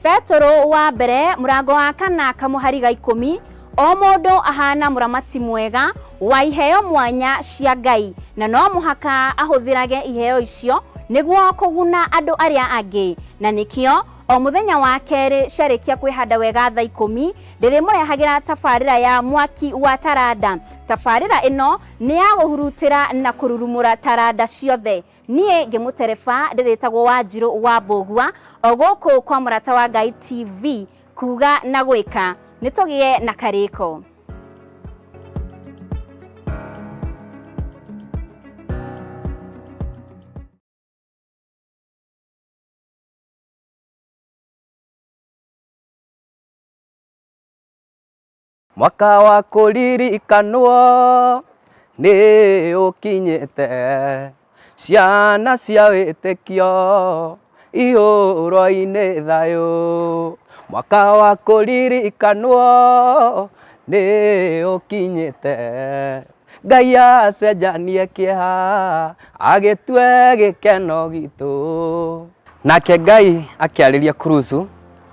Petũrũ wa mbere mũrango wa kana kamũhari ga 10, o mũndũ ahana mũramati mwega wa iheo mwanya cia Ngai, na no mũhaka ahũthĩrage iheo icio nĩguo kũguna andũ arĩa angĩ. Na nĩkĩo o mũthenya wa kerĩ ciarĩkia kwĩhanda wega thaa 10 ndĩrĩmũrehagĩra tabarĩra ya mwaki wa taranda. Tabarĩra ĩno nĩ ya gũhurutĩra na kũrurumũra taranda ciothe. Niĩ ngĩmũtereba ndĩrĩtagwo Wanjirũ wa Mbũgua, o gũkũ kwa Mũrata wa Ngai TV, kuga na gwĩka. Nĩ tũgĩe na karĩko. Mwaka wa kũririkanwo nĩ ũkinyĩte, ciana cia wĩtĩkio ihũrwo-inĩ thayũ. Mwaka wa kũririkanwo nĩ ũkinyĩte, Ngai acenjanie kĩeha agĩtue gĩkeno gitũ. Nake Ngai akĩarĩria Kurusu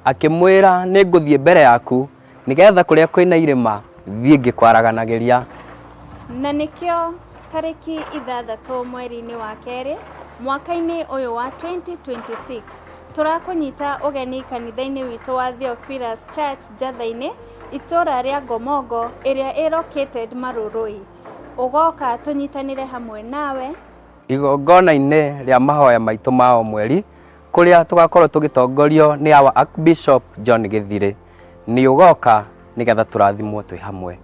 akĩmwĩra, nĩ ngũthiĩ mbere yaku nĩgetha kũrĩa kwĩna irĩma thiĩ ngĩkwaraganagĩria. Na nĩkĩo tarĩki 6 mweri-inĩ wa kerĩ mwaka-inĩ ũyũ wa 2026 tũrakũnyita ũgeni kanitha-inĩ witũ wa Theophilus Church Njatha-inĩ, itũra rĩa Ngomongo ĩrĩa ĩ located Marurui. Ũgoka tũnyitanĩre hamwe nawe igongona-inĩ rĩa mahoya maitũ ma o mweri, kũrĩa tũgakorwo tũgĩtongorio nĩ our Archbishop John Gĩthirĩ. Nĩ ũgoka nĩgetha tũrathimwo twĩ hamwe.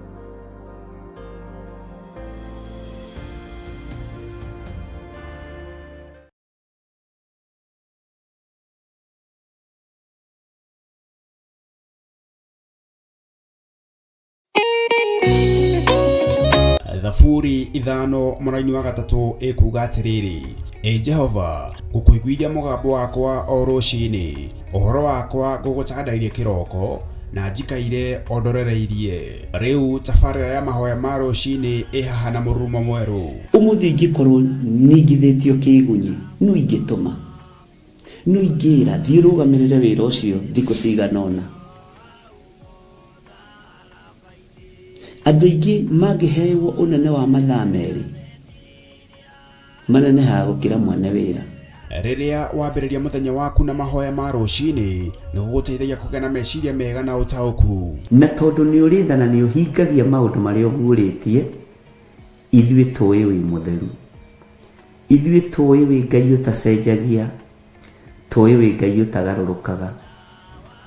Thaburi 5 mũraini wa 3 ĩkuga atĩrĩrĩ, Ĩ Jehova, ngũkũiguithia mũgambo wakwa o rũcinĩ, ũhoro wakwa ngũgũtandairie kĩroko, na njikaire o ndorereirie. Rĩu tabarĩra ya mahoya ma rũcinĩ ĩ haha na mũrurumo mwerũ. Ũmũthĩ ingĩkorwo ningithĩtio kĩĩgunyĩ, nũ ingĩtũma? Nũ ingĩĩra, 'Thiĩ ũrũgamĩrĩre wĩra ũcio thikũ cigana ũna'? Andũ aingĩ mangĩheeo ũnene wa mathaa merĩ, manenehaga gũkĩra mwene wĩra. Rĩrĩa wambĩrĩria mũthenya waku na mahoya ma rũcinĩ, nĩ gũgũteithagia kũgĩa na meciria mega na ũtaũku. Na tondũ nĩ ũrĩ tha na nĩ ũhingagia maũndũ marĩa ũguũrĩtie, ithuĩ tũũĩ wĩ mũtheru. Ithuĩ tũũĩ wĩ Ngai ũtacenjagia, tũũĩ wĩ Ngai ũtagarũrũkaga.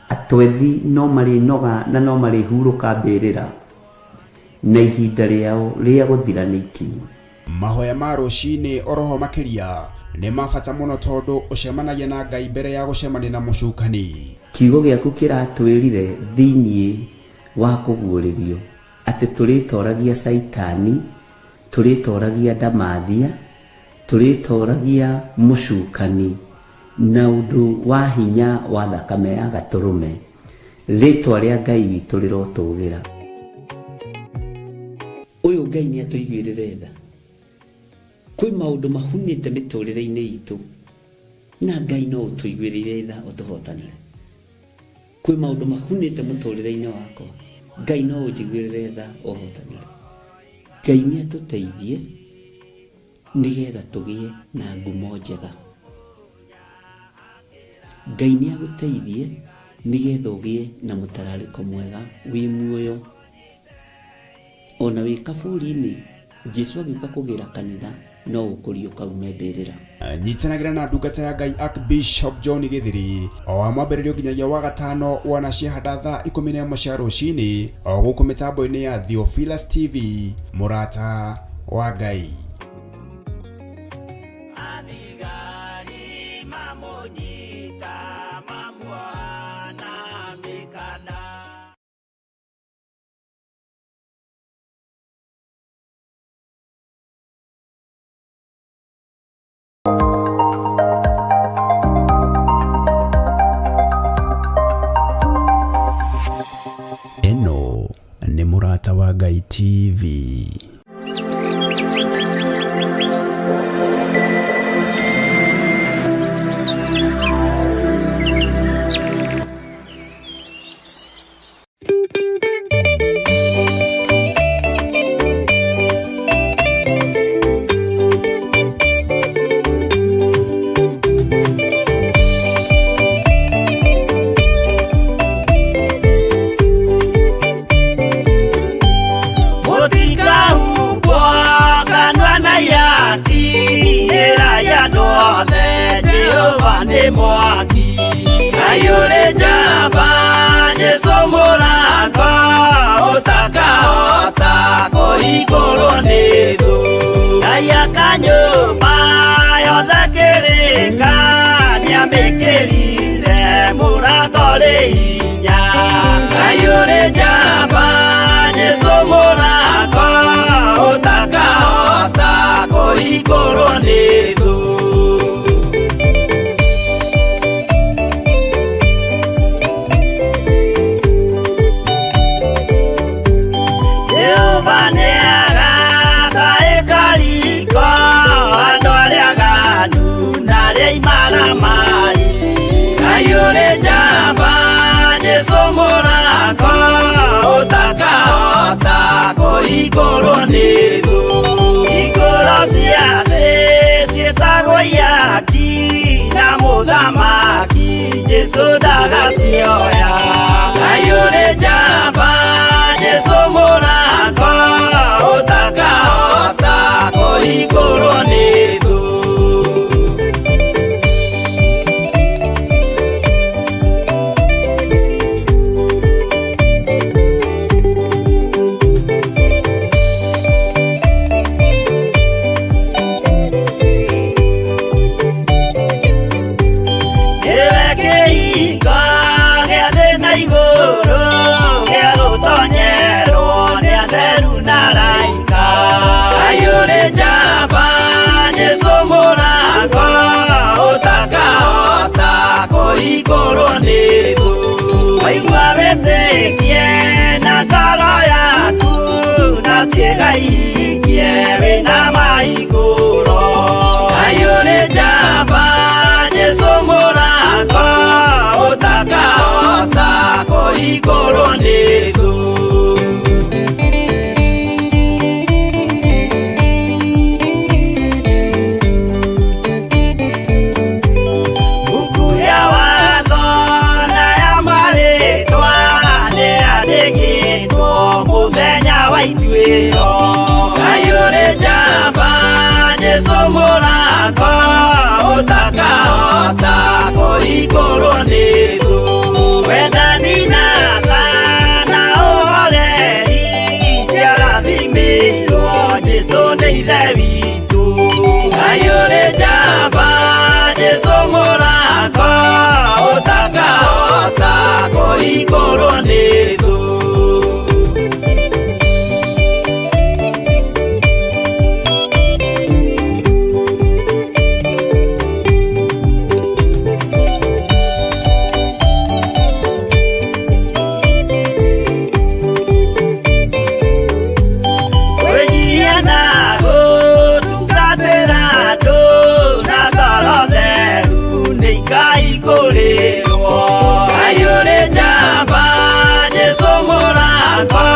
Atwethi no marĩnoga na no marĩhurũka mbĩrĩra, na ihinda rĩao rĩa gũthira nĩ ikinyu. Mahoya ma rũcinĩ oroho makĩria nĩ ma bata mũno tondũ ũcemanagia na Ngai mbere ya gũcemania na mũcukani. Kiugo gĩaku kĩratwĩrire thĩinĩ wa kũguũrĩrio atĩ tũrĩtoragia Caitani, tũrĩtoragia ndamathia, tũrĩtoragia mũcukani na ũndũ wa hinya wa thakame ya Gatũrũme. Rĩtwa rĩa Ngai witũ rĩrotũgĩra. Ũyũ Ngai nĩ atũiguĩrĩre tha. Kwĩ maũndũ mahunĩte mĩtũrĩre-inĩ itũ na Ngai no ũtũiguĩrĩire tha ũtũhotanĩre. Kwĩ maũndũ mahunĩte mũtũrĩre-inĩ wakwa, Ngai no ũnjiguĩrĩre tha ũhotanĩre. Ngai nĩ atũteithie nĩgetha tũgĩe na ngumo njega. Ngai nĩ agũteithie nĩgetha ũgĩe na mũtararĩko mwega wĩ muoyo. Ona wĩ kaburi-inĩ, Jesu agĩũka kũgĩra kanitha no ũkũriũka ume mbĩrĩra. Nyitanagĩra na ndungata ya Ngai Archbishop John Gĩthiri o wa mwambĩrĩrio nginyagia wa gatano wana ciahanda thaa 11 cia rũcinĩ o gũkũ mĩtambo-inĩ ya Theophilus TV, mũrata wa Ngai. Ĩno nĩ Mũrata wa Ngai TV. Jehova nĩ mwaki. Ngai ũrĩ njamba, Jesũ mũrango ũtakahota kũhingũrwo nĩ thũ. Ngai aka nyũmba yothe kĩrĩka, nĩamĩkĩrire mũrango rĩ hinya. Ngai ũrĩ njamba, Jesũ mũrango ũtakahota kũhingũrwo nĩ thũ. Jehova nĩagaka ĩkariko andũ arĩa aganu na arĩa imaramari. Ngai ũrĩ njamba, Jesũ mũrango ũtakahota kũhingũrwo nĩ thũ. Hingũro cia thĩ ciĩtagwo ihaki na mũthamaki Jesũ ndagacioya. Ngai ũrĩ njamba, Jesũ mũrango ũtakahota kũhingũrwo nĩ thũ. Nĩwe kĩhingo gĩa thĩ na igũrũ, gĩa gũtonyerwo nĩ atheru na araika. Ngai ũrĩ njamba, Jesũ mũrango ũtakahota kũhingũrwo nĩ thũ. Waigua wĩtĩkie na ngoro yaku, na ciĩga ihingie wĩna mahingũro. Ngai ũrĩ njamba, Jesũ mũrango ũtakahota kũhingũrwo nĩ thũ. Mbuku ya watho na ya marĩtwa nĩyandĩkĩtwo mũthenya wa ituĩro. Ngai ũrĩ njamba, Jesũ mũrango ũtakahota kũhingũrwo nĩ thũ. Wendani na tha na ũhoreri ciarathimĩirwo Jesũ nĩ Ithe witũ. Ngai ũrĩ njamba, Jesũ mũrango ũtakahota kũhingũrwo nĩ thũ. Kwĩnyihia na gũtungatĩra andũ na ngoro theru nĩ ikahingũrĩrwo. Ngai ũrĩ njamba, Jesũ mũrango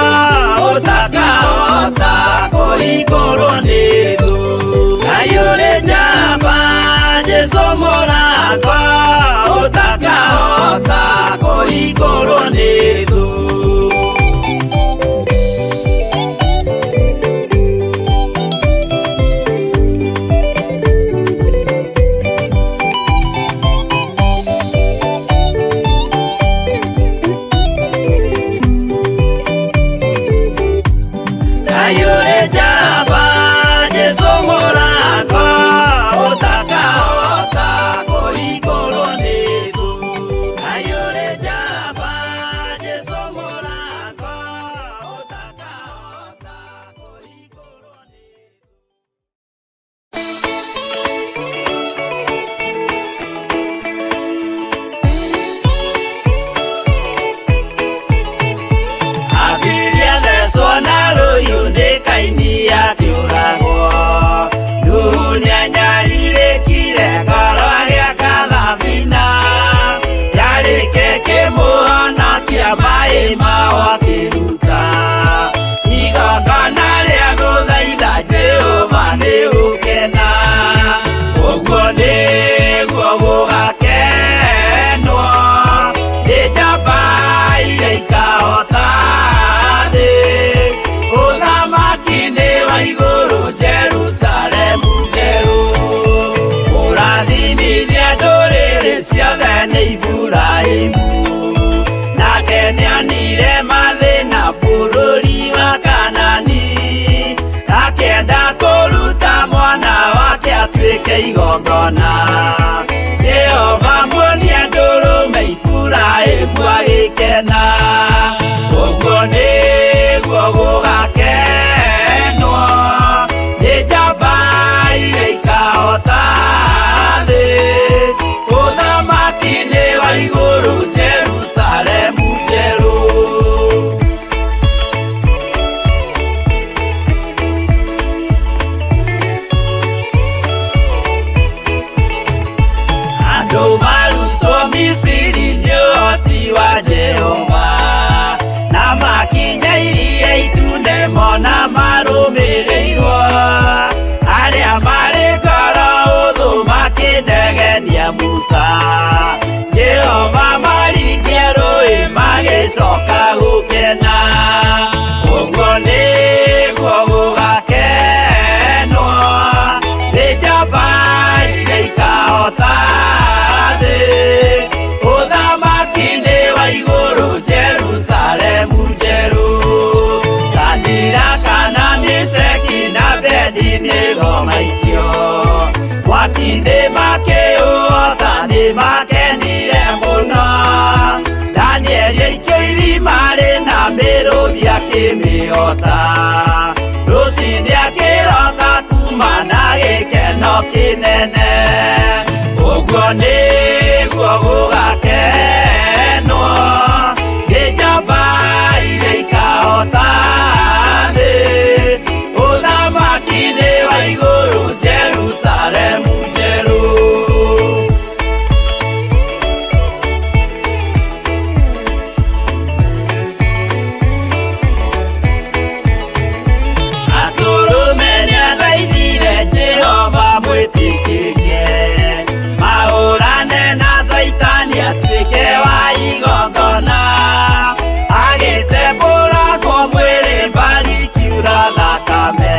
ũtakahota kũhingũrwo nĩ thũ. Ngai ũrĩ njamba, Jesũ mũrango ũtakahota kũhingũrwo nĩ thũ. Ngai ũrĩ njamba, Jesũ mũrango ũtakahota kũhingũrwo nĩ thũ. Ngai ũrĩ njamba, Jesũ mũrango ũtakahota kũhingũrwo nĩ thũ. Abiria thecwo na rũhiũ nĩ kaini akĩũra. atuĩke igongona. Jehova muonia ndũrũme Iburahĩmu agĩkena. Ũguo nĩguo gũgakenwo nĩ njamba iria ikahota thĩ. Ũthamaki-inĩ wa igũrũ Jerusalemu njerũ. Andũ marutwo Misiri nĩ ũhoti wa Jehova, na makinya iria itune mona marũmĩrĩirwo. Arĩa marĩ ngoro hũthũ makĩnegenia Musa, Jehova maringia rũĩ magĩcoka gũkena. Ũguo nĩguo gũgakenwo nĩ njamba iria ikahota thĩ. Ũthamaki-inĩ wa igũrũ Jerusalemu njerũ. Sadiraka na Meshaki na Abedinego maikio mwaki-inĩ makĩũhota nĩ makenire mũno. Danieli aikio irima rĩna mĩrũthi akĩmĩhota. Rũcinĩ akĩroka kuma na gĩkeno kĩnene. Ũguo nĩguo gũgakenwo nĩ njamba iria ikahota thĩ. Ũthamaki-inĩ wa igũrũ Jerusalemu njerũ. Atũrũme nĩathaithire Jehova mwĩtĩkĩrie mahũrane na Caitani atuĩke wa igongona. Agĩtembũrangwo mwĩrĩ mbari ikiura thakame,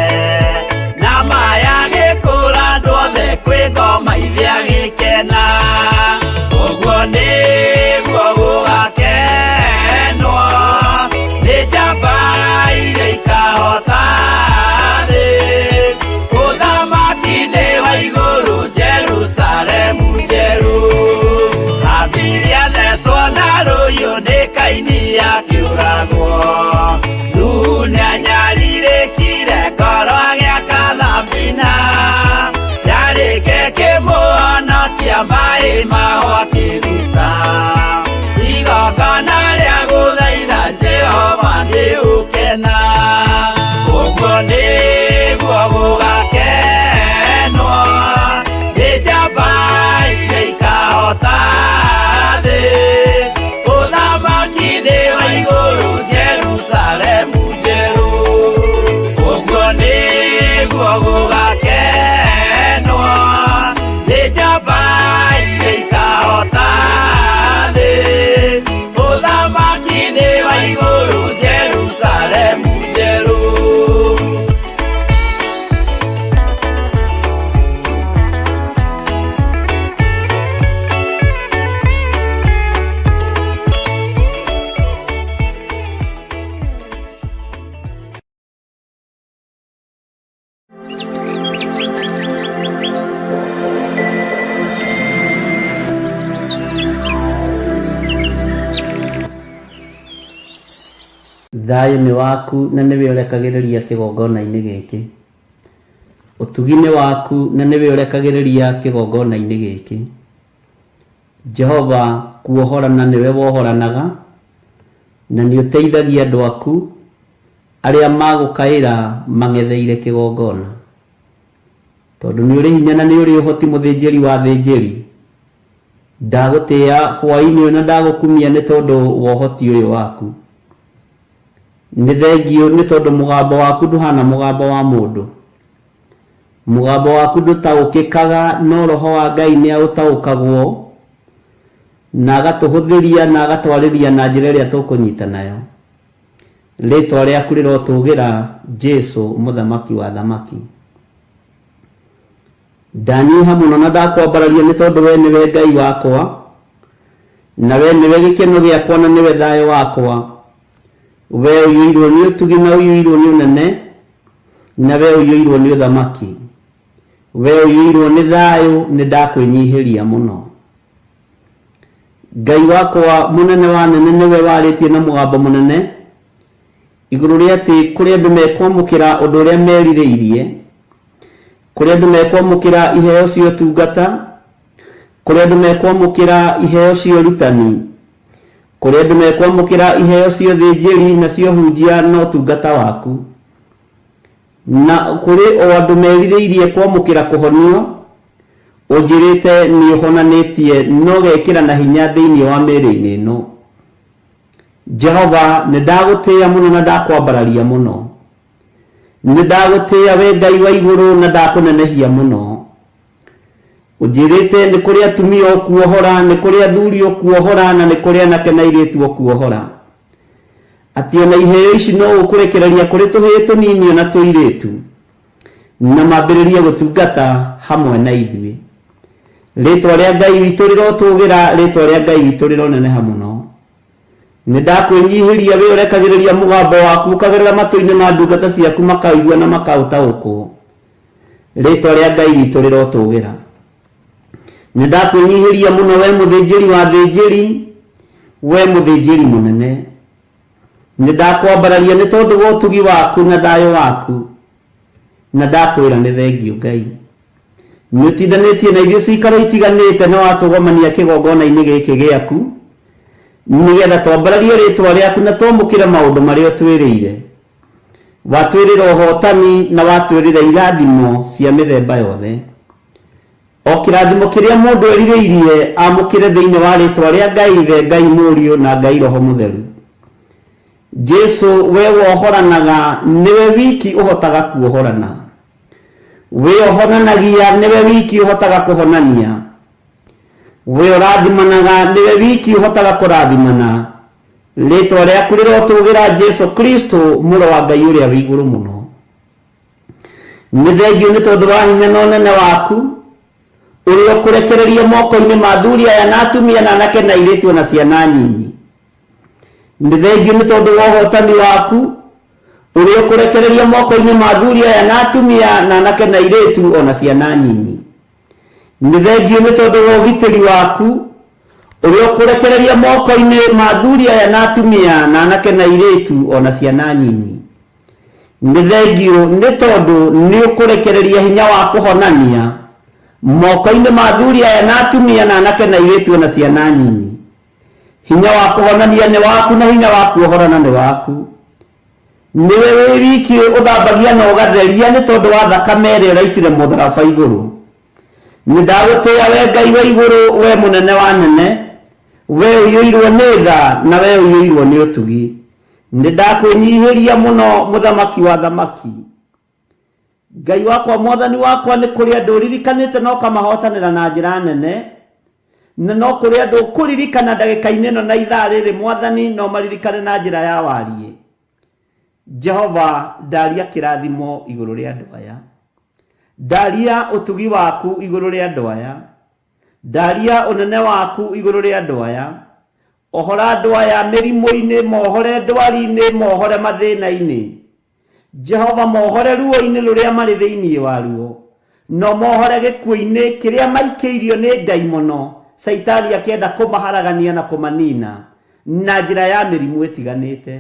na maya agĩkũra andũ othe kwĩ ngoma ithe agĩkena. Ũguo nĩguo gũgakenwo nĩ njamba iria ikahota thĩ. Ũthamaki-inĩ wa igũrũ Jerusalemu njerũ. Habili athecwo na rũhiũ nĩ Kaini akĩũragwo. Nuhu nĩanyarirĩkire ngoro agĩaka thabina. Yarĩke kĩmũhonokia maĩ maho akĩruta. Igongona rĩa gũthaitha Jehova nĩ ũkena. Ũguo nĩguo gũgakenwo nĩ njamba iria ikahota thĩ. Ũthamaki-inĩ wa igũrũ Jerusalemu njerũ. Ũguo nĩguo gũgakenwo nĩ njamba iria ikahota thĩ. Ũthamaki-inĩ wa igũrũ Jerusalemu njerũ. Thayũ nĩ waku na nĩwe ũrekagĩrĩria kĩgongona-inĩ gĩkĩ. Ũtugi nĩ waku na nĩwe ũrekagĩrĩria kĩgongona-inĩ gĩkĩ. Jehova kuohorana nĩwe wohoranaga na nĩ ũteithagia andũ aku arĩa magũkaĩra mang'etheire kĩgongona. Tondũ nĩ ũrĩ hinya na nĩ ũrĩ ũhoti mũthĩnjĩri wa athĩnjĩri, ndagũtĩĩa hwaĩ-inĩ ũyũ na ndagũkumia nĩ tondũ wa ũhoti ũyũ waku. Nĩ thengiũ nĩ tondũ mũgambo waku ndũhana mũgambo wa mũndũ. Mũgambo waku ndũtaũkĩkaga no roho wa Ngai nĩ aũtaũkagwo na agatũhũthĩria na agatwarĩria na njĩra ĩrĩa tũkũnyita nayo. Rĩtwa rĩaku rĩrotũgĩra Jesu mũthamaki wa athamaki. Ndanyiha mũno na ndakwambararia nĩ tondũ we nĩwe Ngai wakwa, na we nĩwe gĩkeno gĩakwa na nĩwe thayũ wakwa. We ũiyũirwo nĩ ũtugi na ũiyũirwo nĩ ũnene, na we ũiyũirwo nĩ ũthamaki. We ũiyũirwo nĩ thayũ, nĩ ndakwĩnyihĩria mũno. Ngai wakwa mũnene wa nene nĩwe warĩtie na mũgambo mũnene igũrũ rĩa atĩ kũrĩ andũ mekwamũkĩra ũndũ ũrĩa merirĩirie, kũrĩ andũ mekwamũkĩra iheo cia ũtungata, kũrĩ andũ mekwamũkĩra iheo cia ũrutani, kũrĩ andũ mekwamũkĩra iheo cia ũthĩnjĩri na cia ũhunjia na ũtungata waku. Na kũrĩ o andũ merirĩirie kwamũkĩra kũhonio, ũnjĩrĩte nĩ ũhonanĩtie na ũgekĩra na hinya thĩinĩ wa mĩĩrĩ-inĩ ĩno. Jehova, nĩ ndagũtĩĩa mũno na ndakwambararia mũno. Nĩ ndagũtĩĩa we Ngai wa igũrũ na ndakũnenehia mũno. Ũnjĩrĩte nĩ kũrĩ atumia ũkuohora, nĩ kũrĩ athuri ũkuohora, na nĩ kũrĩ anake na airĩtu ũkuohora. Atĩ ona iheo ici no ũkũrekereria kũrĩ tũhĩĩ tũnini ona tũirĩtu, na mambĩrĩrie gũtungata hamwe na ithuĩ. Rĩtwa rĩa Ngai witũ rĩrotũgĩra, rĩtwa rĩa Ngai witũ rĩroneneha mũno. Nĩ ndakwĩnyihĩria we ũrekagĩrĩria mũgambo waku ũkagerera matũ-inĩ ma ndungata ciaku makaũigua na makaũtaũkwo. Rĩtwa rĩa Ngai witũ rĩrotũgĩra. Nĩ ndakwĩnyihĩria mũno we mũthĩnjĩri wa athĩnjĩri, we mũthĩnjĩri mũnene. Nĩ ndakwambararia nĩ tondũ wa ũtugi waku na thayũ waku, na ndakwĩra nĩ thengiũ Ngai. Nĩ ũtindanĩtie na ithuĩ ciikaro itiganĩte na watũgomania kĩgongona-inĩ gĩkĩ gĩaku, nĩgetha twambararie rĩtwa rĩaku na twamũkĩre maũndũ marĩa ũtwĩrĩire. Watwĩrĩra ũhotani na watwĩrĩra irathimo cia mĩthemba yothe. O kĩrathimo kĩrĩa mũndũ erirĩirie amũkĩre thĩinĩ wa rĩtwa rĩa Ngai Ithe, Ngai Mũriũ, na Ngai Roho Mũtheru. Jesu, we wohoranaga, nĩwe wiki ũhotaga kuohorana. We ũhonanagia, nĩwe wiki ũhotaga kũhonania. We ũrathimanaga, nĩwe wiki ũhotaga kũrathimana. Rĩtwa rĩaku rĩrotũgĩra Jesu Kristo, Mũrũ wa Ngai ũrĩa wĩ igũrũ mũno. Nĩ thengiũ nĩ tondũ wa hinya na ũnene waku, ũrĩa ũkũrekereria moko-inĩ ma athuri aya na atumia na anake na airĩtu o na ciana nyinyi. Nĩ thengiũ nĩ tondũ wa ũhotani waku, ũrĩa ũkũrekereria moko-inĩ ma athuri aya na atumia na anake na airĩtu o na ciana nyinyi. Nĩ thengiũ nĩ tondũ wa ũgitĩri waku, ũrĩa ũkũrekereria moko-inĩ ma athuri aya na atumia na anake na airĩtu o na ciana nyinyi. Nĩ thengiũ nĩ tondũ nĩ ũkũrekereria hinya wa kũhonania moko-inĩ ma athuri aya na atumia na anake na airĩtu o na ciana nyinyi. Hinya wa kũhonania nĩ waku na hinya wa kuohorana nĩ waku. Nĩwe wĩ wiki ũthambagia na ũgatheria nĩ tondũ wa thakame ĩrĩa ũraitire mũtharaba igũrũ. Nĩ ndagũtĩĩa we Ngai wa igũrũ, we mũnene wa anene, we ũiyũirwo nĩ tha na we ũiyũirwo nĩ ũtugi. Nĩ ndakwĩnyihĩria mũno mũthamaki wa athamaki. Ngai wakwa mwathani wakwa nĩ kũrĩ andũ ũririkanĩte na ũkamahotanĩra na njĩra nene, na no kũrĩ andũ ũkũririkana ndagĩka-inĩ ĩno na ithaa rĩrĩ mwathani no maririkane na njĩra ya wariĩ. Jehova ndaria kĩrathimo igũrũ rĩa andũ aya. Ndaria ũtugi waku igũrũ rĩa andũ aya. Ndaria ũnene waku igũrũ rĩa andũ aya. Ohora andũ aya mĩrimũ-inĩ, mohore ndwari-inĩ, mohore mathĩna-inĩ. Jehova mohore ruo-inĩ rũrĩa marĩ thĩinĩ waruo, no mohore gĩkuũ-inĩ kĩrĩa maikĩirio nĩ ndaimono, Caitani akĩenda kũmaharagania na kũmanina na njĩra ya mĩrimũ ĩtiganĩte.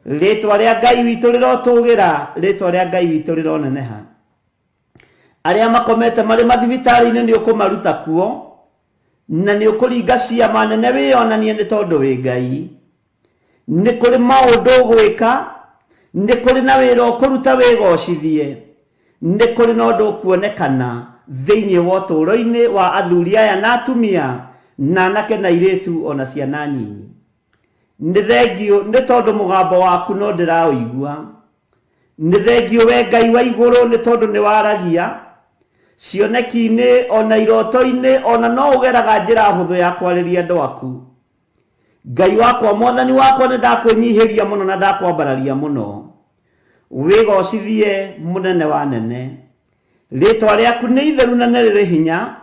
Rĩĩtwa rĩa Ngai witũ rĩrotũgĩra, rĩĩtwa rĩa Ngai witũ rĩroneneha. Arĩa makomete marĩ mathibitarĩ-inĩ nĩ ũkũmaruta kuo, na nĩ ũkũringa ciama nene wĩyonanie nĩ tondũ wĩ Ngai. Nĩ kũrĩ maũndũ ũgwĩka, nĩ kũrĩ na wĩra ũkũruta wĩgocithie, nĩ kũrĩ na ũndũ ũkuonekana thĩinĩ wa ũtũũro-inĩ wa athuri aya na atumia, na anake na airĩtu o na ciana nyinyi. Nĩ thengiũ nĩ tondũ mũgambo waku no ndĩraũigua. Nĩ thengiũ we Ngai wa igũrũ nĩ tondũ nĩ waragia cioneki-inĩ o na iroto-inĩ o na no ũgeraga njĩra hũthũ ya kwarĩria andũ aku. Ngai wakwa mwathani wakwa nĩ ndakwĩnyihĩria mũno na ndakwambararia mũno. Wĩgocithie mũnene wa nene. Rĩtwa rĩaku nĩ itheru na nĩ rĩrĩ hinya,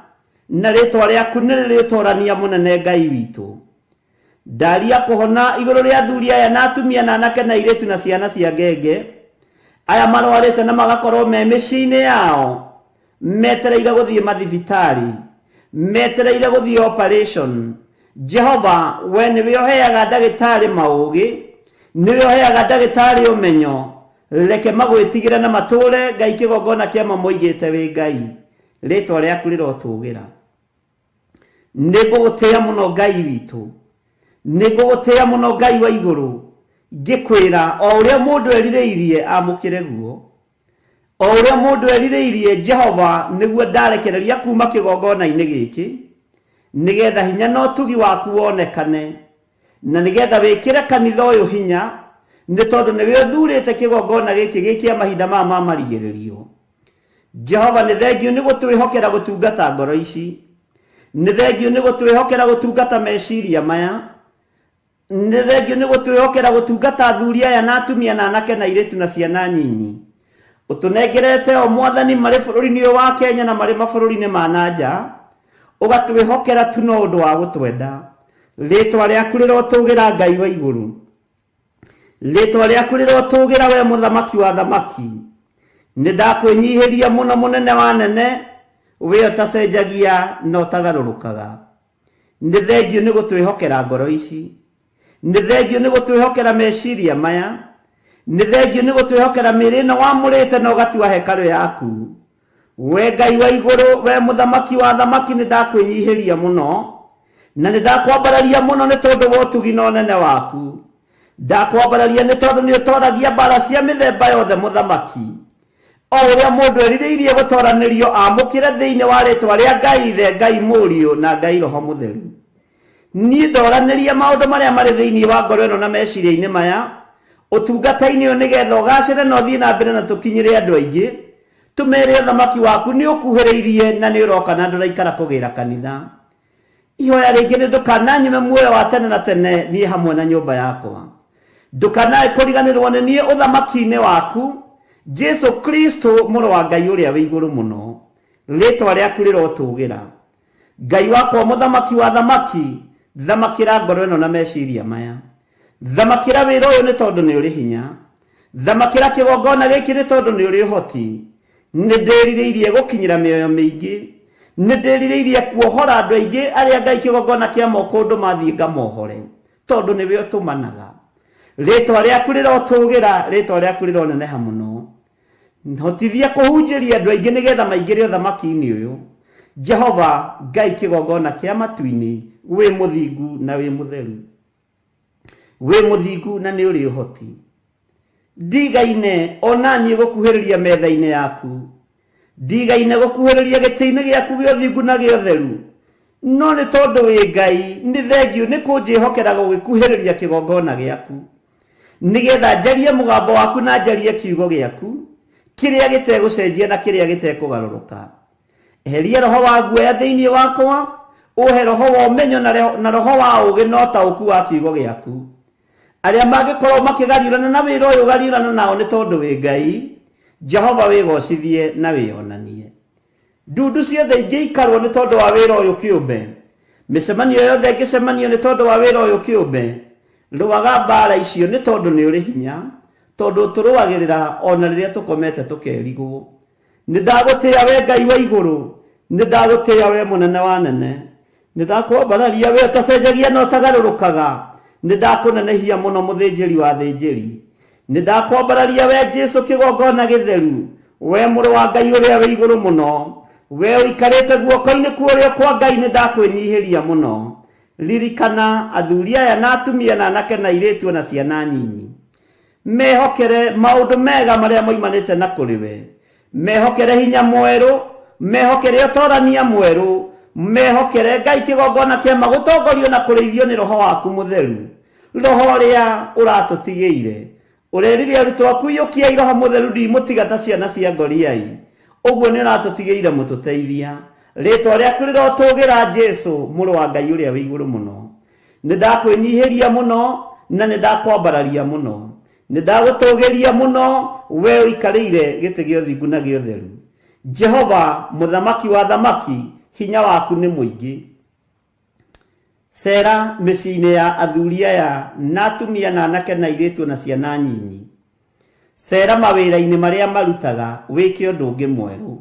na rĩtwa rĩaku nĩ rĩrĩ ũtorania mũnene Ngai witũ. Ndaria kũhona igũrũ rĩa athuri aya na atumia na anake na airĩtu na ciana cia ngenge, aya marwarĩte na magakorwo me mĩciĩ-inĩ yao. Metereire gũthiĩ mathibitarĩ, metereire gũthiĩ operation. Jehova, we nĩwe ũheaga ndagĩtarĩ maũgĩ, nĩwe ũheaga ndagĩtarĩ ũmenyo. Reke magwĩtigĩre na matũũre Ngai kĩgongona kĩa ma moigĩte wĩ Ngai. Rĩtwa rĩaku rĩrotũgĩra. Nĩ ngũgũtĩĩa mũno Ngai witũ, nĩ ngũgũtĩĩa mũno Ngai wa igũrũ, ngĩkwĩra o ũrĩa mũndũ erirĩirie amũkĩre guo. O ũrĩa mũndũ erirĩirie Jehova nĩguo ndarekereria kuma kĩgongona-inĩ gĩkĩ, nĩgetha hinya na ũtugi waku wonekane, na nĩgetha wĩkĩre kanitha ũyũ hinya, nĩ tondũ nĩwe ũthurĩte kĩgongona gĩkĩ gĩ kĩa mahinda maya ma marigĩrĩrio. Jehova, nĩ thengiũ nĩ gũtwĩhokera gũtungata ngoro ici, nĩ thengiũ nĩ gũtwĩhokera gũtungata meciria maya, Nĩ thengiũ nĩ gũtwĩhokera gũtungata athuri aya na atumia na anake na airĩtu na ciana nyinyi. Ũtũnengerete o Mwathani marĩ bũrũri-inĩ ũyũ wa Kenya na marĩ mabũrũri-inĩ ma na nja, ũgatwĩhokera tu no ũndũ wa gũtwenda. Rĩtwa rĩaku rĩrotũgĩra Ngai wa igũrũ. Rĩtwa rĩaku rĩrotũgĩra we mũthamaki wa athamaki. Nĩ ndakwĩnyihĩria mũno mũnene wa anene, we ũtacenjagia na ũtagarũrũkaga. Nĩ thengiũ nĩ gũtwĩhokera ngoro ici. Nĩ thengiũ nĩ gũtwĩhokera meciria maya. Nĩ thengiũ nĩ gũtwĩhokera mĩĩrĩ ĩno wamũrĩte na ũgatua hekarũ yaku. We Ngai wa igũrũ, we mũthamaki wa athamaki, nĩ ndakwĩnyihĩria mũno, na nĩ ndakwambararia mũno nĩ tondũ wa ũtugi na ũnene waku. Ndakwambararia nĩ tondũ nĩ ũtoragia mbara cia mĩthemba yothe, mũthamaki. O ũrĩa mũndũ erirĩirie gũtoranĩrio amũkĩre thĩinĩ wa rĩtwa rĩa Ngai Ithe, Ngai Mũriũ, na Ngai Roho Mũtheru. Niĩ ndoranĩria maũndũ marĩa marĩ thĩinĩ wa ngoro ĩno na meciria-inĩ maya, ũtungata-inĩ ũyũ nĩgetha ũgacĩre na ũthiĩ na mbere na tũkinyĩre andũ aingĩ, tũmere ũthamaki waku nĩ ũkuhĩrĩirie na nĩ ũroka na ndũraikara kũgĩra kanitha. Ihoya rĩngĩ nĩ ndũkananyime muoyo wa tene na tene niĩ hamwe na nyũmba yakwa. Ndũkanae kũriganĩrwo nĩ niĩ ũthamaki-inĩ waku, Jesu Kristo mũrũ wa Ngai ũrĩa wĩ igũrũ mũno. Rĩtwa rĩaku rĩrotũgĩra. Ngai wakwa mũthamaki wa athamaki, thamakĩra ngoro ĩno na meciria maya. Thamakĩra wĩra ũyũ nĩ tondũ nĩ ũrĩ hinya. Thamakĩra kĩgongona gĩkĩ nĩ tondũ nĩ ũrĩ ũhoti. Nĩ ndĩrirĩirie gũkinyĩra mĩoyo mĩingĩ. Nĩ ndĩrirĩirie kuohora andũ aingĩ arĩa Ngai kĩgongona kĩa moko ũndũ mathiĩ ngamohore, tondũ nĩwe ũtũmanaga. Rĩtwa rĩaku rĩrotũgĩra, rĩtwa rĩaku rĩroneneha mũno. Hotithia kũhunjĩria andũ aingĩ nĩgetha maingĩre ũthamaki-inĩ ũyũ. Jehova Ngai kĩgongona kĩa matu-inĩ, wĩ mũthingu na wĩ mũtheru. Wĩ mũthingu na nĩ ũrĩ ũhoti. Ndigaine o na niĩ gũkuhĩrĩria metha-inĩ yaku. Ndigaine gũkuhĩrĩria gĩtĩ-inĩ gĩaku gĩa ũthingu na gĩa ũtheru. No nĩ tondũ wĩ Ngai, nĩ thengiũ nĩ kũnjĩhokera gũgĩkuhĩrĩria kĩgongona gĩaku. Nĩgetha njarie mũgambo waku na njarie kiugo gĩaku, kĩrĩa gĩtegũcenjia na kĩrĩa gĩtekũgarũrũka. Eheria roho wa guoya thĩinĩ wakwa, ũhe roho wa ũmenyo na roho wa ũũgĩ na ũtaũku wa kiugo gĩaku. Arĩa mangĩkorwo makĩgariũrana na wĩra ũyũ gariũrana nao nĩ tondũ wĩ Ngai, Jehova wĩgocithie na wĩonanie. Ndundu ciothe ingĩikarwo nĩ tondũ wa wĩra ũyũ kĩũmbe, mĩcemanio yothe ĩngĩcemanio nĩ tondũ wa wĩra ũyũ kĩũmbe, rũaga mbaara icio nĩ tondũ nĩ ũrĩ hinya, tondũ ũtũrũagĩrĩra o na rĩrĩa tũkomete tũkerigwo. Nĩ ndagũtĩĩa we Ngai wa igũrũ, nĩ ndagũtĩĩa we mũnene wa anene. Nĩ ndakwambararia we ũtacenjagia na ũtagarũrũkaga, nĩ ndakũnenehia mũno mũthĩnjĩri wa athĩnjĩri. Nĩ ndakwambararia we Jesu kĩgongona gĩtheru, we mũrũ wa Ngai ũrĩa wĩ igũrũ mũno, we ũikarĩte guoko-inĩ kwa ũrĩo kwa Ngai, nĩ ndakwĩnyihĩria mũno. Ririkana athuri aya na atumia na anake na airĩtu o na ciana nyinyi. Mehokere maũndũ mega marĩa moimanĩte na kũrĩ we. Mehokere hinya mwerũ, mehokere ũtorania mwerũ, mehokere Ngai kĩgongona kĩa ma gũtongorio na kũrĩithio nĩ Roho waku Mũtheru, Roho ũrĩa ũratũtigĩire. Ũrerire arutwo aku, Iyũkiai Roho Mũtheru, ndimũtiga ta ciana cia ngoriai. Ũguo nĩ ũratũtigĩire mũtũteithia. Rĩtwa rĩaku rĩrotũgĩra, Jesu, Mũrũ wa Ngai ũrĩa wĩ igũrũ mũno. Nĩ ndakwĩnyihĩria mũno na nĩ ndakwambararia mũno. Nĩ ndagũtũgĩria mũno, we ũikarĩire gĩtĩ gĩa ũthingu na gĩa ũtheru. Jehova, Mũthamaki wa athamaki, hinya waku nĩ mũingĩ. Ceera mĩciĩ-inĩ ya athuri aya na atumia na anake na airĩtu o na ciana nyinyi. Ceera mawĩra-inĩ marĩa marutaga wĩke ũndũ ũngĩ mwerũ.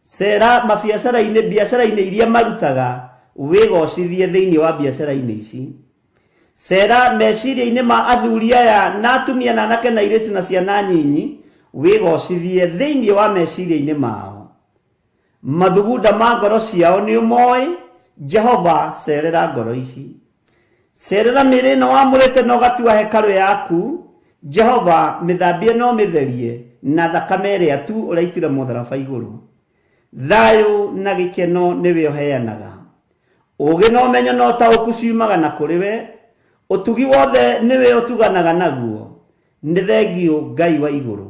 Cera mabiacara-inĩ, biacara-inĩ iria marutaga, wĩgocithie thĩinĩ wa biacara-inĩ ici. Cera meciria-inĩ ma athuri aya na atumia na anake na airĩtu na ciana nyinyi, wĩgocithie thĩinĩ wa meciria-inĩ mao. Mathugunda ma ngoro ciao nĩ ũmoĩ, Jehova cerera ngoro ici. Cerera mĩĩrĩ ĩno wamũrĩte na ũgatua hekarũ yaku, Jehova mĩthambie na ũmĩtherie na thakame ĩrĩa tu ũraitire mũtharaba igũrũ. Thayũ na gĩkeno nĩwe ũheanaga. Ũũgĩ na ũmenyo na ũtaũku ciumaga na kũrĩ we, ũtugi wothe nĩwe ũtuganaga naguo. Nĩ thengiũ Ngai wa igũrũ.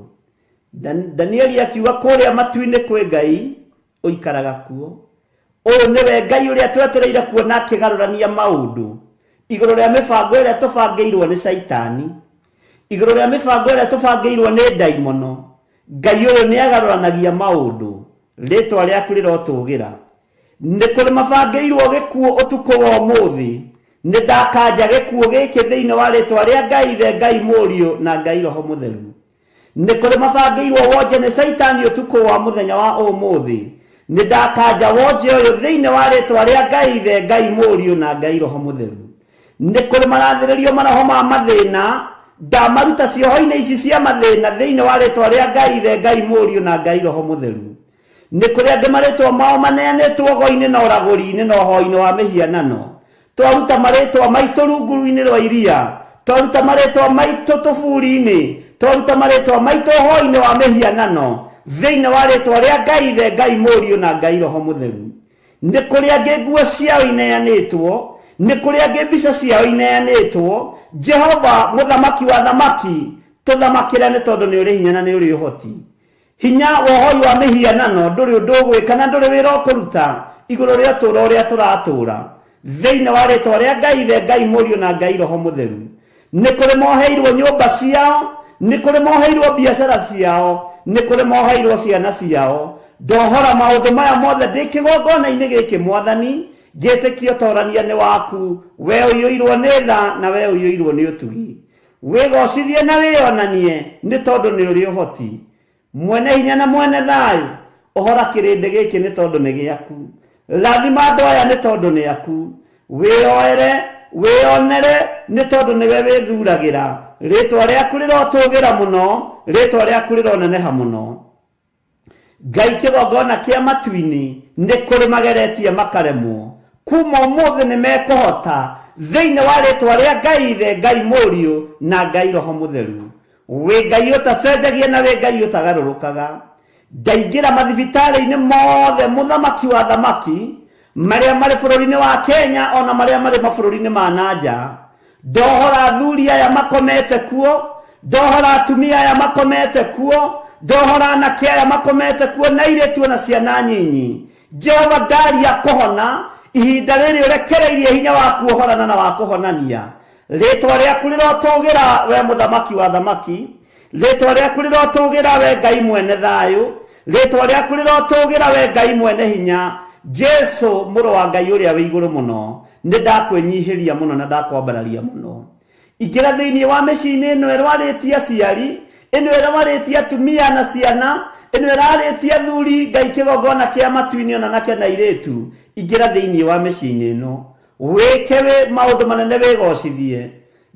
Danieli akiuga kũrĩa matu-inĩ kwĩ Ngai ũikaraga kuo. Ũyũ nĩwe Ngai ũrĩa twetereire kuona akĩgarũrania maũndũ igũrũ rĩa mĩbango ĩrĩa tũbangĩirwo nĩ Caitani, igũrũ rĩa mĩbango ĩrĩa tũbangĩirwo nĩ ndaimono. Ngai ũyũ nĩ agarũranagia maũndũ, rĩtwa rĩaku rĩrotũgĩra. Nĩ kũrĩ mabangĩirwo gĩkuũ ũtukũ wa ũmũthĩ, nĩ ndakanja gĩkuũ gĩkĩ thĩinĩ wa rĩtwa rĩa Ngai Ithe, Ngai Mũriũ na Ngai Roho Mũtheru. Nĩ kũrĩ mabangĩirwo wonje nĩ Caitani ũtukũ wa mũthenya wa ũmũthĩ, nĩ ndakanja wonje ũyũ thĩinĩ wa rĩtwa rĩa Ngai Ithe, Ngai Mũriũ na Ngai Roho Mũtheru. Nĩ kũrĩ marathĩrĩrio maroho ma mathĩna, ndamaruta cioho-inĩ ici cia mathĩna thĩinĩ wa rĩtwa rĩa Ngai Ithe, Ngai Mũriũ na Ngai Roho Mũtheru. Nĩ kũrĩ angĩ marĩtwa mao maneanĩtwo ũgo-inĩ na ũragũri-inĩ na ũhoi-inĩ wa mĩhianano. Twaruta marĩtwa maitũ rungu-inĩ rwa iria, twaruta marĩtwa maitũ tũburi-inĩ, twaruta marĩtwa maitũ ũhoi-inĩ wa mĩhianano, thĩinĩ wa rĩtwa rĩa Ngai Ithe, Ngai Mũriũ na Ngai Roho Mũtheru. Nĩ kũrĩ angĩ nguo ciao ineanĩtwo, nĩ kũrĩ angĩ mbica ciao ineanĩtwo. Jehova, Mũthamaki wa athamaki, tũthamakĩre nĩ tondũ nĩ ũrĩ hinya na nĩ ũrĩ ũhoti. Hinya wa ũhoi wa mĩhianano ndũrĩ ũndũ ũgwĩka na ndũrĩ wĩra ũkũruta igũrũ rĩa ũtũũro ũrĩa tũratũũra. Thĩinĩ wa rĩtwa rĩa Ngai Ithe, Ngai Mũriũ na Ngai Roho Mũtheru. Nĩ kũrĩ moheirwo nyũmba ciao, nĩ kũrĩ moheirwo biacara ciao, nĩ kũrĩ moheirwo ciana ciao. Ndohora maũndũ maya mothe ndĩ kĩgongona-inĩ gĩkĩ Mwathani, ngĩtĩkia ũtorania nĩ waku, we ũiyũirwo nĩ tha na we ũiyũirwo nĩ ũtugi. Wĩgocithie na wĩonanie, nĩ tondũ nĩ ũrĩ ũhoti. Mwene hinya na mwene thayũ, ũhora kĩrĩndĩ gĩkĩ nĩ tondũ nĩ gĩaku. Rathima andũ aya nĩ tondũ nĩ aku. Wĩyoere, wĩyonere, nĩ tondũ nĩwe wĩthuragĩra. Rĩĩtwa rĩaku rĩrotũgĩra mũno, rĩĩtwa rĩaku rĩroneneha mũno. Ngai kĩgongona kĩa matu-inĩ nĩ kũrĩ mageretie makaremwo, kuma ũmũthĩ nĩ mekũhota thĩinĩ wa rĩtwa rĩa Ngai Ithe, Ngai Mũriũ na Ngai Roho Mũtheru. Wĩ Ngai ũtacenjagia na wĩ Ngai ũtagarũrũkaga. Ndaingĩra mathibitarĩ-inĩ mothe mũthamaki wa thamaki marĩa marĩ bũrũri-inĩ wa Kenya ona marĩa marĩ mabũrũri-inĩ ma na nja. Ndohora athuri aya makomete kuo, ndohora atumia aya makomete kuo, ndohora anake aya makomete kuo na airĩtu ona ciana nyinyi. Jehova ndaria kũhona ihinda rĩrĩ ũrekereirie hinya wa kuohorana na wa kũhonania. Rĩtwa rĩaku rĩrotũgĩra we mũthamaki wa thamaki, rĩtwa rĩaku rĩrotũgĩra we Ngai mwene thayũ, rĩtwa rĩaku rĩrotũgĩra we Ngai mwene hinya, Jesu mũrũ wa Ngai ũrĩa wĩ igũrũ mũno. Nĩ ndakwĩnyihĩria mũno na ndakwambararia mũno. Ingĩra thĩinĩ wa mĩciĩ-inĩ ĩno ĩrwarĩtie aciari, ĩno ĩrwarĩtie atumia na ciana, ĩno ĩrarĩtie athuri, Ngai kĩgongona kĩa matu-inĩ ona anake na airĩtu. Ingĩra thĩinĩ wa mĩciĩ-inĩ ĩno, wĩke wĩ maũndũ manene wĩgocithie.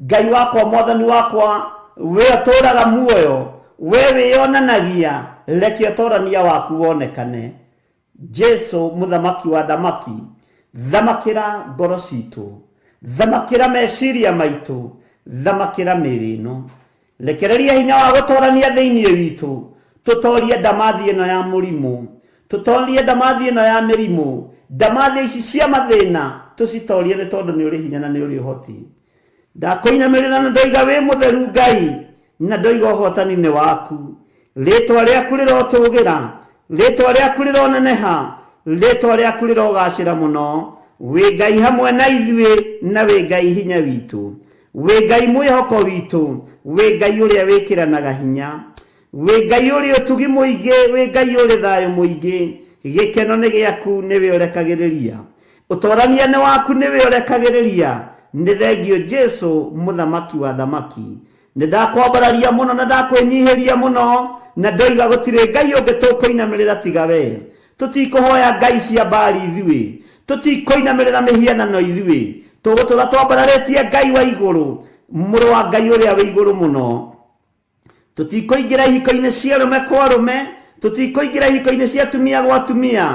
Ngai wakwa, Mwathani wakwa, we ũtũũraga muoyo, we wĩyonanagia, reke ũtorania waku wonekane. Jesu mũthamaki wa thamaki, thamakĩra ngoro citũ, thamakĩra meciria maitũ, thamakĩra mĩĩrĩ ĩno. Rekereria hinya wa gũtorania thĩinĩ witũ, tũtorie ndamathi ĩno ya mũrimũ, tũtorie ndamathi ĩno ya mĩrimũ, ndamathi ici cia mathĩna, tũcitorie nĩ tondũ nĩ ũrĩ hinya na nĩ ũrĩ ũhoti. Ndakũinamĩrĩra na ndoiga wĩ mũtheru Ngai, na ndoiga ũhotani nĩ waku. Rĩtwa rĩaku rĩrotũgĩra, rĩtwa rĩaku rĩroneneha, rĩtwa rĩaku rĩrogacĩra mũno. Wĩ Ngai hamwe na ithuĩ na wĩ Ngai hinya witũ. Wĩ Ngai mwĩhoko witũ, wĩ Ngai ũrĩa wĩkĩranaga hinya. Wĩ Ngai ũrĩ ũtugi mũingĩ, wĩ Ngai ũrĩ thayũ mũingĩ. Gĩkeno nĩ gĩaku, nĩwe ũrekagĩrĩria. Ũtorania nĩ waku, nĩwe ũrekagĩrĩria. Nĩ thengio Jesu, mũthamaki wa thamaki. Nĩ ndakwambararia mũno na ndakwĩnyihĩria mũno, na ndoiga gũtirĩ Ngai ũngĩ tũkũinamĩrĩra tiga we. Tũtikũhoya ngai cia Baali ithuĩ, tũtikũinamĩrĩra mĩhianano ithuĩ, tũgũtũra twambararĩtie Ngai wa igũrũ, mũrũ wa Ngai ũrĩa wĩ igũrũ mũno. Tũtikũingĩra ihiko-inĩ cia arũme kwa arũme, tũtikũingĩra ihiko-inĩ cia atumia gwa atumia,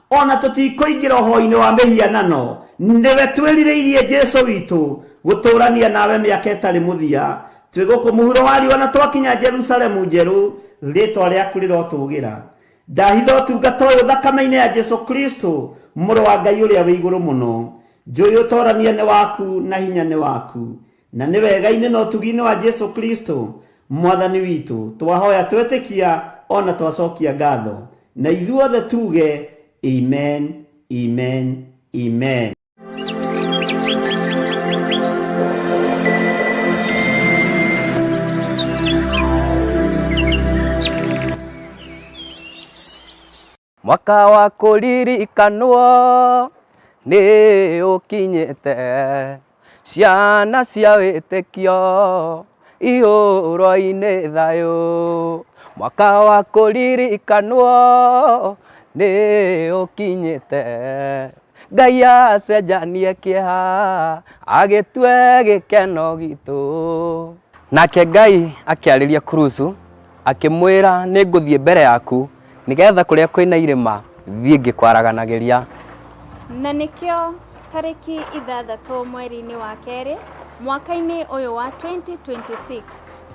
ona tũtikũingĩra ũhoi-inĩ wa mĩhianano. Nĩwe twĩrirĩirie Jesu witũ gũtũrania nawe mĩaka ĩtarĩ mũthia. Twĩ gũkũ mũhuro wa riũa na twakinya Jerusalemu njerũ, rĩtwa rĩaku rĩrotũgĩra. Ndahitha ũtungata ũyũ thakame-inĩ ya Jesu Kristo, mũrũ wa Ngai ũrĩa wĩ igũrũ mũno. Njũĩ ũtorania nĩ waku na hinya nĩ waku, na nĩ wega-inĩ na ũtugi-inĩ wa Jesu Kristo mwathani witũ twahoya twetĩkia ona twacokia ngatho, na ithuothe tuge amen, amen, amen. Mwaka wa kũririkanwo nĩ ũkinyĩte, ciana cia wĩtĩkio ihũrwo-inĩ thayũ. Mwaka wa kũririkanwo nĩ ũkinyĩte, Ngai acenjanie kĩeha agĩtue gĩkeno gitũ. Nake Ngai akĩarĩria Kurusu akĩmwĩra, nĩ ngũthiĩ mbere yaku nĩgetha kũrĩa kwĩna irĩma thiĩ ngĩkwaraganagĩria. Na nĩkĩo tarĩki 6 mweri-inĩ wa kerĩ mwaka-inĩ ũyũ wa 2026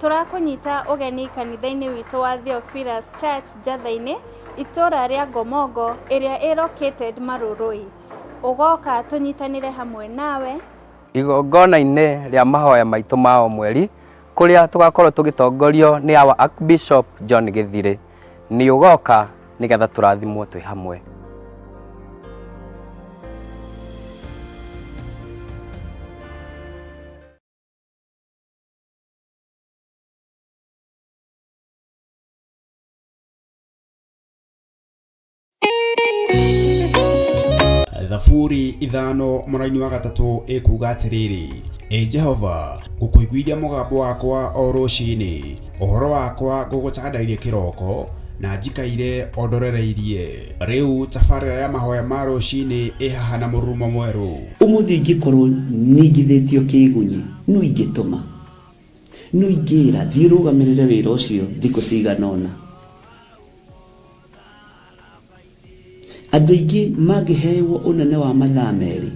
tũrakũnyita ũgeni kanitha-inĩ witũ wa Theophilus Church Njatha-inĩ, itũra rĩa Ngomongo ĩrĩa ĩ located Marurui. Ũgoka tũnyitanĩre hamwe nawe. Igongona-inĩ rĩa mahoya maitũ ma o mweri kũrĩa tũgakorwo tũgĩtongorio nĩ our Archbishop John Gĩthirĩ. Nĩ ũgoka nĩgetha tũrathimwo twĩ hamwe. Thaburi 5 mũraini wa 3 ĩkuga atĩrĩrĩ, Ĩ Jehova, ngũkũiguithia mũgambo wakwa o rũcinĩ, ũhoro wakwa ngũgũtandairie kĩroko, na njikaire o ndorereirie. Rĩu tabarĩra ya mahoya ma rũcinĩ ĩ haha na mũrurumo mwerũ. Ũmũthĩ ingĩkorwo ningithĩtio kĩĩgunyĩ, nũ ingĩtũma? Nũ ingĩĩra, 'Thiĩ ũrũgamĩrĩre wĩra ũcio thikũ cigana ũna'? Andũ aingĩ mangĩhewo ũnene wa mathaa merĩ,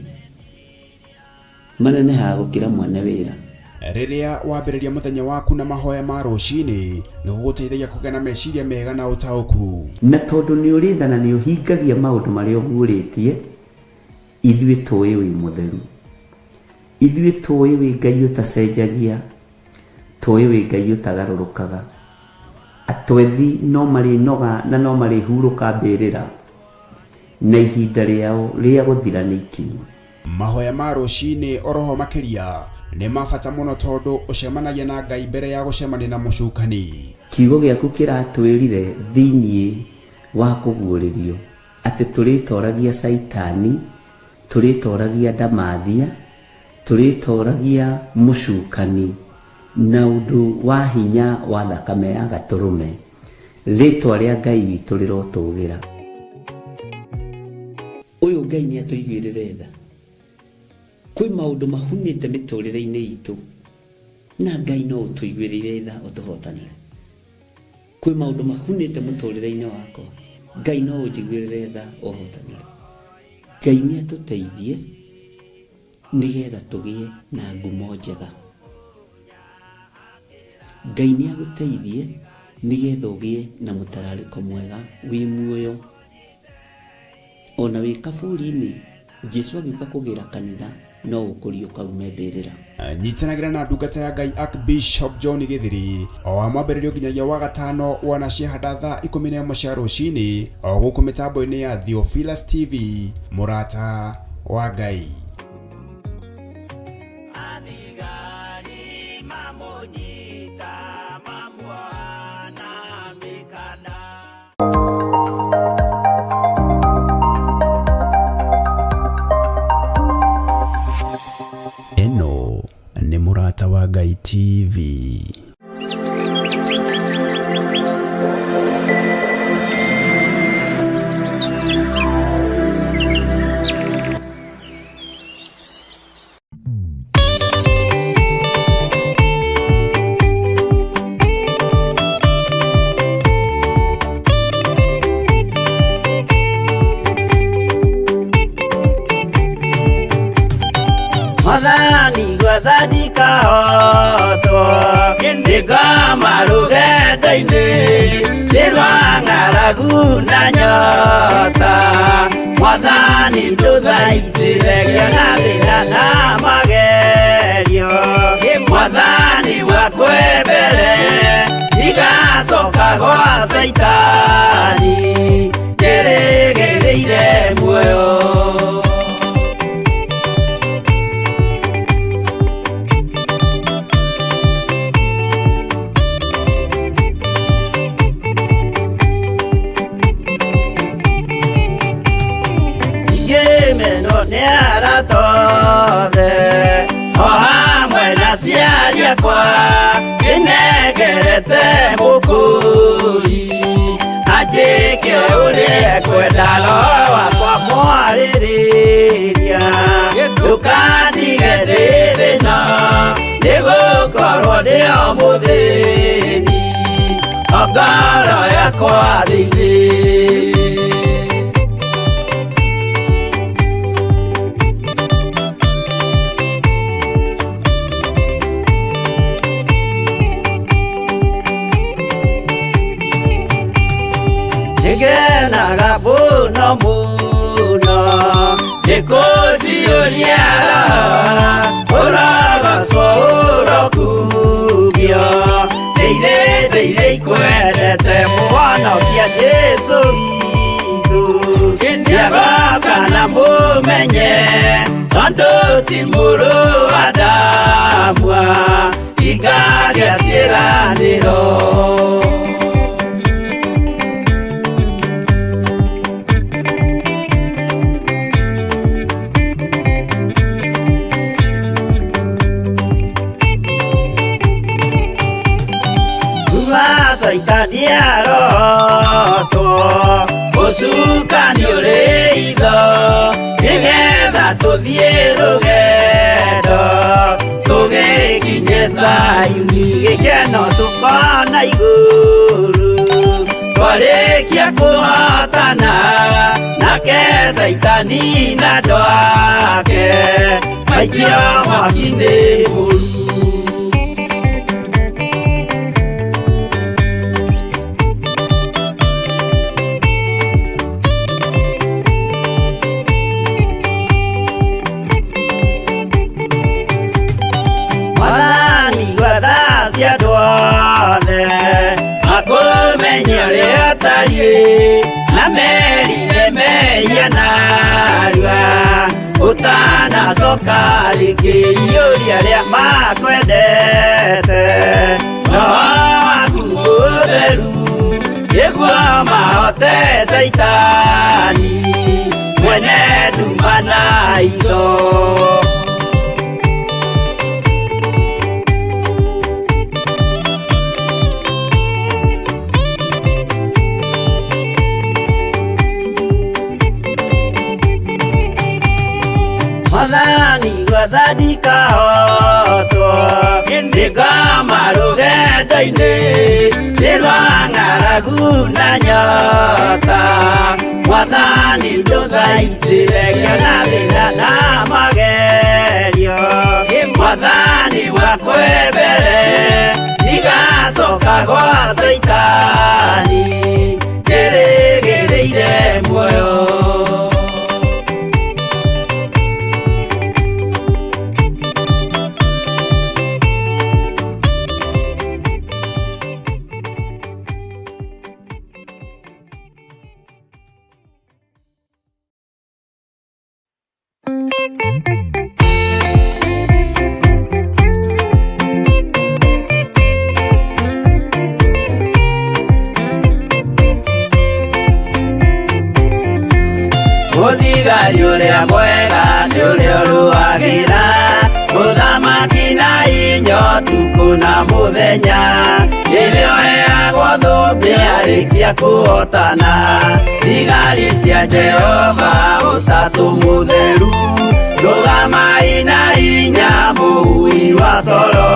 manenehaga gũkĩra mwene wĩra. Rĩrĩa wambĩrĩria mũthenya waku na mahoya ma rũcinĩ, nĩ gũgũteithagia kũgĩa na meciria mega na ũtaũku. Na tondũ nĩ ũrĩ tha na nĩ ũhingagia maũndũ marĩa ũguũrĩtie, ithuĩ tũĩ wĩ mũtheru. Ithuĩ tũĩ wĩ Ngai ũtacenjagia, tũĩ wĩ Ngai ũtagarũrũkaga. Atwethi no marĩnoga na no marĩhurũka mbĩrĩra, na ihinda rĩao rĩa gũthira nĩ ikinyu. Mahoya ma rũcinĩ oroho makĩria nĩ ma bata mũno tondũ ũcemanagia na Ngai mbere ya gũcemania na mũcukani. Kiugo gĩaku kĩratwĩrire thĩinĩ wa kũguũrĩrio atĩ tũrĩtoragia Caitani, tũrĩtoragia ndamathia, tũrĩtoragia mũcukani na ũndũ wa hinya wa thakame ya gatũrũme. Rĩtwa rĩa Ngai witũ rĩrotũgĩra. Ũyũ Ngai nĩ atũiguĩrĩre tha. Kwĩ maũndũ mahunĩte mĩtũrĩre-inĩ itũ na Ngai no ũtũiguĩrĩire tha ũtũhotanĩre. Kwĩ maũndũ mahunĩte mũtũrĩre-inĩ wakwa, Ngai no ũnjiguĩrĩre tha ũhotanĩre. Ngai nĩ atũteithie nĩgetha tũgĩe na ngumo njega. Ngai nĩ agũteithie nĩgetha ũgĩe na mũtararĩko mwega wĩ muoyo. Ona wĩ kaburi-inĩ, Jesu agĩũka kũgĩra kanitha no ũkũriũka ume mbĩrĩra. Nyitanagĩra na ndungata ya Ngai Archbishop John Gĩthiri o wa mwambĩrĩrio nginyagia wa gatano wona ciahanda thaa 11 cia rũcinĩ o gũkũ mĩtambo-inĩ ya Theophilus TV, mũrata wa Ngai. Athigari mamũnyita mamuoha na mĩkanda. Ĩno nĩ Mũrata wa Ngai TV. Gwathani kahotwo nĩngoma rũgendo-inĩ nĩ rwa ng'aragu na nyota Mwathani ndũthaitĩre ngĩona thĩna na magerio Mwathani wakwe mbere ndigacoka gwa Caitani njĩrĩgĩrĩire muoyo. Ngĩmenwo nĩ arata othe o hamwe na aciari akwa ndĩnengerete mũkũri anjĩke ũrĩa ekwenda roho wakwa mwarĩrĩria ndũkandige ndĩ thĩna nĩgũkorwo ndĩ o mũthĩni o ngoro yakwa thĩinĩ. Nĩngenaga mũno mũno nĩkũnjiyũria roho ũrogocwo ũrokumio ndĩire ndĩire ikwendete mũhonokia Jesũ witũ nĩagoka na mũmenye tondũ ti mũrũ wa Adamu ingagĩa ciĩranĩro. Kuma Caitani arotwo ũcukani ũrĩ itho nĩgetha tũthiĩ rũgendo tũgĩkinye Zayuni gĩkeno tũkona igũrũ twarĩkia kũhotana nake Caitani na andũ ake maikio mwaki-inĩ mũru. Mwathani gwatha cia andũ othe makũmenye ũrĩa ũtariĩ na merire mehia narua ũtanacoka rĩngĩ iyũria arĩa makwendete roho waku mũtheru nĩguo mahote Caitani mwene nduma na itho. Mwathani gwathani kahotwo nĩngoma rũgendo-inĩ nĩ rwa ng'aragu na nyota Mwathani ndũthaitĩre ngĩona thĩna na magerio Mwathani wakwe mbere ndigacoka gwa Caitani njĩrĩgĩrĩire muoyo. Mũthigari ũrĩa mwega nĩ ũrĩa ũrũagĩra mũthamaki na inyo ũtukũ na mũthenya nĩwe ũheagwo thũmbĩ arĩkia kũhotana thigari cia Jehova ũtatũ mũtheru rũgamai na hinya mũhui wa coro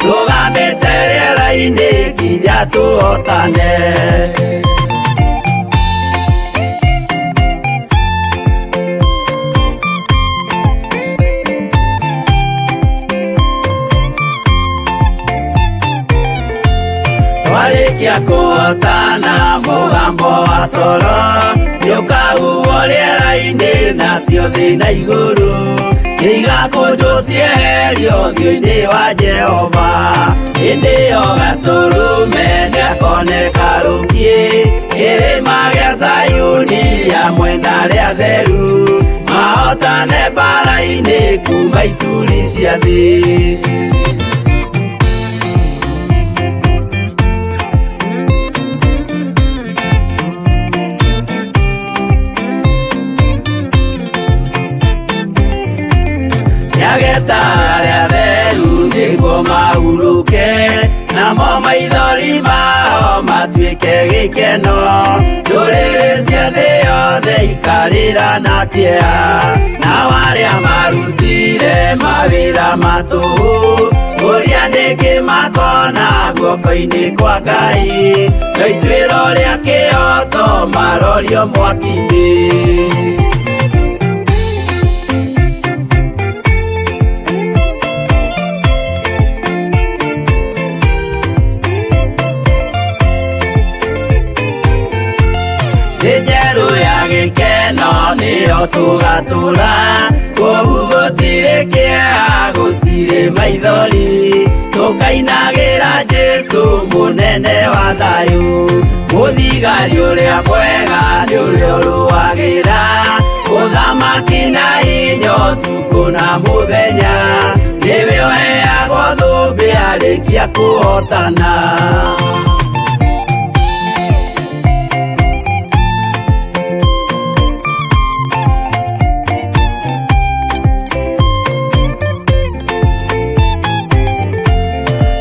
rũgamĩte rĩera-inĩ nginya tũhotane. coro nĩũkahuhwo rĩera-inĩ nacio thĩ na igũrũ nĩigakũnjwo cieherio ũthiũ-inĩ wa Jehova hĩndĩ ĩyo Gatũrũme nĩakoneka rũkiĩ kĩrĩma gĩa Zayuni hamwe na arĩa atheru mahotane mbara-inĩ kuma ituri cia thĩ. Nĩageta arĩa atheru nĩguo mahurũke namo maithori mao matuĩke gĩkeno ndũrĩrĩ cia thĩ yothe ikarĩra na kĩeha nao arĩa marutire mawĩra ma tũhũ kũrĩa nĩkĩ makona guoko-inĩ kwa Ngai no ituĩro rĩa kĩhooto marorio mwaki-inĩ. Thĩ njerũ ya gĩkeno nĩyo tũgatũra kũu gũtirĩ kĩeha gũtirĩ maithori tũkainagĩra Jesũ mũnene wa thayũ mũthigari ũrĩa mwega nĩ ũrĩa ũrũagĩra ũthamaki na hinya ũtukũ na mũthenya nĩwe ũheagwo thũmbĩ arĩkia kũhotana.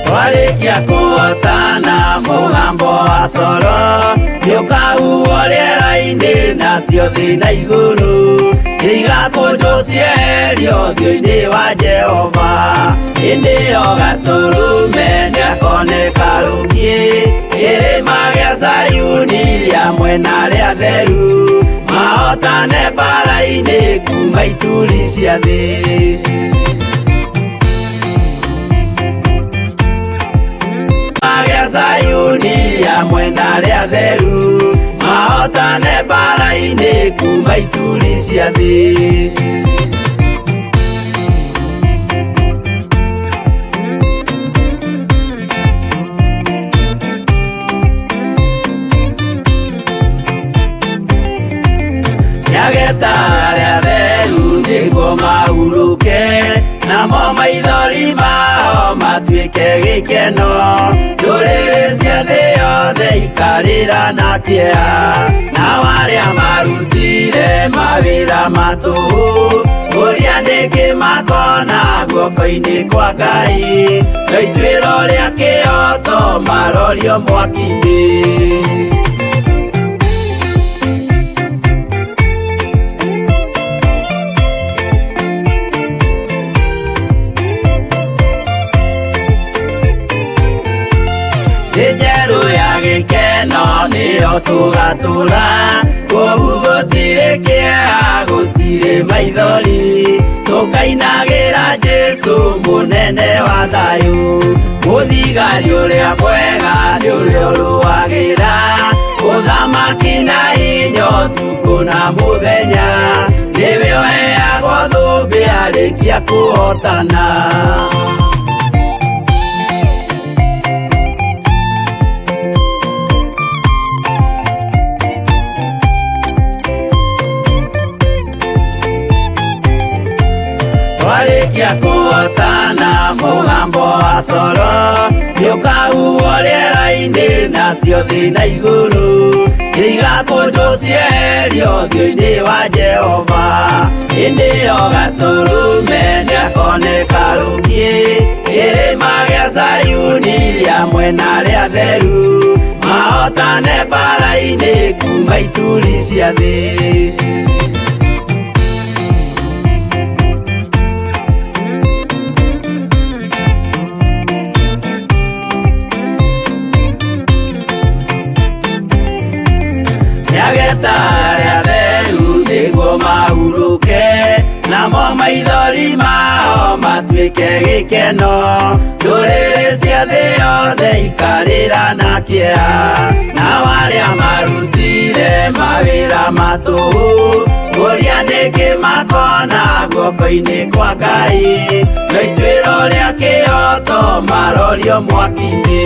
Twarĩkia kũhotana mũgambo wa coro nĩũkahuhwo rĩera-inĩ nacio thĩ na igũrũ nĩigakũnjwo cieherio ũthiũ-inĩ wa Jehova hĩndĩ ĩyo Gatũrũme nĩakoneka rũkiĩ kĩrĩma gĩa Zayuni hamwe na arĩa atheru mahotane mbara-inĩ kuma ituri cia thĩ. Gĩa Zayuni hamwe na arĩa atheru mahotane mbara-inĩ kuma ituri cia thĩ. Nĩageta arĩa atheru nĩguo mahurũke namo maithori mao matuĩke gĩkeno ndũrĩrĩ cia thĩ yothe ikarĩra na kĩeha nao arĩa marutire mawĩra ma tũhũ kũrĩa nĩkĩ makona guoko-inĩ kwa Ngai no ituĩro rĩa kĩhooto marorio mwaki-inĩ. Thĩ njerũ ya gĩkeno nĩyo tũgatũra kũu gũtirĩ kĩeha gũtirĩ maithori tũkainagĩra Jesũ mũnene wa thayũ mũthigari ũrĩa mwega nĩ ũrĩa ũrũagĩra ũthamaki na hinya ũtukũ na mũthenya nĩwe ũheagwo thũmbĩ arĩkia kũhotana. Twarĩkia kũhotana mũgambo wa coro nĩũkahuhwo rĩera-inĩ nacio thĩ na igũrũ nĩigakũnjwo cieherio ũthiũ-inĩ wa Jehova hĩndĩ ĩyo Gatũrũme nĩakoneka rũkiĩ kĩrĩma gĩa Zayuni hamwe na arĩa atheru mahotane mbara-inĩ kuma ituri cia thĩ. Nĩageta arĩa atheru nĩguo mahurũke namo maithori mao matuĩke gĩkeno ndũrĩrĩ cia thĩ yothe ikarĩra na kĩeha nao arĩa marutire tũhũ Kũria nĩkĩ makona guoko-inĩ kwa Ngai No ituĩro rĩa kĩhoto marorio mwaki-inĩ.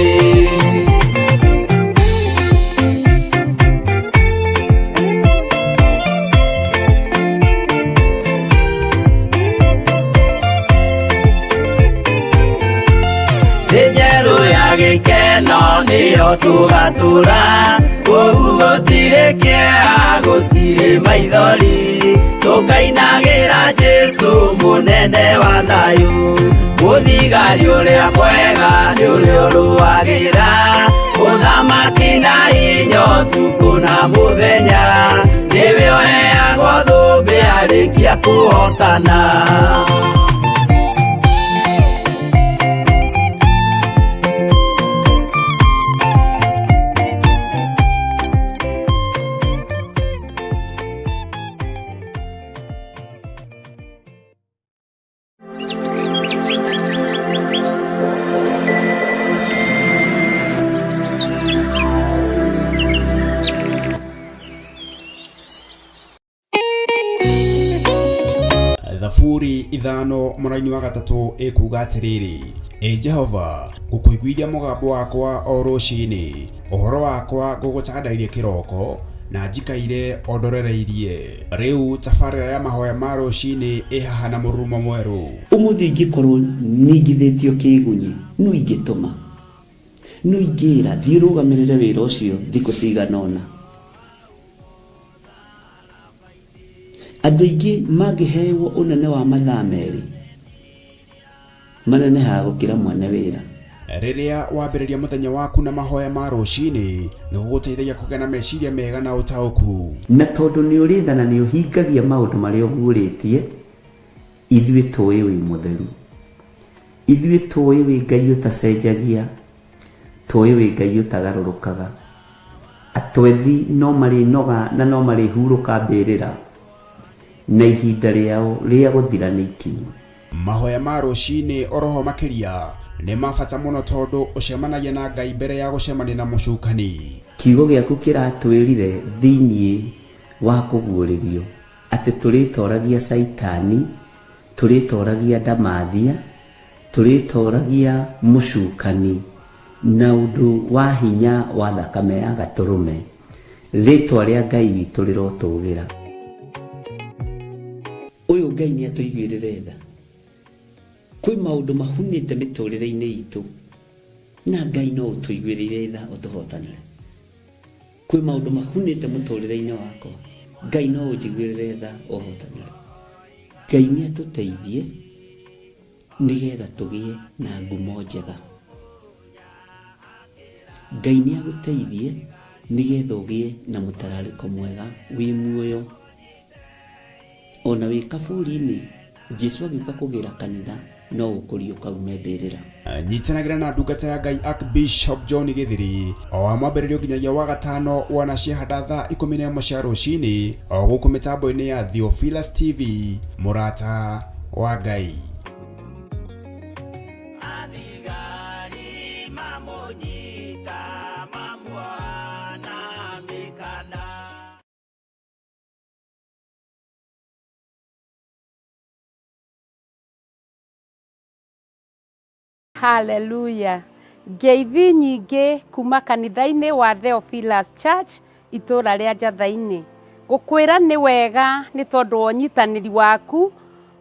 Thĩ njerũ ya gĩkeno nĩyo tũgatũra kũu gũtirĩ kĩeha gũtirĩ maithori tũkainagĩra Jesũ mũnene wa thayũ mũthigari ũrĩa mwega nĩ ũrĩa ũrũagĩra ũthamaki na hinya ũtukũ na mũthenya nĩwe ũheagwo thũmbĩ arĩkia kũhotana. Thaburi ithano mũraini wa gatatũ ĩkuga atĩrĩrĩ, Ĩ Jehova, ngũkũiguithia mũgambo wakwa o rũcinĩ, ũhoro wakwa ngũgũtandairie kĩroko, na njikaire o ndorereirie. Rĩu tabarĩra ya mahoya ma rũcinĩ ĩ haha na mũrurumo mwerũ. Ũmũthĩ ingĩkorwo ningithĩtio kĩgunyi no ingĩtũma no ingĩra thiĩ ũrũgamĩrĩre wĩra ũcio thikũ cigana ũna. Andũ aingĩ mangĩhewo ũnene wa mathaa merĩ manenehaga gũkĩra mwene wĩra. Rĩrĩa wambĩrĩria mũthenya waku na mahoya ma rũcinĩ, nĩ gũgũteithagia kũgĩa na meciria mega na ũtaũku. Na tondũ nĩ ũrĩ tha na nĩ ũhingagia maũndũ marĩa ũguũrĩtie, ithuĩ tũĩ wĩ mũtheru. Ithuĩ tũĩ wĩ Ngai ũtacenjagia, tũĩ wĩ Ngai ũtagarũrũkaga. Atwethi no marĩnoga na no marĩhurũka mbĩrĩra, na ihinda rĩao rĩa gũthira nĩ ikinyu. Mahoya ma rũcinĩ oroho makĩria nĩ ma bata mũno tondũ ũcemanagia na Ngai mbere ya gũcemania na mũcukani. Kiugo gĩaku kĩratwĩrire thĩinĩ wa kũguũrĩrio atĩ tũrĩtoragia Caitani, tũrĩtoragia ndamathia, tũrĩtoragia mũcukani na ũndũ wa hinya wa thakame ya gatũrũme. Rĩtwa rĩa Ngai witũ rĩrotũgĩra. Ũyũ Ngai nĩ atũiguĩrĩre tha. Kwĩ maũndũ mahunĩte mĩtũrĩre-inĩ itũ na Ngai no ũtũiguĩrĩire tha ũtũhotanĩre. Kwĩ maũndũ mahunĩte mũtũrĩre-inĩ wakwa Ngai no ũnjiguĩrĩre tha ũhotanĩre. Ngai nĩ atũteithie nĩgetha tũgĩe na ngumo njega. Ngai nĩ agũteithie nĩgetha ũgĩe na mũtararĩko mwega wĩ muoyo. Ona wĩ kaburi-inĩ Jesu agĩũka kũgĩra kanitha no ũkũriũka ume mbĩrĩra. Nyitanagĩra na ndungata ya Ngai Archbishop John Gĩthiri o wa mwambĩrĩrio nginyagia wa gatano wana ciahanda thaa 11 cia rũcinĩ o gũkũ mĩtambo-inĩ ya Theophilus TV, mũrata wa Ngai. Athigari mamũnyita mamuoha na mĩkanda. Haleluya. Ngeithi nyingĩ kuma kanitha-inĩ wa Theophilus Church itũũra rĩa Njatha-inĩ. Gũkwĩra nĩ wega nĩ tondũ wa ũnyitanĩri waku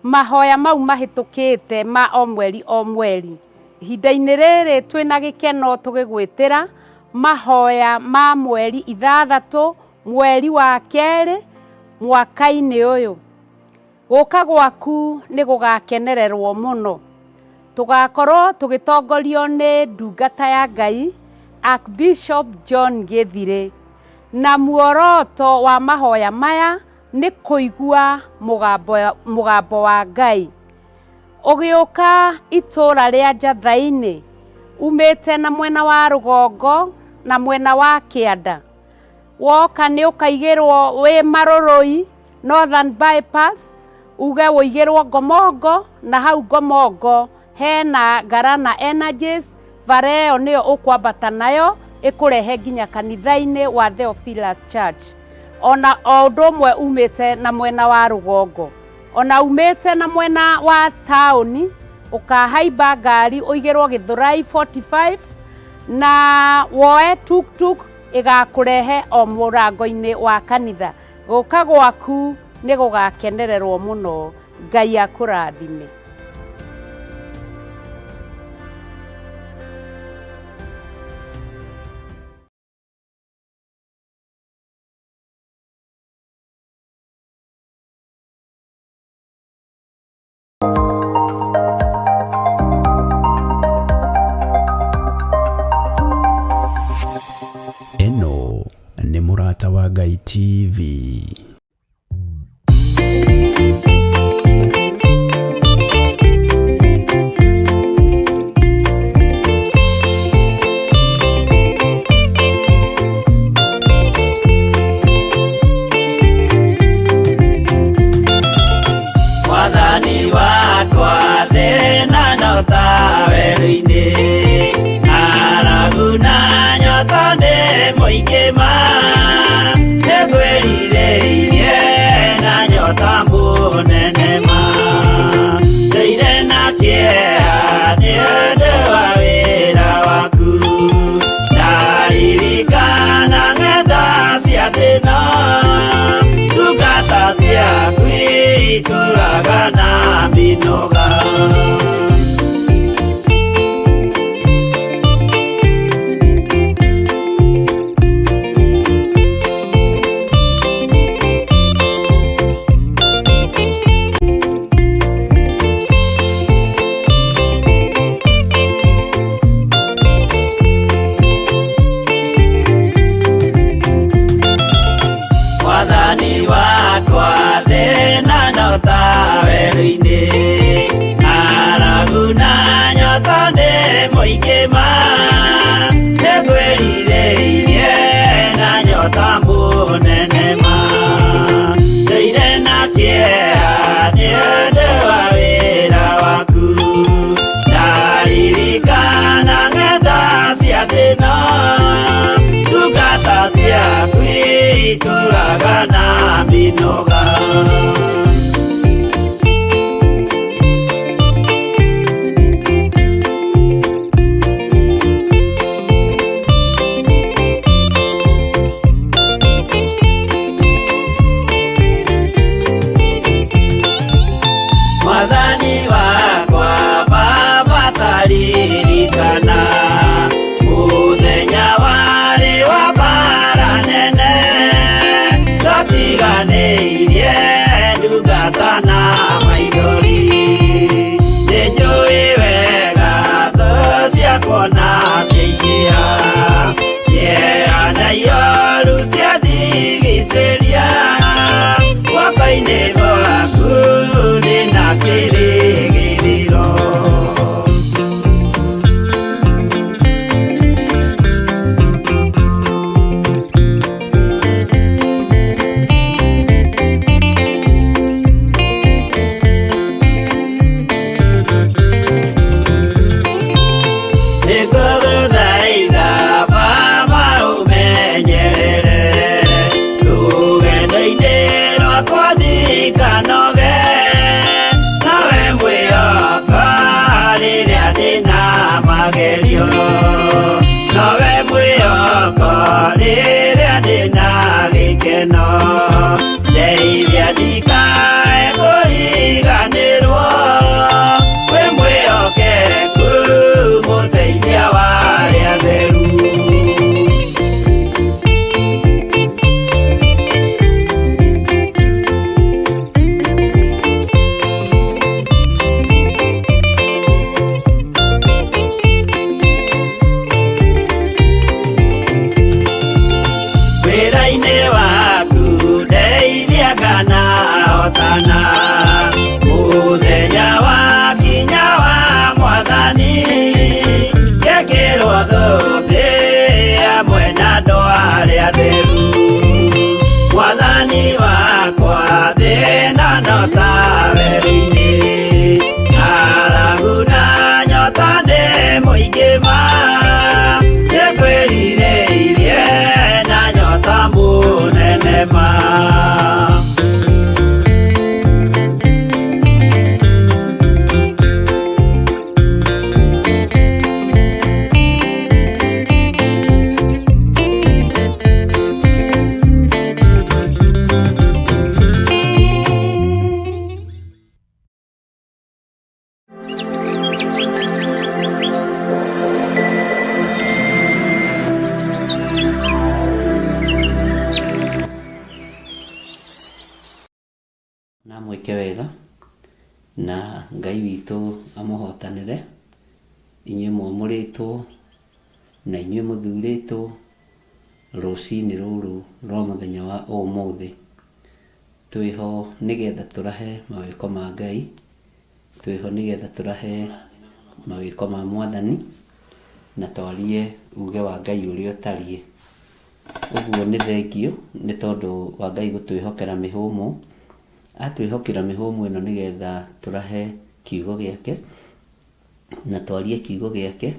mahoya mau mahĩtũkĩte ma o mweri o mweri. Ihinda-inĩ rĩrĩ twĩna gĩkeno tũgĩgwĩtĩra mahoya ma mweri ithathatũ mweri wa kerĩ mwaka-inĩ ũyũ. Gũka gwaku nĩ gũgakenererwo mũno. Tũgakorwo tũgĩtongorio nĩ ndungata ya Ngai Archbishop John Gĩthirĩ. Na muoroto wa mahoya maya nĩ kũigua mũgambo wa Ngai. Ũgĩũka itũũra rĩa Njatha-inĩ umĩte na mwena wa rũgongo na mwena wa kĩanda. Woka nĩ ũkaigĩrwo wĩ Marũrũi Northern Bypass, uge ũigĩrwo Ngomongo, na hau Ngomongo hena Ngarana Energies, bara ĩyo nĩyo ũkwambata nayo ĩkũrehe nginya kanitha-inĩ wa Theophilus Church. Ona o ũndũ ũmwe umĩte na mwena wa rũgongo, ona umĩte na mwena wa taũni, ũkahaimba ngari ũigĩrwo Gĩthũrai 45 na woe tuktuk ĩgakũrehe o mũrango-inĩ wa kanitha. Gũka gwaku nĩ gũgakenererwo mũno. Ngai akũrathime. Ĩno nĩ Mũrata wa Ngai TV. Mwathani wakwa thĩna no ta werũ-inĩ, ng'aragu na nyota nĩ mũingĩ ma, nĩngwĩrirĩirie na nyota mũnene ma, ndũire na kĩeha nĩ ũndũ wa wĩra waku, ndaririkana ng'enda cia thĩna, ndungata ciaku itũraga na mĩnoga. Mwathani wakwa thĩna no ta werũ-inĩ, ng'aragu na nyota nĩ mũingĩ ma, nĩngwĩrirĩirie na nyota mũnene ma, ndũire na kĩeha nĩ ũndũ wa wĩra waku, ndaririkana ng'enda cia thĩna, ndungata ciaku itũraga na mĩnoga. Mwathani wakwa Baba taririkana mũthenya warĩ wa mbara nene, twatiganĩirie ndungata na maithori, nĩnjũĩ wega thũ ciakwa na ciaingĩha, kĩeha na ioru ciandigicĩria, guoko-inĩ gwaku ndĩna kĩrĩgĩrĩro. Nĩngũgũthaitha Baba ũmenyerere rũgendo-inĩ rwakwa ndikanoge, nawe mwĩhoka rĩrĩa ndĩna magerio, nowe mwĩhoko rĩrĩa ndĩna gĩkeno, ndeithia ndikae kũriganĩrwo, wĩ mwĩhokeku mũteithia wa arĩa atheru. Wĩra-inĩ waku Na amwĩke wega, na Ngai witũ amũhotanĩre, inyuĩ mwamũrĩtwo na inyuĩ mũthurĩtwo rũcinĩ rũrũ rwa mũthenya wa ũmũthĩ. Twĩho nĩgetha tũrahe mawĩko ma Ngai, twĩho nĩgetha tũrahe mawĩko ma Mwathani, na twarie uge wa Ngai ũrĩa ũtariĩ. Ũguo nĩ thengiũ nĩ tondũ wa Ngai gũtwĩhokera mĩhũmũ, atwĩhokera mĩhũmũ ĩno nĩgetha tũrahe kiugo gĩake, na twarie kiugo gĩake,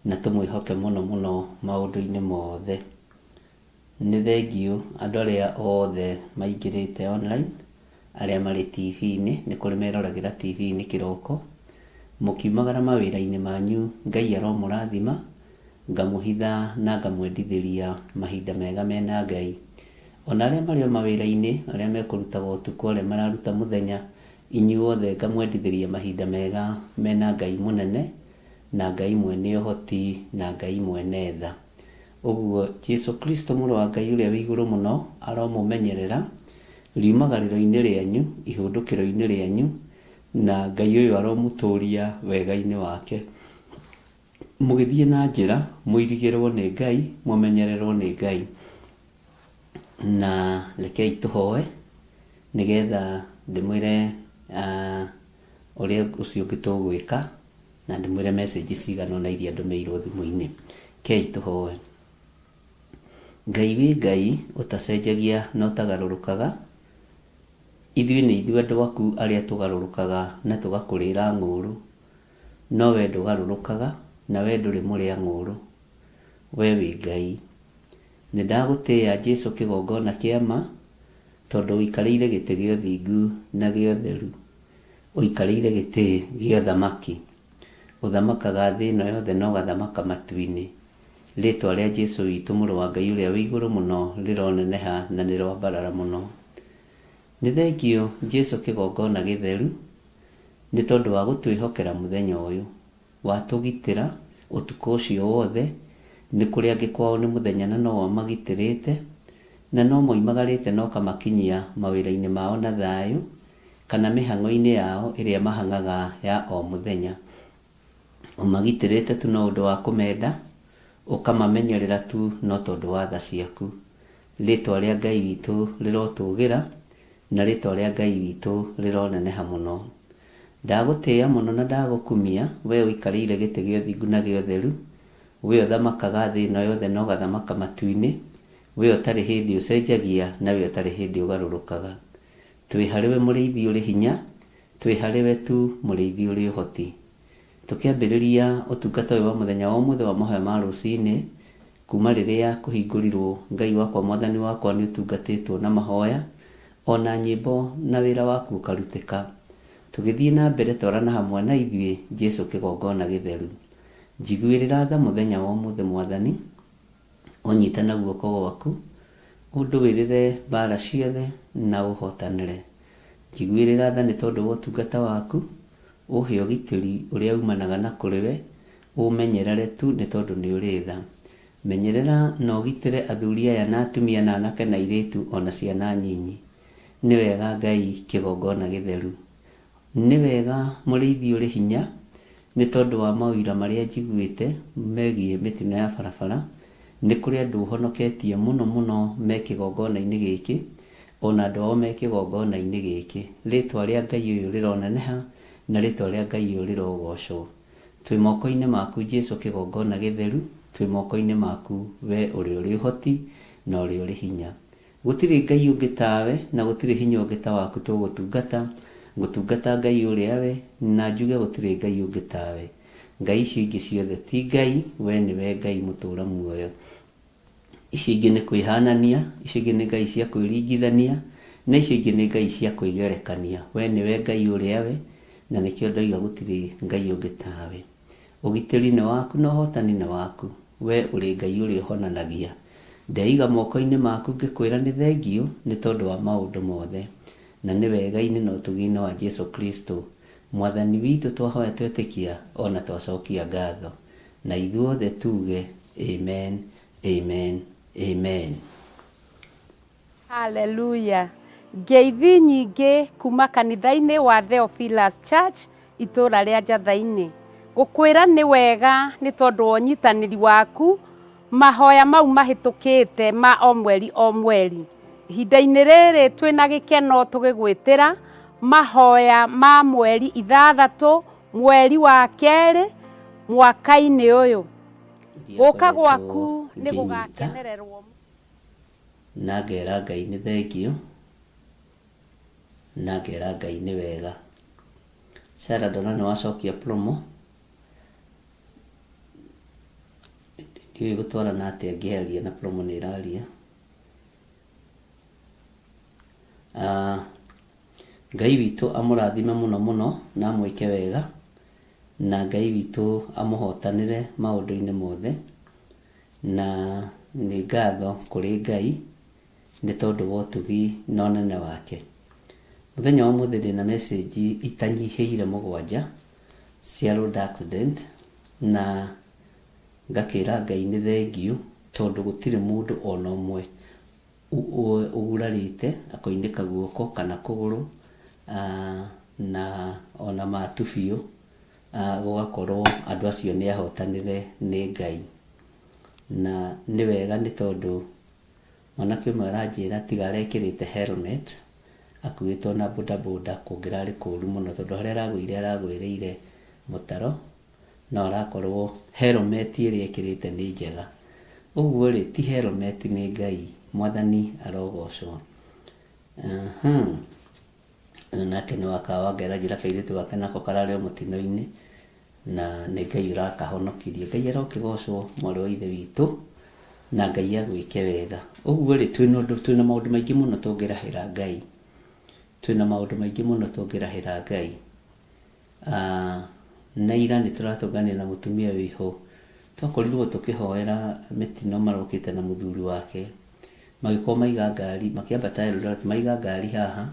na tũmwĩhoke mũno mũno maũndũ-inĩ mothe. Nĩ thengiũ andũ arĩa othe maingĩrĩte online, arĩa marĩ TV-inĩ, nĩ kũrĩ meroragĩra TV-inĩ kĩroko, mũkiumagara mawĩra-inĩ manyu, Ngai aromũrathima, ngamũhitha na ngamwendithĩria mahinda mega mena Ngai. Ona arĩa marĩ o mawĩra-inĩ, arĩa mekũrutaga ũtukũ, arĩa mararuta mũthenya, inyuothe ngamwendithĩria mahinda mega mena Ngai mũnene, na Ngai mwene ũhoti, na Ngai mwene tha. Ũguo Jesu Kristo mũrũ wa Ngai ũrĩa wĩ igũrũ mũno aromũmenyerera riumagarĩro-inĩ rĩanyu, ihũndũkĩro-inĩ rĩanyu, na Ngai ũyũ aromũtũria wega-inĩ wake. Mũgĩthiĩ na njĩra, mũirigĩrwo nĩ Ngai, mũmenyererwo nĩ Ngai. Na rekei tũhoe nĩgetha ndĩmwĩre ũrĩa ũcio ũngĩ tũgwĩka, na ndĩmwĩre message cigana ũna iria ndũmĩirwo thimũ-inĩ. Rekei tũhoe. Ngai wĩ Ngai ũtacenjagia na ũtagarũrũkaga, ithuĩ nĩ ithuĩ andũ aku arĩa tũgarũrũkaga na tũgakũrĩra ng'ũrũ, no we ndũgarũrũkaga na we ndũrĩ mũrĩa ng'ũrũ, we wĩ Ngai. Nĩ ndagũtĩĩa Jesu kĩgongona kĩa ma, tondũ ũikarĩire gĩtĩ gĩa ũthingu na gĩa ũtheru, ũikarĩire gĩtĩ gĩa ũthamaki, ũthamakaga thĩ ĩno yothe na ũgathamaka matu-inĩ. Rĩtwa rĩa Jesu witũ mũrũ wa Ngai ũrĩa wĩ igũrũ mũno rĩroneneha na rĩroambarara mũno. Nĩ thengiũ Jesu kĩgongona gĩtheru, nĩ tondũ wa gũtwĩhokera mũthenya ũyũ, watũgitĩra ũtukũ ũcio wothe, nĩ kũrĩ angĩ kwao nĩ mũthenya na no wamagitĩrĩte, na no moimagarĩte na ũkamakinyia mawĩra-inĩ mao na thayũ, kana mĩhang'o-inĩ yao ĩrĩa mahang'aga ya o mũthenya. Ũmagitĩrĩte tu no ũndũ wa kũmenda, ũkamamenyerera tu no tondũ wa tha ciaku. Rĩtwa rĩa Ngai witũ rĩrotũgĩra, na rĩtwa rĩa Ngai witũ rĩroneneha mũno. Ndagũtĩĩa mũno na ndagũkumia, we ũikarĩire gĩtĩ gĩa ũthingu na gĩa ũtheru, we ũthamakaga thĩ ĩno yothe na ũgathamaka matu-inĩ, we ũtarĩ hĩndĩ ũcenjagia na we ũtarĩ hĩndĩ ũgarũrũkaga. Twĩ harĩwe mũrĩithi ũrĩ hinya, twĩ harĩwe tu mũrĩithi ũrĩ ũhoti. Tũkĩambĩrĩria ũtungata ũyũ wa mũthenya wa ũmũthĩ wa mahoya ma rũcinĩ, kuma rĩrĩa kũhingũrirwo Ngai wakwa Mwathani wakwa nĩ ũtungatĩtwo na mahoya, ona nyĩmbo na wĩra waku ũkarutĩka. Tũgĩthiĩ na mbere twarana hamwe na ithuĩ Jesu kĩgongona gĩtheru. Njiguĩrĩra tha mũthenya wa ũmũthĩ Mwathani, ũnyite na guoko gwaku, ũndũĩrĩre mbara ciothe na ũhotanĩre. Njiguĩrĩra tha nĩ tondũ wa ũtungata waku, ũhe ũgitĩri ũrĩa umanaga na kũrĩ we, ũmenyerere tu nĩ tondũ nĩ ũrĩ tha. Menyerera na ũgitĩre athuri aya na atumia na anake na airĩtu ona ciana nyinyi. Nĩ wega Ngai kĩgongona gĩtheru. Nĩ wega mũrĩithi ũrĩ hinya, nĩ tondũ wa maũira marĩa njiguĩte megiĩ mĩtino ya barabara, nĩ kũrĩ andũ ũhonoketie mũno mũno me kĩgongona-inĩ gĩkĩ, ona andũ ao me kĩgongona-inĩ gĩkĩ. Rĩtwa rĩa Ngai ũyũ rĩroneneha, na rĩtwa rĩa Ngai ũyũ rĩrogocwo. Twĩ moko-inĩ maku Jesu kĩgongona gĩtheru, twĩ moko-inĩ maku we ũrĩa ũrĩ ũhoti na ũrĩa ũrĩ hinya. Gũtirĩ Ngai ũngĩ tawe na gũtirĩ hinya ũngĩ ta waku tũgũtungata, ngũtungata Ngai ũrĩa we na njuge gũtirĩ Ngai ũngĩ tawe. Ngai icio ingĩ ciothe ti Ngai, we nĩwe Ngai mũtũra muoyo. Icio ingĩ nĩ kwĩhanania, icio ingĩ nĩ Ngai cia kwĩringithania, na icio ingĩ nĩ Ngai cia kwĩgerekania. We nĩwe Ngai ũrĩa we, na nĩkĩo ndoiga gũtirĩ Ngai ũngĩ tawe. Ũgitĩri nĩ waku na ũhotani nĩ waku, we ũrĩ Ngai ũrĩa ũhonanagia. Ndeiga moko-inĩ maku ngĩkwĩra nĩ thengiũ nĩ tondũ wa maũndũ mothe, na nĩ wega-inĩ na ũtugi-inĩ wa Jesu Kristo Mwathani witũ twahoya twetĩkia ona twacokia ngatho. Na ithuothe tuge amen, amen, amen. Haleluya. Ngeithi nyingĩ kuma kanitha-inĩ wa Theophilus Church itũũra rĩa Njatha-inĩ. Gũkwĩra nĩ wega nĩ tondũ wa ũnyitanĩri waku mahoya mau mahĩtũkĩte ma o mweri o mweri. Ihinda-inĩ rĩrĩ twĩna gĩkeno tũgĩgwĩtĩra mahoya ma mweri ithathatũ mweri wa kerĩ mwaka-inĩ ũyũ. Iria Gũka ngoretwo gwaku nĩ ngĩnyita gũgakenererwo. Na ngera Ngai nĩ thengiũ, na ngera Ngai nĩ wega. Sarah ndona nĩ wacokia promo, ndiũĩ gũtwarana atĩa ngĩaria na promo nĩ ĩraria. Ah, Ngai witũ amũrathime mũno mũno na amwĩke wega, na Ngai witũ amũhotanĩre maũndũ-inĩ mothe, na nĩ ngatho kũrĩ Ngai nĩ tondũ wa ũtugi na ũnene wake. Mũthenya wa ũmũthĩ ndĩna message itanyihĩire mũgwanja cia road accident na ngakĩra Ngai nĩ thengiũ tondũ gũtirĩ mũndũ ona ũmwe ũgurarĩte akoinĩka guoko kana kũgũrũ na ona matu biũ gũgakorwo andũ acio nĩ ahotanĩre nĩ Ngai. Na nĩ wega nĩ tondũ mwanake ũmwe aranjĩra tiga arekĩrĩte helmet akuĩtwo na bodaboda kũngĩrarĩ kũru mũno tondũ harĩa aragũire aragwĩrĩire mũtaro no arakorwo helmet ĩrĩa ekĩrĩte nĩ njega. Ũguo rĩ ti helmet nĩ Ngai, Mwathani arogocwo. Ũyũ nake nĩ wa Kawangera anjĩra kairĩtu gake nako kararĩ o mũtino-inĩ na nĩ Ngai ũrakahonokirie. Ngai arokĩgocwo mwarĩ wa ithe witũ na Ngai agwĩke wega. Ũguo rĩ twĩna ũndũ twĩna maũndũ maingĩ mũno tũngĩrahĩra Ngai. Twĩna maũndũ maingĩ mũno tũngĩrahĩra Ngai. Ah, na ira nĩ tũratũnganire na mũtumia wĩho twakorirwo tũkĩhoera mĩtino marokĩte na mũthuri wake magĩkorwo maiga ngari makĩambata Eldoret maiga ngari haha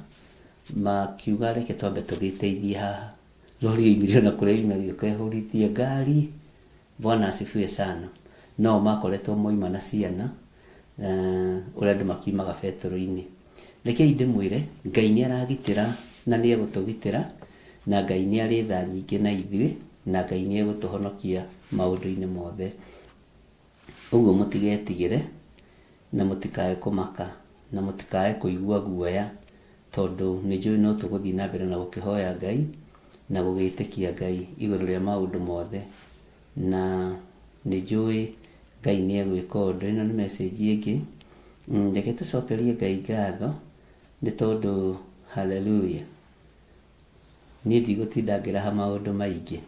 makiuga reke twambe tũgĩteithie haha rori yoimire ona kũrĩa yoima ĩgĩũka ĩhũrĩtie ngari Bwana asifiwe sana no makoretwo moima na ciana ũrĩa andũ makiumaga betũrũ-inĩ. Rekei ndĩmwĩre, Ngai nĩ aragitĩra na nĩ egũtũgitĩra, na Ngai nĩ arĩ tha nyingĩ na ithuĩ, na Ngai nĩ egũtũhonokia maũndũ-inĩ mothe. Ũguo mũtigetigĩre, na mũtikae kũmaka, na mũtikae kũigua guoya, tondũ nĩ njũĩ no tũgũthiĩ na mbere na gũkĩhoya Ngai, na gũgĩtĩkia Ngai igũrũ rĩa maũndũ mothe. Na nĩ njũĩ Ngai nĩ egwĩka ũndũ. Ĩno nĩ message ĩngĩ. Reke tũcokerie Ngai ngatho nĩ tondũ hallelujah. Niĩ ndigũtinda ngĩraha maũndũ maingĩ,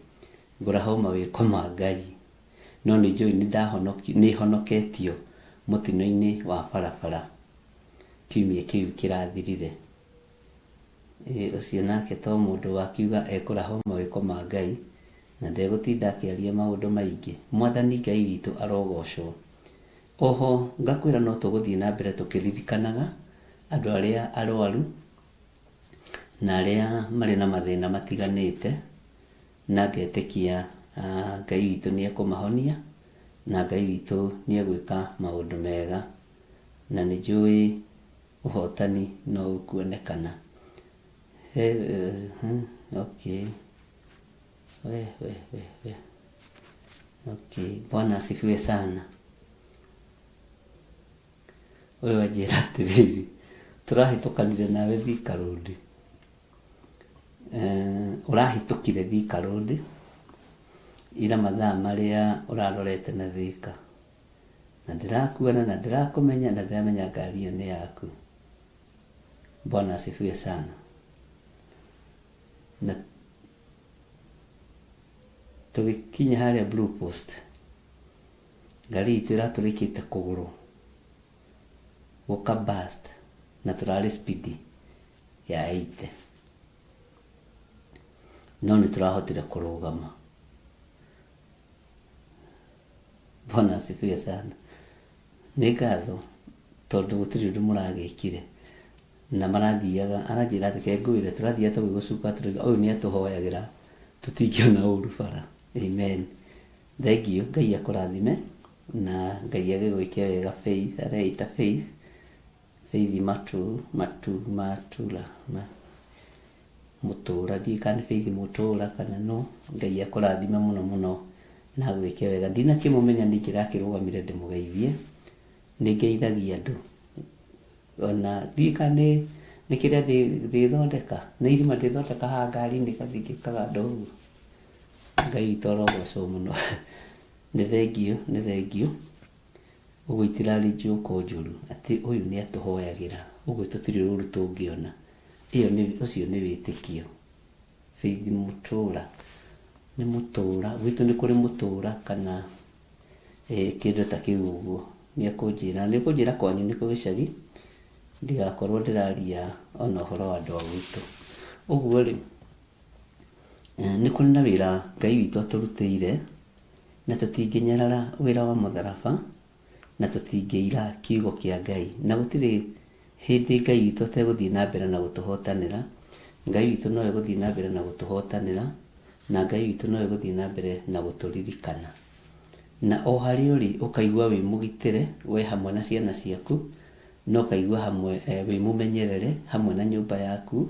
ngũraha o mawĩko ma Ngai. No nĩ njũĩ nĩ honoketio mũtino-inĩ wa barabara kiumia kĩu kĩrathirire. Ĩ ũcio nake to mũndũ wakiuga ekũraha o mawĩko ma Ngai na ndegũtinda akĩaria maũndũ maingĩ. Mwathani Ngai witũ arogocwo. Oho ngakwĩra no tũgũthiĩ na mbere tũkĩririkanaga andũ arĩa arwaru na arĩa marĩ na mathĩna matiganĩte, na ngetĩkia Ngai witũ nĩ ekũmahonia na Ngai witũ nĩ egwĩka maũndũ mega, na nĩ njũĩ ũhotani no ũkuonekana. Okay. We, we, we, we. Okay. Bwana asifiwe sana. Ũyũ anjĩra atĩrĩrĩ, tũrahĩtũkanire nawe Thika Road. Ũrahĩtũkire Thika Road ira mathaa marĩa ũrarorete na Thika. Na ndĩrakuona na ndĩrakũmenya na ndĩramenya ngari ĩyo nĩ yaku. Bwana asifiwe sana. Na tũgĩkinya harĩa Blue Post, ngari itũ ĩratũrĩkĩte kũgũrũ gũka burst na tũrarĩ speed ya 80 no nĩ tũrahotire kũrũgama. Bwana asifiwe sana. Nĩ ngatho tondũ gũtirĩ ũndũ mũragĩkire na marathiaga aranjĩra atĩ ke ngwĩre tũrathiaga tũgĩgũcuka tũrauga ũyũ nĩ atũhoyagĩra tũtingĩona ũru bara. Amen. Thank you. Ngai akũrathime na Ngai agĩgwĩke wega. Faith areita Faith. Faith Matu, Matu, Matula, ma, Mũtũra, ndiũĩ kana nĩ Faith Mũtũra kana nũ. Ngai akũrathime mũno mũno na agwĩke wega. Ndinakĩmũmenya nĩ ingĩrakĩrũgamire ndĩmũgeithie. Nĩ ngeithagia andũ. Ona ndiũĩ kana nĩ nĩ kĩrĩa ndĩthondeka, nĩ irima ndĩthondeka haha ngari-inĩ ngathiĩ ngĩkaganda ũguo. Ngai witũ arogocwo mũno. Nĩ thengiũ, nĩ thengiũ. Ũguo itirarĩ njũko njũru atĩ ũyũ nĩ atũhoyagĩra, ũguo tũtirĩ ũru tũngĩona. Ĩyo nĩ, ũcio nĩ wĩtĩkio. Faith Mũtũra, nĩ Mũtũra, gwitũ nĩ kũrĩ Mũtũra kana kĩndũ ta kĩu ũguo. Nĩ ekũnjĩra, nĩ ũkũnjĩra kwanyu nĩ kũ gĩcagi, ndigakorwo ndĩraria ona ũhoro wa andũ a gwitũ. Ũguo rĩ, nĩ kũrĩ na wĩra Ngai witũ atũrutĩire, na tũtingĩnyarara wĩra wa mũtharaba, na tũtingĩira kiugo kĩa Ngai. Na gũtirĩ hĩndĩ Ngai witũ ategũthiĩ na mbere na gũtũhotanĩra. Ngai witũ no egũthiĩ na mbere na gũtũhotanĩra, na Ngai witũ no egũthiĩ na mbere na gũtũririkana. Na o harĩa ũrĩ ũkaigua wĩ mũgitĩre we hamwe na ciana ciaku, na ũkaigua hamwe wĩ mũmenyerere hamwe na nyũmba yaku,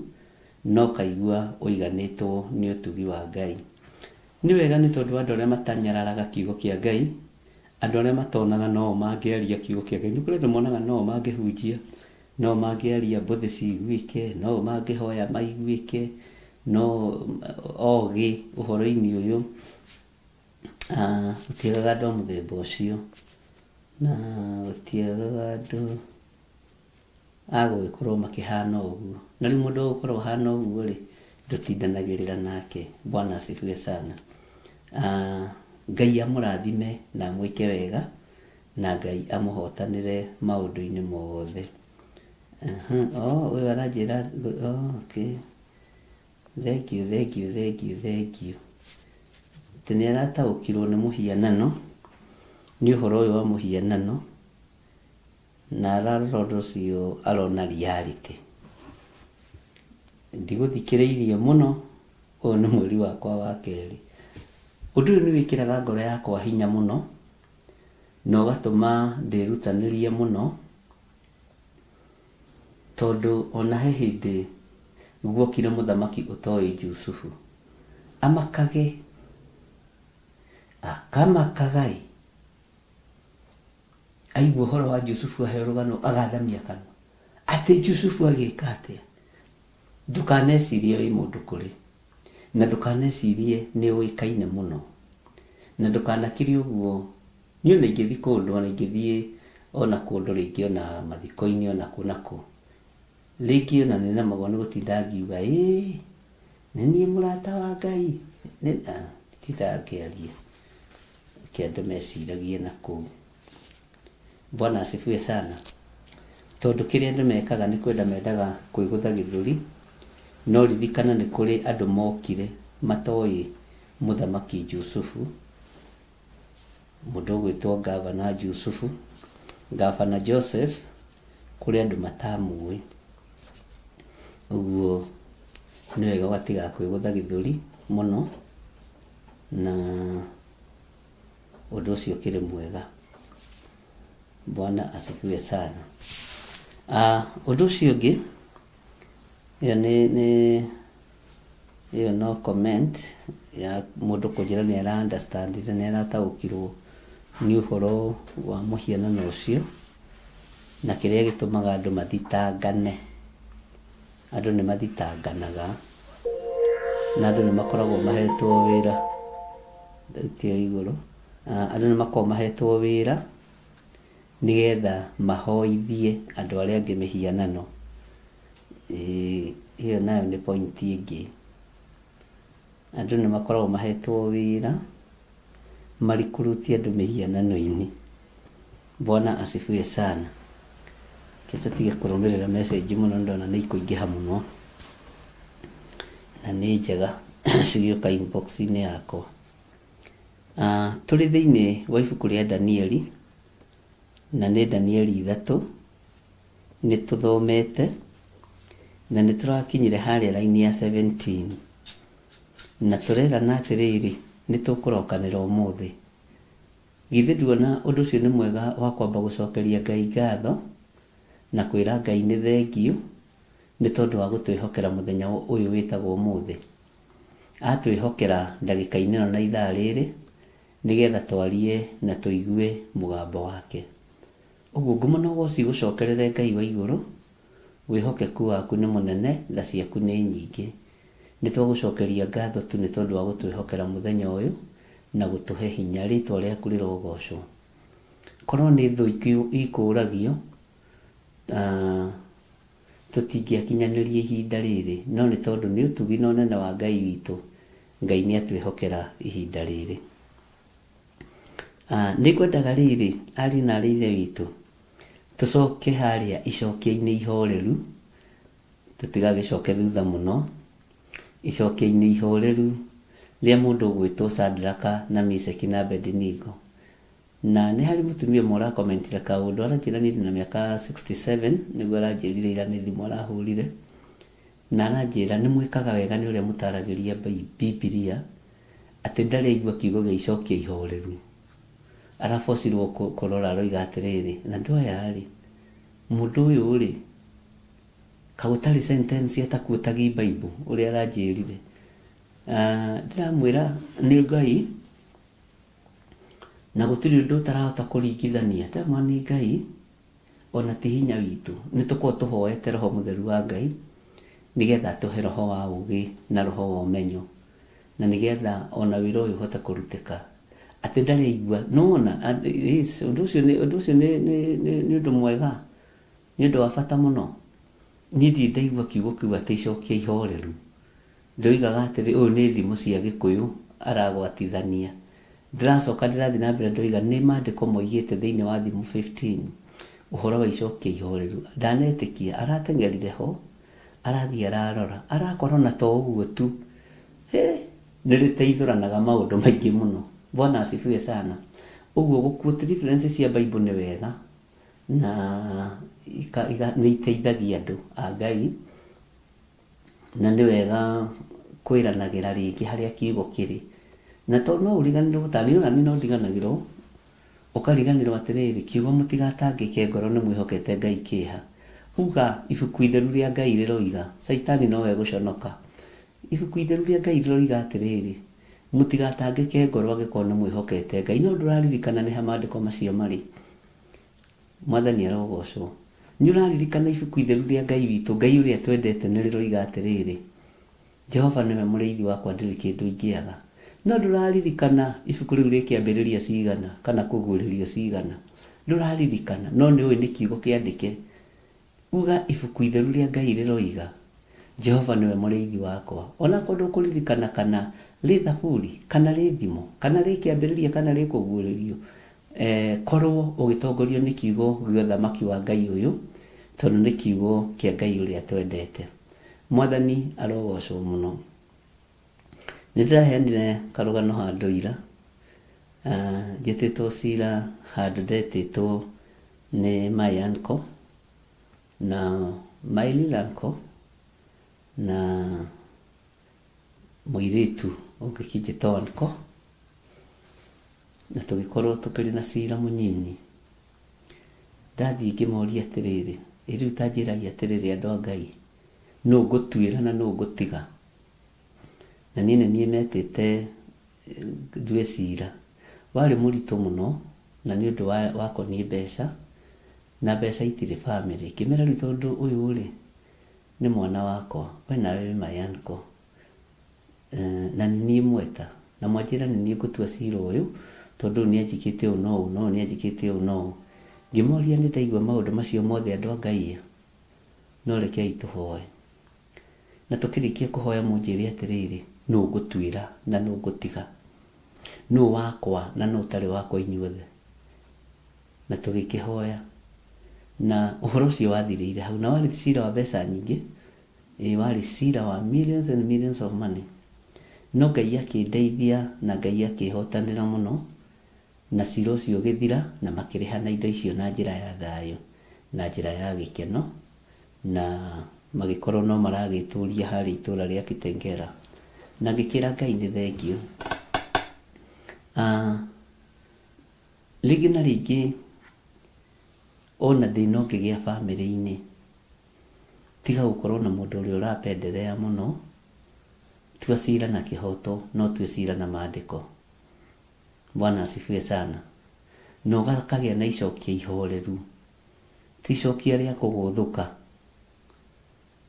na ũkaigua ũiganĩtwo nĩ ũtugi wa Ngai. Nĩ wega nĩ tondũ andũ arĩa matanyararaga kiugo kĩa Ngai, andũ arĩa matonaga no o mangĩaria kiugo kĩa Ngai. Nĩ kũrĩ andũ monaga no o mangĩhunjia, no o mangĩaria mbũthĩ ciguĩke, no o mangĩhoya maiguĩke, no o ogĩ ũhoro-inĩ ũyũ. Gũtiagaga andũ a mũthemba ũcio, na gũtiagaga andũ a gũgĩkorwo makĩhana ũguo. Na rĩu mũndũ wa gũkorwo ahana ũguo rĩ, ndũtindanagĩrĩra nake. Bwana asifiwe sana. Ngai amũrathime na amwĩke wega, na Ngai amũhotanĩre maũndũ-inĩ mothe. Oh, ũyũ aranjĩra, oh, okay. Thengiũ, thengiũ, thengiũ, thengiũ. Atĩ nĩ arataũkirwo nĩ mũhianano, nĩ ũhoro ũyũ wa mũhianano, na ararora ũndũ ũcio arona reality. Ndigũthikĩrĩirie mũno, ũyũ nĩ mweri wakwa wa kerĩ. Ũndũ ũyũ nĩ wĩkĩraga ngoro yakwa hinya mũno, na ũgatũma ndĩrutanĩrie mũno, Tondũ o na he hĩndĩ guokire mũthamaki ũtoĩ Jusufu, amakage, akamakaga-ĩ, aigua ũhoro wa Jusufu aheo rũgano agathamia kanua, atĩ Jusufu agĩka atĩa? Ndũkanecirie wĩ mũndũ kũrĩ, na ndũkanecirie nĩ ũĩkaine mũno, na ndũkanakire ũguo. Niĩ ona ingĩthiĩ kũndũ, ona ingĩthiĩ ona kũndũ rĩngĩ ona mathiko-inĩ ona kũ na kũ, rĩngĩ ona nĩ nemagwo nĩ gũtinda ngiuga ĩĩ nĩ niĩ mũrata wa Ngai, nditindaga ngĩaria, reke andũ meciragie na kũu. Bwana asifiwe sana. Tondũ kĩrĩa andũ mekaga nĩ kwenda mendaga kwĩgũtha gĩthũri, no ririkana nĩ kũrĩ andũ mokire matoĩ mũthamaki Jusufu, mũndũ ũgwĩtwo ngavana Jusufu, ngavana Joseph, kũrĩ andũ matamũĩ. Ũguo nĩ wega ũgatiga kwĩgũtha gĩthũri mũno, na ũndũ ũcio ũkĩrĩ mwega. Bwana asifiwe sana. Ũndũ ũcio ũngĩ, ĩyo nĩ nĩ ĩyo no comment ya mũndũ kũnjĩra nĩ ara understand nĩ arataũkirwo nĩ ũhoro wa mũhianano ũcio na kĩrĩa gĩtũmaga andũ mathitangane. Andũ nĩ mathitanganaga na andũ nĩ makoragwo mahetwo wĩra, thauti ĩyo igũrũ, andũ nĩ makoragwo mahetwo wĩra nĩgetha mahoithie andũ arĩa angĩ mĩhianano. Ĩyo nayo nĩ point ĩngĩ. Andũ nĩ makoragwo mahetwo wĩra marikurutie andũ mĩhianano-inĩ. Bwana asifiwe sana. Reke tũtige kũrũmĩrĩra message mũno nĩ ndona nĩ ikũingĩha mũno na nĩ njega cigĩũka inbox -inĩ yakwa. Tũrĩ thĩinĩ wa ibuku rĩa Danieli na nĩ Danieli 3 nĩ tũthomete na nĩ tũrakinyire harĩa raini ya 17 na tũrerana atĩrĩrĩ, nĩ tũkũrokanĩra ũmũthĩ. Githĩ nduona ũndũ ũcio nĩ mwega wa kwamba gũcokeria Ngai ngatho Na kwĩra Ngai nĩ thengiũ nĩ tondũ wa gũtwĩhokera mũthenya ũyũ wĩtagwo ũmũthĩ. Atwĩhokera ndagĩka-inĩ ĩno na ithaa rĩrĩ nĩgetha twarie na tũigue mũgambo wake. Ũguo ngumo na ũgoci igũcokerere Ngai wa igũrũ, wĩhokeku waku nĩ mũnene, tha ciaku nĩ nyingĩ. Nĩ twagũcokeria ngatho tu nĩ tondũ wa gũtwĩhokera mũthenya ũyũ na gũtũhe hinya. Rĩtwa rĩaku rĩrogocwo. Korwo nĩ thũ ikũragio, tũtingĩakinyanĩria ihinda rĩrĩ, no nĩ tondũ nĩ ũtugi na ũnene wa Ngai witũ, Ngai nĩ atwĩhokera ihinda rĩrĩ. Nĩ ngwendaga rĩrĩ, ariũ na aarĩ a Ithe witũ, tũcoke harĩa icokia-inĩ ihoreru, tũtigagĩcoke thutha mũno, icokia-inĩ ihoreru rĩa mũndũ ũgwĩtwo Shadraka na Mishaki na Abednego. Na nĩ harĩ mũtumia ũmwe ũrakomentire kaũndũ, aranjĩra niĩ ndĩna mĩaka 67, nĩguo aranjĩrire ira nĩ thimũ arahũrire, na aranjĩra nĩ mwĩkaga wega nĩ ũrĩa mũtaragĩria Bibilia, atĩ ndarĩ aigua kiugo gĩa icokia ihoreru. Arabocirwo kũrora aroiga atĩrĩrĩ, na andũ aya rĩ, mũndũ ũyũ rĩ, kaĩ gũtarĩ sentence atakuotagi Bible ũrĩa aranjĩrire. Ndĩramwĩra nĩ Ngai, Na gũtirĩ ũndũ ũtarahota kũringithania. Ndamwĩra nĩ Ngai, ona ti hinya witũ. Nĩ tũkoragwo tũhoete Roho Mũtheru wa Ngai, nĩgetha atũhe roho wa ũgĩ na roho wa ũmenyo, na nĩgetha ona wĩra ũyũ ũhote kũrutĩka. Atĩ ndarĩ aigua, nĩ wona, ũndũ ũcio nĩ ũndũ ũcio nĩ nĩ nĩ ũndũ mwega, nĩ ũndũ wa bata mũno. Niĩ ndirĩ ndaigua kiugo kĩu atĩ icokia ihoreru. Ndoigaga atĩrĩ, ũyũ nĩ thimo cia Gĩkũyũ aragwatithania. Ndĩracoka ndĩrathiĩ na mbere ndoiga nĩ mandĩko moigĩte thĩinĩ wa Thimo 15 ũhoro wa icokia ihoreru. Ndanetĩkia, arateng'erire ho, arathiĩ ararora, arakora ona to ũguo tu, hĩ, nĩ rĩteithũranaga maũndũ maingĩ mũno. Bwana asifiwe sana. Ũguo gũ quote references cia Bible nĩ wega na nĩ iteithagia andũ a Ngai. Na nĩ wega kwĩranagĩra rĩngĩ harĩa kiugo kĩrĩ. Na tondũ no ũriganĩrwo ta niĩ ona niĩ no ndiganagĩrwo, ũkariganĩrwo atĩrĩrĩ, kiugo mũtigatangĩke ngoro nĩ mwĩhokete Ngai kĩha. Uga ibuku itheru rĩa Ngai rĩroiga, caitani nowe egũconoka. Ibuku itheru rĩa Ngai rĩroiga atĩrĩrĩ, mũtigatangĩke ngoro angĩkorwo nĩ mwĩhokete Ngai. No ndũraririkana nĩ ha maandĩko macio marĩ. Mwathani arogocwo. Nĩ ũraririkana ibuku itheru rĩa Ngai witũ, Ngai ũrĩa twendete nĩ rĩroiga atĩrĩrĩ, Jehova nĩwe mũrĩithi wakwa ndirĩ kĩndũ ingĩaga. No ndũraririkana ibuku rĩu rĩ kĩambĩrĩria cigana kana kũguũrĩrio cigana. Ndũraririkana, no nĩ ũĩ nĩ kiugo kĩandĩke. Uga ibuku itheru rĩa Ngai rĩroiga, Jehova nĩwe mũrĩithi wakwa. O na akorũo ndũkũririkana kana rĩ Thaburi, kana rĩ Thimo, kana rĩ Kĩambĩrĩria kana rĩ Kũguũrĩrio, korũo ũgĩtongorio nĩ kiugo gĩa ũthamaki wa Ngai ũyũ, tondũ nĩ kiugo kĩa Ngai ũrĩa twendete. Mwathani arogocwo mũno. Nĩ ndĩraheanire karũgano handũ ira, njĩtĩtwo cira handũ ndetĩtwo nĩ my uncle na my little uncle na mũirĩtu ũngĩkĩnjĩta uncle na tũgĩkorwo tũkĩrĩ na cira mũnyinyi. Ndathiĩ ngĩmoria atĩrĩrĩ, ĩ rĩu ta njĩrai atĩrĩrĩ andũ a Ngai, nũ ngũtuĩra na nũ ngũtiga? Na niĩ nĩ niĩ metĩte ndue cira. Warĩ mũritũ mũno na nĩ ũndũ wakoniĩ mbeca, na mbeca itirĩ bamĩrĩ. Ngĩmera rĩu tondũ ũyũ rĩ, nĩ mwana wakwa, we nawe wĩ my uncle, na nĩ niĩ mweta, na mwanjĩra nĩ niĩ ngũtua cira ũyũ, tondũ ũyũ nĩ anjĩkĩte ũũ na ũũ, na ũyũ nĩ anjĩkĩte ũũ na ũũ. Ngĩmoria nĩ ndaigua maũndũ macio mothe andũ a Ngai ĩ, no rekei tũhoe. Na tũkĩrĩkia kũhoya mũnjĩre atĩrĩrĩ, nũ ngũtuĩra na nũ ngũtiga? Nũ wakwa na nũ ũtarĩ wakwa inyuothe? Na tũgĩkĩhoya. Na ũhoro ũcio wathirĩire hau. Na warĩ cira wa mbeca nyingĩ, ĩĩ warĩ cira wa millions and millions of money. No Ngai akĩndeithia na Ngai akĩhotanĩra mũno, na cira ũcio ũgĩthira na makĩrĩhana indo icio na njĩra ya thayũ, na njĩra ya gĩkeno. Na magĩkorwo no maragĩtũria harĩa itũra rĩa Kitengela. Na ngĩkĩra Ngai nĩ thengiũ. Ah, rĩngĩ na rĩngĩ Ona thĩna ũngĩgĩa bamĩrĩ-inĩ, tiga gũkorwo na mũndũ ũrĩa ũrapenderea mũno, tua cira na kĩhoto, no tue cira na maandĩko. Bwana asifiwe sana. Na ũgakagĩa na icokia ihoreru, ti icokia rĩa kũgũthũka.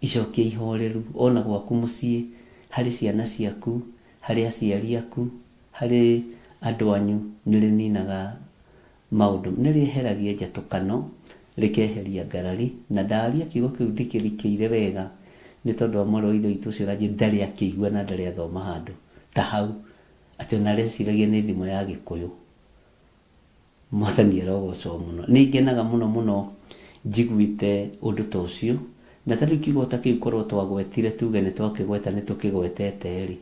Icokia ihoreru ona gwaku mũciĩ, harĩ ciana ciaku, harĩ aciari aku, harĩ andũ anyu, nĩ rĩninaga maũndũ, nĩ rĩeheragia njatũkano, rĩkeheria ngarari, na ndaria kiugo kĩu ndĩkĩrikĩire wega, nĩ tondũ wa mwarĩ wa ithe witũ ũcio ũranjĩra ndarĩ akĩigua na ndarĩ athoma handũ ta hau, atĩ ona areciragia nĩ thimo ya Gĩkũyũ. Mwathani arogocwo mũno. Nĩ ngenaga mũno mũno njiguĩte ũndũ ta ũcio, na ta rĩu kiugo ta kĩu korwo twagwetire tuge nĩ twakĩgweta nĩ tũkĩgwetete rĩ,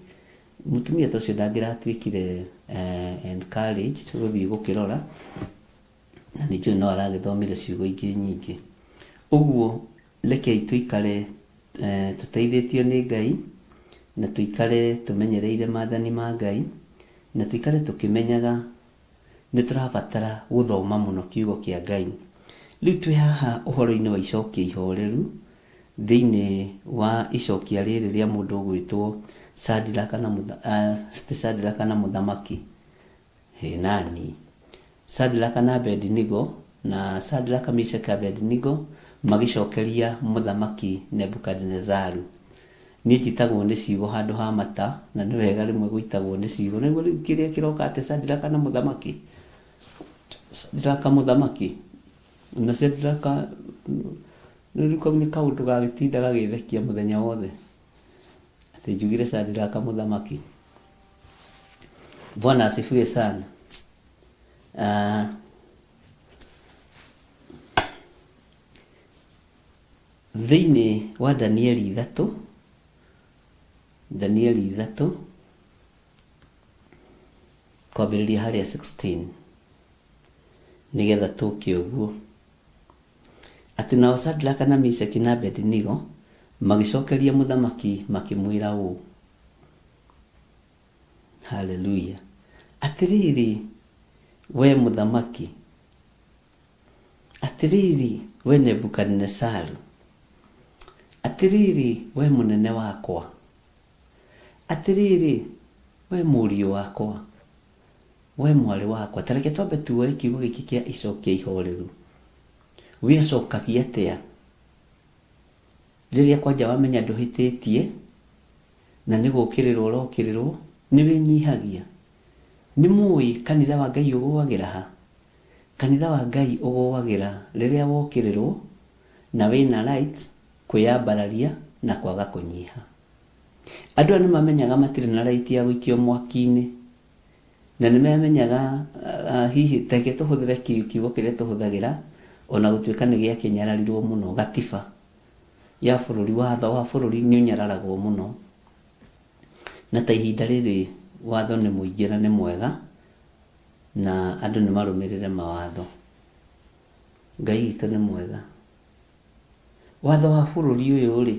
mũtumia ta ũcio ndangĩratuĩkire encouraged gũthiĩ gũkĩrora, na nĩ njũĩ no aragĩthomire ciugo ingĩ nyingĩ. Ũguo rekei tũikare tũteithĩtio nĩ Ngai, na tũikare tũmenyereire maathani ma Ngai, na tũikare tũkĩmenyaga nĩ tũrabatara gũthoma mũno kiugo kĩa Ngai. Rĩu twĩ haha ũhoro-inĩ wa icokia ihoreru, thĩinĩ wa icokia rĩrĩ rĩa mũndũ ũgwĩtwo Shadraka na ti Shadraka na mũthamaki, hĩ nani, Shadraka na Abednego, na Shadraka, Meshaki, Abednego magĩcokeria mũthamaki Nebukadinezaru. Niĩ njitagwo nĩ ciugo handũ ha mata, na nĩ wega rĩmwe gũitagwo nĩ ciugo. Nĩguo rĩu kĩrĩa kĩroka atĩ Shadraka na mũthamaki, Shadraka mũthamaki, na Shadraka, rĩu kau nĩ kaũndũ gagĩtinda gagĩthekia mũthenya wothe, atĩ njugire Shadraka mũthamaki. Bwana asifiwe sana. Thĩinĩ wa Danieli ithatũ, Danieli ithatũ, kwambĩrĩria harĩa 16, nĩgetha tũke ũguo. Atĩ nao Shadraka na Meshaki na Abednego magĩcokeria mũthamaki makĩmwĩra ũũ, Haleluya! Atĩrĩrĩ, wee mũthamaki, Atĩrĩrĩ, wee Nebukadinezaru, atĩrĩrĩ, wee mũnene wakwa, atĩrĩrĩ, wee mũriũ wakwa, wee mwarĩ wakwa. Ta reke twambe tuoe kiugo gĩkĩ kĩa icokia ihoreru. Wee ũcokagia atĩa rĩrĩa kwanja wamenya ndũhĩtĩtie na nĩ gũũkĩrĩrwo ũrokĩrĩrwo? Nĩ wĩnyihagia? Nĩ mũĩ kanitha wa Ngai ũgũagĩra ha? Kanitha wa Ngai ũgũagĩra rĩrĩa wokĩrĩrwo na wĩna right kwĩyambararia na kwaga kũnyiha. Andũ aya nĩmamenyaga matirĩ na right ya gũikio mwaki-inĩ na nĩmamenyaga hihi ta reke tũhũthĩre kiugo kĩrĩa tũhũthagĩra ona gũtuĩka nĩgĩakĩnyararirwo mũno, gatiba ya bũrũri, watho wa bũrũri nĩũnyararagwo mũno. Na ta ihinda rĩrĩ watho nĩ mũingĩ na nĩ mwega. Na andũ nĩ marũmĩrĩre mawatho. Ngai witũ nĩ mwega. Watho wa bũrũri ũyũ-rĩ,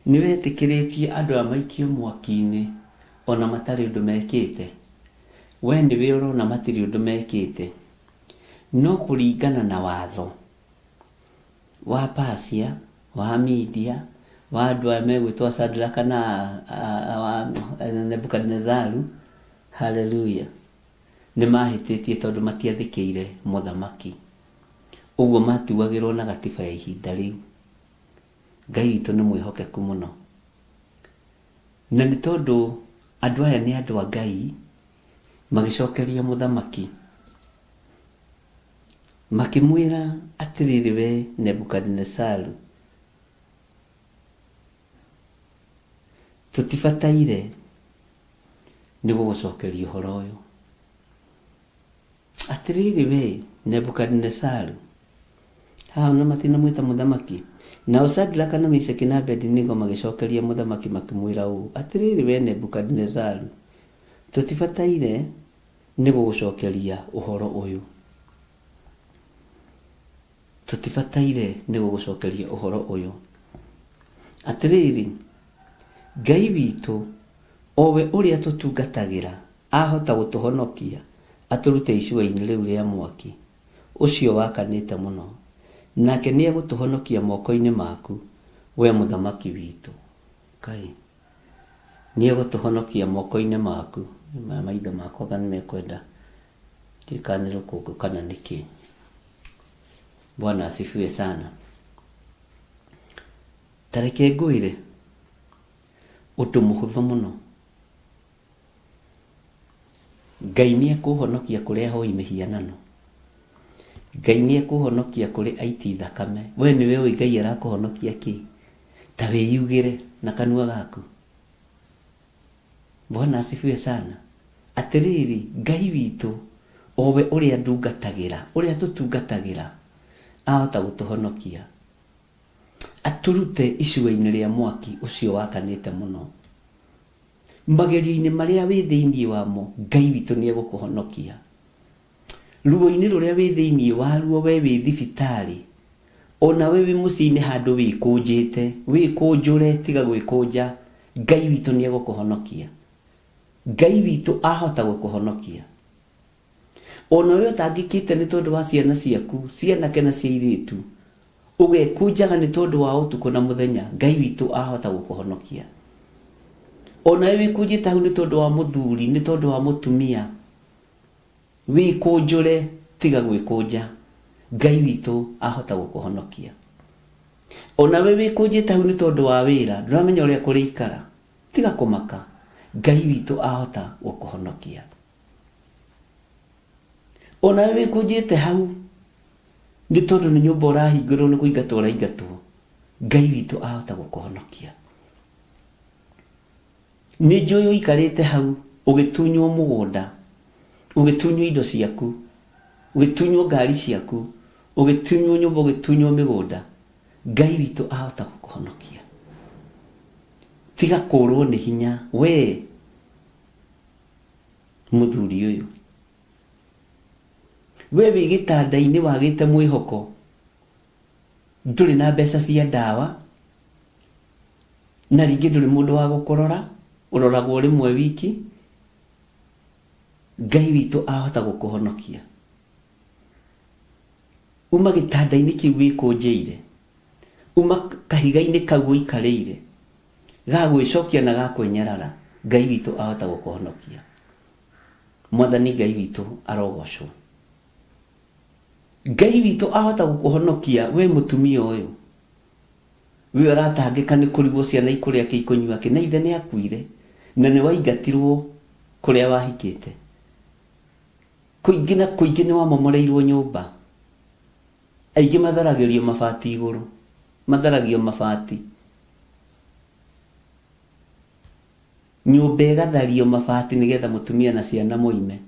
nĩ wetĩkĩrĩtie andũ aya maikio mwaki-inĩ ona matarĩ ũndũ mekĩte? We nĩwe ũrona matirĩ ũndũ mekĩte. No kũringana na watho wa Persia, wa Media, wa andũ aya megwĩtwo Shadraka na Nebuchadnezaru, hallelujah. Nĩ maahĩtĩtie tondũ matiathĩkĩire mũthamaki. Ũguo maatuagĩrũo na gatiba ya ihinda rĩu. Ngai witũ nĩ mwĩhokeku mũno. Na nĩ tondũ andũ aya nĩ andũ a Ngai, magĩcokeria mũthamaki, makĩmwĩra atĩrĩrĩ we Nebukadinezaru, tũtibataire nĩ gũgũcokeria ũhoro ũyũ. Atĩrĩrĩ wee, Nebukadinezaru, haha ona matinamwĩta mũthamaki, nao Shadraka na Meshaki na Abedinego magĩcokeria mũthamaki makĩmwĩra ũũ, Atĩrĩrĩ wee Nebukadinezaru, tũtibataire nĩ gũgũcokeria ũhoro ũyũ. Tũtibataire nĩ gũgũcokeria ũhoro ũyũ. Atĩrĩrĩ, Ngai witũ, o we ũrĩa tũtungatagĩra, ahota gũtũhonokia atũrute icua-inĩ rĩu rĩa mwaki ũcio wakanĩte mũno. Nake nĩegũtũhonokia moko-inĩ maku, wee mũthamaki witũ. Ngai nĩegũtũhonokia moko-inĩ maku. Maitho makwa anga nĩmekwenda ndiũĩ kana nĩ rũkũngũ kana nĩ kĩ. Bwana asifiwe sana. Ta reke ngwĩre ũndũ mũhũthũ mũno. Ngai nĩ ekũhonokia kũrĩ ahoi mĩhianano. Ngai nĩ ekũhonokia kũrĩ aiti thakame. We nĩwe ũĩ Ngai arakũhonokia kĩ? Ta wĩyugĩre na kanua gaku. Bwana asifiwe sana. Atĩrĩrĩ, Ngai witũ, o we ũrĩa ndungatagĩra, ũrĩa tũtungatagĩra, ahota gũtũhonokia. Atũrute icua-inĩ rĩa mwaki ũcio wakanĩte mũno. Magerio-inĩ marĩa wĩ thĩinĩ wamo, Ngai witũ nĩ egũkũhonokia. Ruo-inĩ rũrĩa wĩ thĩinĩ waruo we wĩ thibitarĩ, ona we wĩ mũciĩ-inĩ handũ wĩkũnjĩte, wĩkũnjũre, tiga gwĩkũnja, Ngai witũ nĩ egũkũhonokia. Ngai witũ ahota gũkũhonokia. Ona we ũtangĩkĩte nĩ tondũ wa ciana ciaku, cia anake na cia airĩtu, ũgekũnjaga nĩ tondũ wa ũtukũ na mũthenya, Ngai witũ ahota gũkũhonokia. Ona we wĩkũnjĩte hau nĩ tondũ wa mũthuri, nĩ tondũ wa mũtumia, wĩkũnjũre, tiga gwĩkũnja, Ngai witũ ahota gũkũhonokia. Ona we wĩkũnjĩte hau nĩ tondũ wa wĩra, ndũramenya ũrĩa kũrĩikara, tiga kũmaka, Ngai witũ ahota gũkũhonokia. Ona we wĩkũnjĩte hau nĩ tondũ nĩ nyũmba ũrahingũrwo nĩ kũingatwo ũraingatwo, Ngai witũ ahota gũkũhonokia. Nĩ njũĩ ũikarĩte hau ũgĩtunywo mũgũnda, ũgĩtunywo indo ciaku, ũgĩtunywo ngari ciaku, ũgĩtunywo nyũmba, ũgĩtunywo mĩgũnda, Ngai witũ ahota gũkũhonokia. Tiga kũrwo nĩ hinya we mũthuri ũyũ. We wĩ gĩtanda-inĩ wagĩte mwĩhoko, ndũrĩ na mbeca cia ndawa, na rĩngĩ ndũrĩ mũndũ wa gũkũrora, ũroragwo rĩmwe wiki, Ngai witũ ahota gũkũhonokia. Uma gĩtanda-inĩ kĩu wĩkũnjĩire, uma kahiga-inĩ kau ũikarĩire, ga gwĩcokia na ga kwĩnyarara, Ngai witũ ahota gũkũhonokia. Mwathani Ngai witũ arogocwo. Ngai witũ ahota gũkũhonokia we mũtumia ũyũ. We ũratangĩka nĩ kũrigwo ciana ikũrĩa kĩ ikũnyua kĩ, na ithe nĩ akuire, na nĩ waingatirwo kũrĩa wahikĩte. Kũingĩ na kũingĩ nĩ wamomoreirwo nyũmba. Aingĩ matharagĩrio mabati igũrũ, matharagio mabati. Nyũmba ĩgathario mabati nĩgetha mũtumia na ciana moime.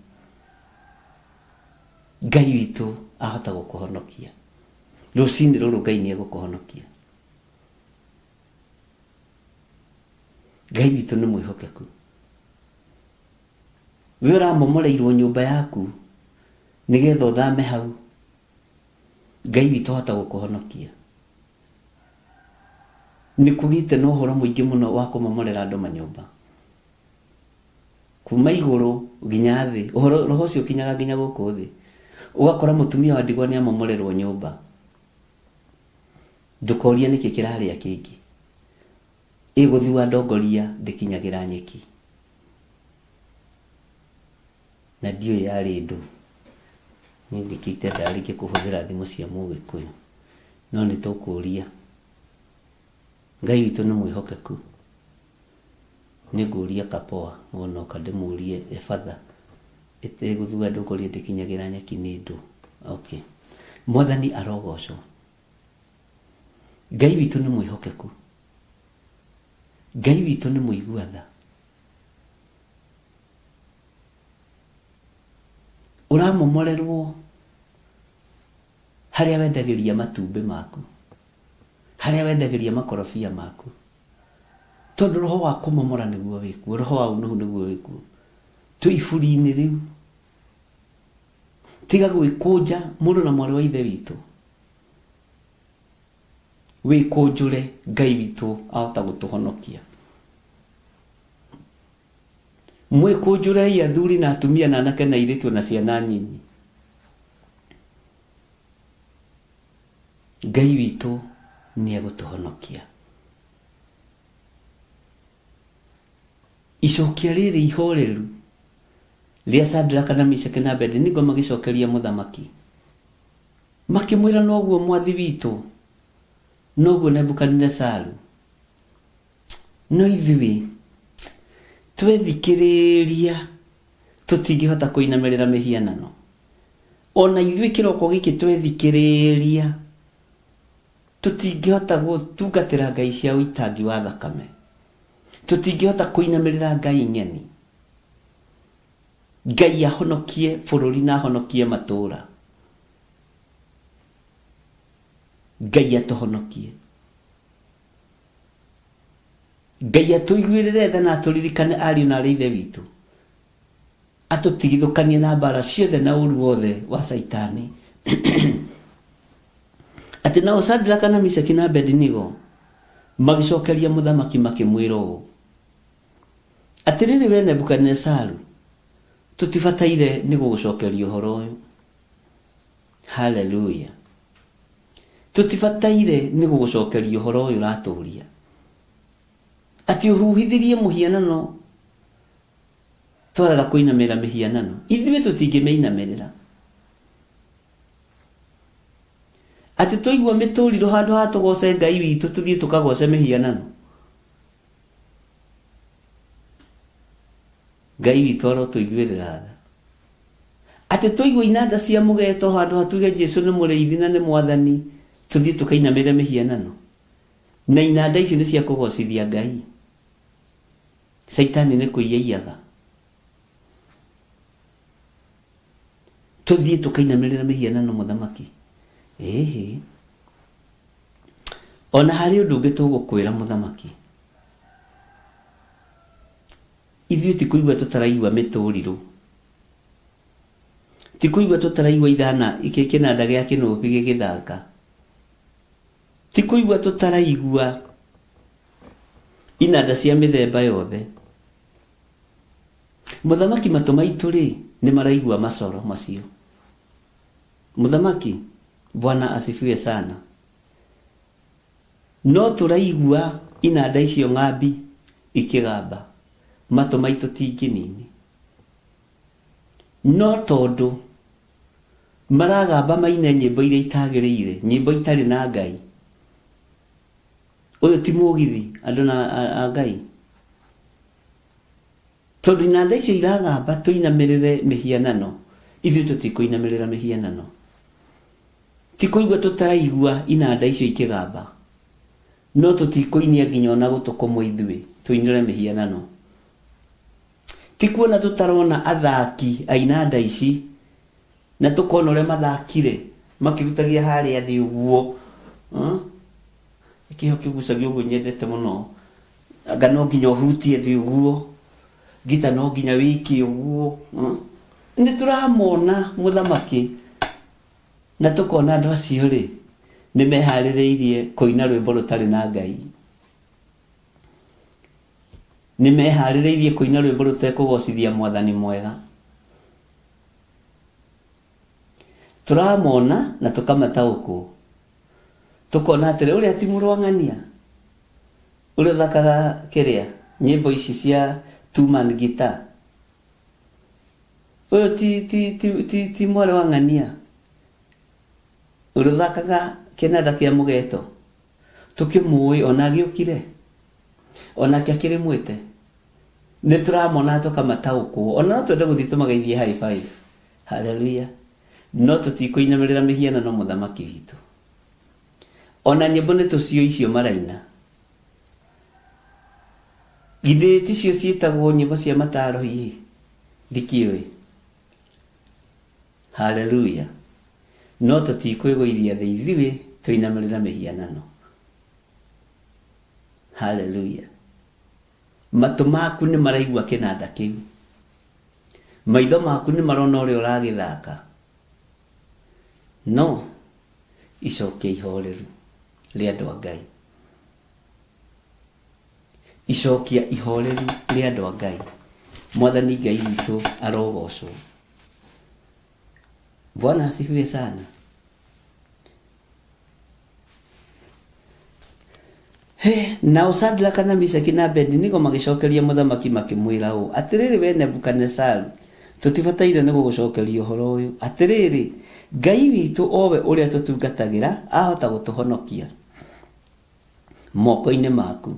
Ngai witũ ahota gũkũhonokia. Rũcinĩ rũrũ Ngai nĩ egũkũhonokia. Ngai witũ nĩ mwĩhokeku. We ũramomoreirwo nyũmba yaku nĩgetha ũthame hau, Ngai witũ ahota gũkũhonokia. Nĩ kũgĩte na ũhoro mũingĩ mũno wa kũmomorera andũ manyũmba. Kuma igũrũ nginya thĩ, ũhoro roho ũcio ũkinyaga nginya gũkũ thĩ. Ũgakora mũtumia wa ndigwa nĩ amomorerwo nyũmba. Ndũkorie nĩkĩ kĩrarĩa kĩngĩ. Ĩgũthua ndongoria ndĩkinyagĩra nyeki. Na ndiũĩ yarĩ ndũ. Niĩ nĩkĩo itendaga rĩngĩ kũhũthĩra thimũ cia mũgĩkũyũ. No nĩ tũkũria. Ngai witũ nĩ mwĩhokeku. Nĩ ngũria Kapoa wonoka ndĩmũrie Efatha ĩtegũthua ndongoria ndĩkinyagĩra nyeki nĩ ndũ. Okay. Mwathani arogocwo. Ngai witũ nĩ mwĩhokeku. Ngai witũ nĩ mũigua tha. Ũramomorerwo harĩa wendagĩria matumbĩ maku, harĩa wendagĩria makorobia maku, tondũ roho wa kũmomora nĩguo wĩkuo, roho wa ũnũhu nĩguo wĩkuo. Twĩ iburi-inĩ rĩu. Tiga gwĩkũnja mũrũ na mwarĩ wa ithe witũ. Wĩkũnjũre Ngai witũ ahota gũtũhonokia. Mwĩkũnjũrei athuri na atumia na anake na airĩtu na ciana nyinyi. Ngai witũ nĩ egũtũhonokia. Icokia rĩrĩ ihoreru rĩa Shadraka na Meshaki na Abednego magĩcokeria mũthamaki, makĩmwĩra noguo mwathi witũ, noguo Nebukadinezaru, no ithuĩ twethikĩrĩria tũtingĩhota kũinamĩrĩra mĩhianano. Ona ithuĩ kĩroko gĩkĩ twethikĩrĩria tũtingĩhota gũtungatĩra ngai cia ũitangi wa thakame, tũtingĩhota kũinamĩrĩra ngai ng'eni. Ngai ahonokie bũrũri na ahonokie matũũra. Ngai atũhonokie. Ngai atũiguĩrĩre tha na atũririkane ariũ na arĩ ithe witũ, atũtigithũkanie na mbara ciothe na ũru wothe wa Caitani. Atĩ nao Shadraka na Meshaki na Abednego magĩcokeria mũthamaki makĩmwĩra ũũ, atĩrĩrĩ we Nebukadinezaru, tũtibataire nĩ gũgũcokeria ũhoro ũyũ. Haleluya. Tũtibataire nĩ gũgũcokeria ũhoro ũyũ ũratũria, atĩ ũhuhithirie mũhianano twaraga kũinamĩrĩra mĩhianano, ithuĩ tũtingĩmĩinamĩrĩra. Atĩ twaigua mĩtũrirũ handũ ha tũgoce Ngai witũ tũthiĩ tũkagoce mĩhianano. Ngai witũ arotũiguĩrĩra tha. Atĩ twaigua inanda cia mũgeto handũ ha tuge Jesu nĩ mũrĩithi na nĩ mwathani tũthiĩ tũkainamĩrĩre mĩhianano. Na inanda ici nĩ cia kũgocithia Ngai. Caitani nĩ kũiya iyaga. Tũthiĩ tũkainamĩrĩra mĩhianano mũthamaki. Ĩhĩ. Ona harĩ ũndũ ũngĩ tũgũkwĩra mũthamaki. Ithuĩ ti kũigua tũtaraigua mĩtũrirũ. Ti kũigua tũtaraigua ithana kĩnanda gĩa kĩnũbi gĩgĩthaka. Ti kũigua tũtaraigua inanda cia mĩthemba yothe. Mũthamaki matũ maitũ rĩ nĩ maraigua macoro macio. Mũthamaki, Bwana asifiwe sana. No tũraigua inanda icio ng'ambi ikĩgamba, matũ maitũ ti nginini. No tondũ maragamba maine nyĩmbo iria itagĩrĩire, nyĩmbo itarĩ na Ngai. Ũyũ ti mũgithi andũ na a Ngai. Tondũ inanda icio iragamba tũinamĩrĩre mĩhianano, ithuĩ tũtikũinamĩrĩra mĩhianano. Ti kũigua tũtaraigua inanda icio ikĩgamba, no tũtikũinia nginya ona gũtũ kũmwe ithuĩ tũinĩre mĩhianano. Ti kuona tũtarona athaki a inanda ici na tũkona ũrĩa mathakire makĩrutagia harĩa thĩ ũguo. Kĩho kĩgucagio ũguo nyendete mũno. Anga no nginya ũhutie thĩ ũguo, ngita no nginya wĩke ũguo. Nĩ tũramona mũthamaki na tũkona andũ acio rĩ nĩ meharĩrĩirie kũina rwĩmbo rũtarĩ na Ngai. Nĩ meharĩrĩirie kũina rwĩmbo rũtekũgocithia mwathani mwega. Tũramona na tũkamataũkwo. Tũkona atĩrĩ ũrĩa ti mũrwang'ania, ũrĩa ũthakaga kĩrĩa nyĩmbo ici cia two man guitar. Ũyũ ti, ti, ti, ti, ti mwarĩ wa ng'ania, ũrĩa ũthakaga kĩnanda kĩa mũgeto. Tũkĩmũĩ ona agĩũkire, onake akĩrĩ mwĩte. Nĩ tũramona tũkamataũkwo, ona no twende gũthiĩ tũmageithie high five. Haleluya. No tũtikũinamĩrĩra mĩhianano mũthamaki witũ. Ona nyĩmbo nĩ tũciũĩ icio maraina. Githĩ ticio ciĩtagwo nyĩmbo cia mataro hihi? Ndikĩũĩ. Haleluya. No tũtikwĩgũithia thĩ ithuĩ tũinamĩrĩra mĩhianano. Haleluya. Matũ maku nĩ maraigua kĩnanda kĩu. Maitho maku nĩ marona ũrĩa ũragĩthaka. No icokia ihoreru rĩa andũ a Ngai. Icokia ihoreru rĩa andũ a Ngai. Mwathani Ngai witũ arogocwo. Bwana asifiwe sana. He, nao Shadraka na Meshaki na Abednego magĩcokeria mũthamaki makĩmwĩra ũũ, Atĩrĩrĩ wee Nebukadinezaru, tũtibataire nĩ gũgũcokeria ũhoro ũyũ. Atĩrĩrĩ, Ngai witũ o we ũrĩa tũtungatagĩra ahota gũtũhonokia moko-inĩ maku.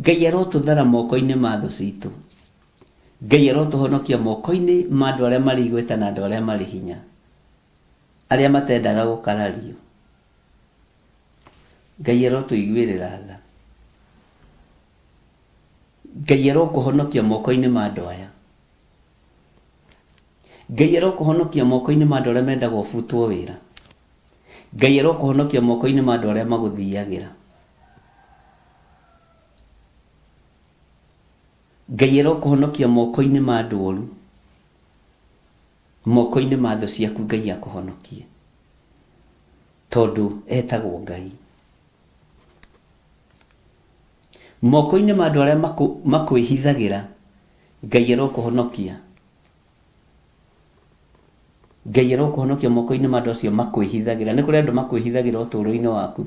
Ngai arotũthara moko-inĩ ma thũ citũ. Ngai arotũhonokia moko-inĩ ma andũ arĩa marĩ igweta na andũ arĩa marĩ hinya, arĩa matendaga gũkarario. Ngai arotũiguĩrĩra tha. Ngai arokũhonokia moko-inĩ ma andũ aya. Ngai arokũhonokia moko-inĩ ma andũ arĩa mendaga ũbutwo wĩra. Ngai arokũhonokia moko-inĩ ma andũ arĩa magũthiagĩra. Ngai arokũhonokia moko-inĩ ma andũ oru. Moko-inĩ ma thũ ciaku Ngai akũhonokie. Tondũ etagwo Ngai. Moko-inĩ ma andũ arĩa makwĩhithagĩra Ngai arokũhonokia. Ngai arokũhonokia moko-inĩ ma andũ acio makwĩhithagĩra. Nĩ kũrĩ andũ makwĩhithagĩra ũtũũro-inĩ waku.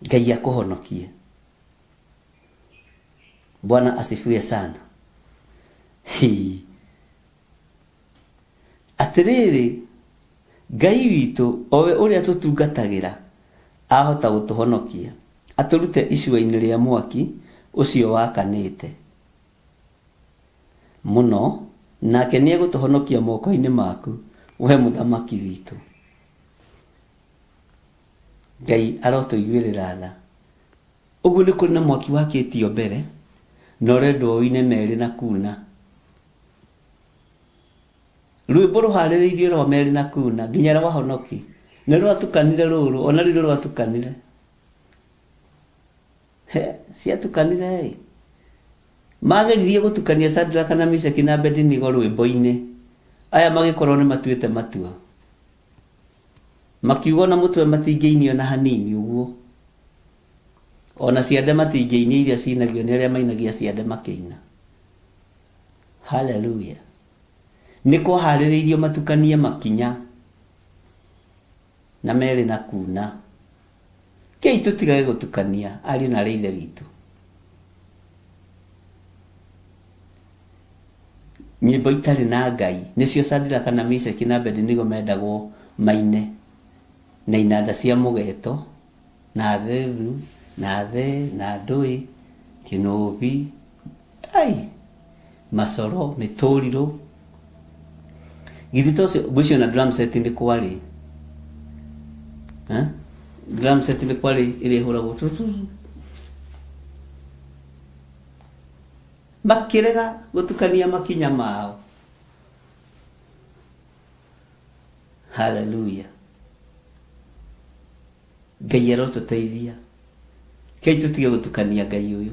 Ngai akũhonokie. Bwana asifiwe sana. Hii. Atĩrĩrĩ, Ngai witũ, o we ũrĩa tũtungatagĩra, ahota gũtũhonokia, atũrute icua-inĩ rĩa mwaki ũcio wakanĩte mũno, nake nĩegũtũhonokia moko-inĩ maku, wee mũthamaki witũ. Ngai arotũiguĩrĩra tha. Ũguo nĩ kũrĩ na mwaki wakĩtio mbere, na ũrendwo ũine merĩ na kuna. Rwĩmbo rũharĩrĩirio rwa merĩ na kuna, nginya rwa honoki. Nĩ rwatukanire rũrũ, ona rĩu nĩ rwatukanire. He, ciatukanire ĩ. Mageririe gũtukania Shadraka na Meshaki na Abednego rwĩmbo-inĩ. Aya magĩkorwo nĩ matuĩte matua. Makiuga ona mũtwe matingĩinia ona hanini ũguo. Ona ciande matingĩinia iria cinagio nĩ arĩa mainagia ciande makĩina. Haleluya. Nĩ kwaharĩrĩirio matukanie makinya na merĩ na kuna. Kei tũtigage gũtukania ariũ na arĩ ithe witũ. Nyĩmbo itarĩ na Ngai nĩcio Shadraka na Meshaki na Abednego mendagwo maine na inanda cia mũgeto na thethu na the na ndũĩ kĩnũbi ai macoro mĩtũrirũ githĩ to ũcio ngwĩciria na drum set nĩ kwarĩ Eh? Drum set nĩ kwarĩ ĩrĩa ĩhũragwo tu tu. Makĩrega gũtukania makinya mao. Haleluya. Ngai arotũteithia. Kei tũtige gũtukania Ngai ũyũ.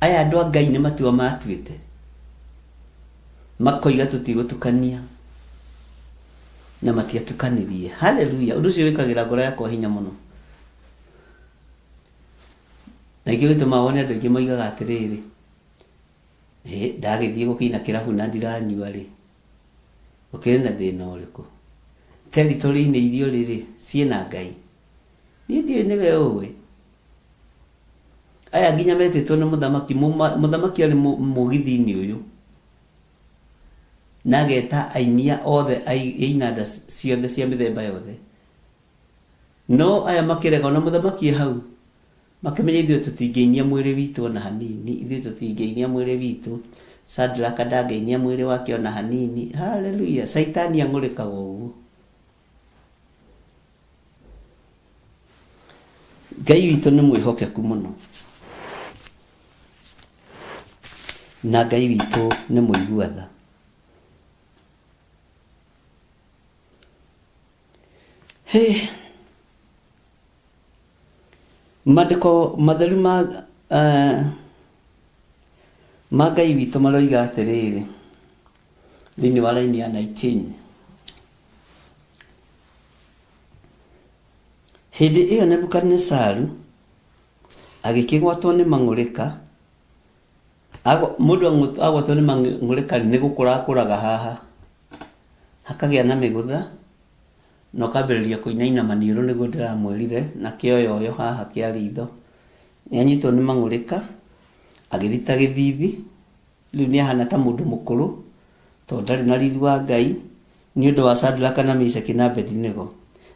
Aya andũ a Ngai nĩ matua matuĩte. Makoiga tũtigũtukania. Na matiatukanirie. Haleluya. Ũndũ ũcio wĩkagĩra ngoro yakwa hinya mũno. Na nĩkĩo gĩtũmaga wone andũ aingĩ moigaga atĩrĩrĩ, ĩ ndagĩthiĩ gũkĩina kĩrabu na ndiranyua rĩ, ũkĩrĩ na thĩna ũrĩkũ? Territory-inĩ iria ũrĩ rĩ, ciĩna Ngai? Niĩ ndiũĩ nĩwe ũĩ. Aya nginya metĩtwo nĩ mũthamaki, mũthamaki arĩ mũgithi-inĩ ũyũ, na ageta ainia othe a inanda ciothe cia mĩthemba yothe. No aya makĩrega, o na mũthamaki e hau, makĩmenya ithuĩ tũtingĩinia mwĩrĩ witũ o na hanini, ithuĩ tũtingĩinia mwĩrĩ witũ, Shadraka ndangĩinia mwĩrĩ wake o na hanini. Haleluya! Caitani ang'ũrĩkaga ũguo. Ngai witũ nĩ mwĩhokeku mũno, na Ngai witũ nĩ mũigua tha. Hĩ! Maandĩko matheru ma, uh, ma Ngai witũ maroiga atĩrĩrĩ thĩinĩ wa raini ya 19 hĩndĩ ĩyo Nebukadinezaru agĩkĩgwatwo nĩ mang'ũrĩka mũndũ agwatwo nĩ mang'ũrĩka nĩ gũkũra akũraga haha hakagĩa na mĩgũtha. Na ũkambĩrĩria kũinaina maniũrũ nĩguo ndĩramwĩrire, na kĩoyoyo haha kĩa ritho. Nĩanyitwo nĩ mang'ũrĩka, agĩthita gĩthithi, rĩu nĩahana ta mũndũ mũkũrũ, tondũ ndarĩ na riri wa Ngai, nĩ ũndũ wa Shadraka na Meshaki na Abedinego.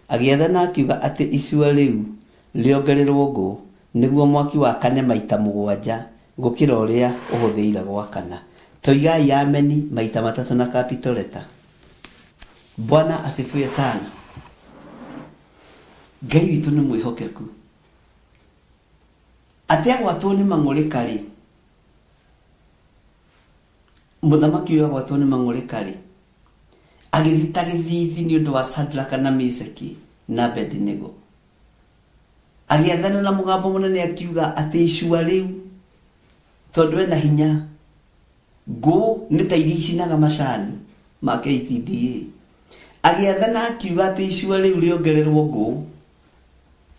Agĩathana akiuga atĩ icua rĩu rĩongererwo ngũ, nĩguo mwaki wakane maita mũgwanja gũkĩra ũrĩa ũhũthĩire gwakana. Toigai ameni maita matatũ na capital letter. Bwana asifiwe sana. Ngai witũ nĩ mwĩhokeku. Atĩ agwatwo nĩ mang'ũrĩka rĩ, mũthamaki ũyũ agwatwo nĩ mang'ũrĩka rĩ, agĩthita gĩthithi nĩ ũndũ wa Shadraka na Meshaki na Abedinego. Agĩathana na mũgambo mũnene akiuga atĩ icua rĩu, tondũ ena hinya, ngũ nĩ ta iria icinaga macani ma KTDA. Agĩathana akiuga atĩ icua rĩu rĩongererwo ngũ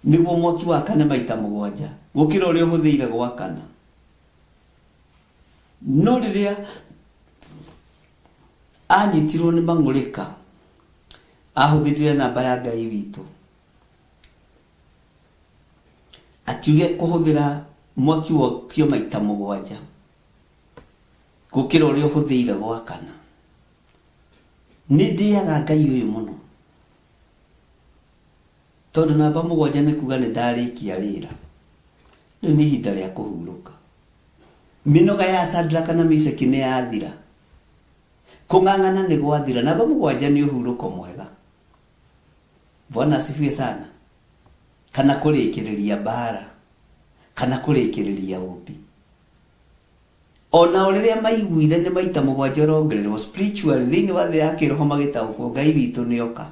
nĩguo mwaki wakane maita mũgwanja gũkĩra ũrĩa ũhũthĩire gwakana. No rĩrĩa anyitirwo nĩ mang'ũrĩka, ahũthĩrire namba ya Ngai witũ. Akiuga kũhũthĩra mwaki wokio maita mũgwanja gũkĩra ũrĩa ũhũthĩire gwakana. Nĩ ndĩaga Ngai ũyũ mũno, tondũ namba mũgwanja nĩ kuga nĩ ndarĩkia wĩra. Rĩu nĩ ihinda rĩa kũhurũka. Mĩnoga ya Shadraka na Meshaki nĩ yathira. Kũng'ang'ana nĩ gwathira. Namba mũgwanja nĩ ũhurũko mwega. Bwana asifiwe sana. Kana kũrĩkĩrĩria mbara, kana kũrĩkĩrĩria ũmbi. Onao rĩrĩa maiguire nĩ maita mũgwanja ũrongererwo spiritually thĩinĩ wa thĩ ya kĩroho magĩtaũkwo Ngai witũ nĩoka.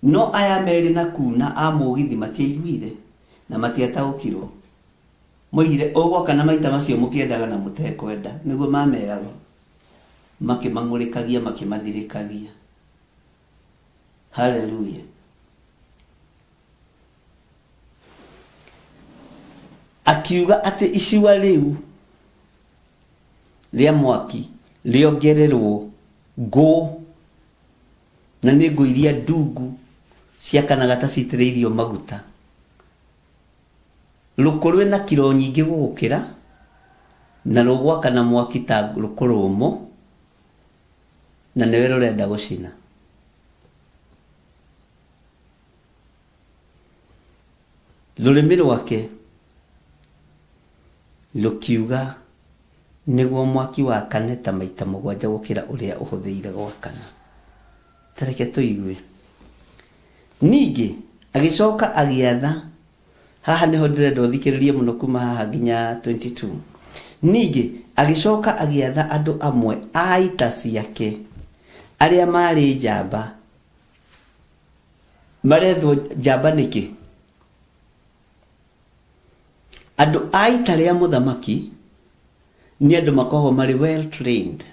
No aya merĩ na kuna a mũgithi matiaiguire na matiataũkirwo. Moigire ũgwakana maita macio mũkĩendaga na mũtekwenda, nĩguo mameraga, makĩmang'ũrĩkagia makĩmathirĩkagia. Haleluya. Akiuga atĩ icua rĩu rĩa mwaki rĩongererwo ngũ, na nĩ ngũ iria ndungu ciakanaga ta citĩrĩirio maguta. Rũkũ rwĩna kiro nyingĩ gũgũkĩra, na rũgwakana mwaki ta rũkũ rũmũ, na nĩwe rũrenda gũcina. Rũrĩmĩ rwake rũkiuga nĩguo mwaki wakane ta maita mũgwanja gũkĩra ũrĩa ũhũthĩire gwakana. Ta reke tũigue. Ningĩ agĩcoka agĩatha, haha nĩho ndĩrenda ũthikĩrĩrie mũno kuma haha nginya 22. Ningĩ agĩcoka agĩatha andũ amwe a ita ciake arĩa maarĩ njamba. Marethwo njamba nĩkĩ? Andũ a ita rĩa mũthamaki nĩ andũ makoragwo marĩ well trained.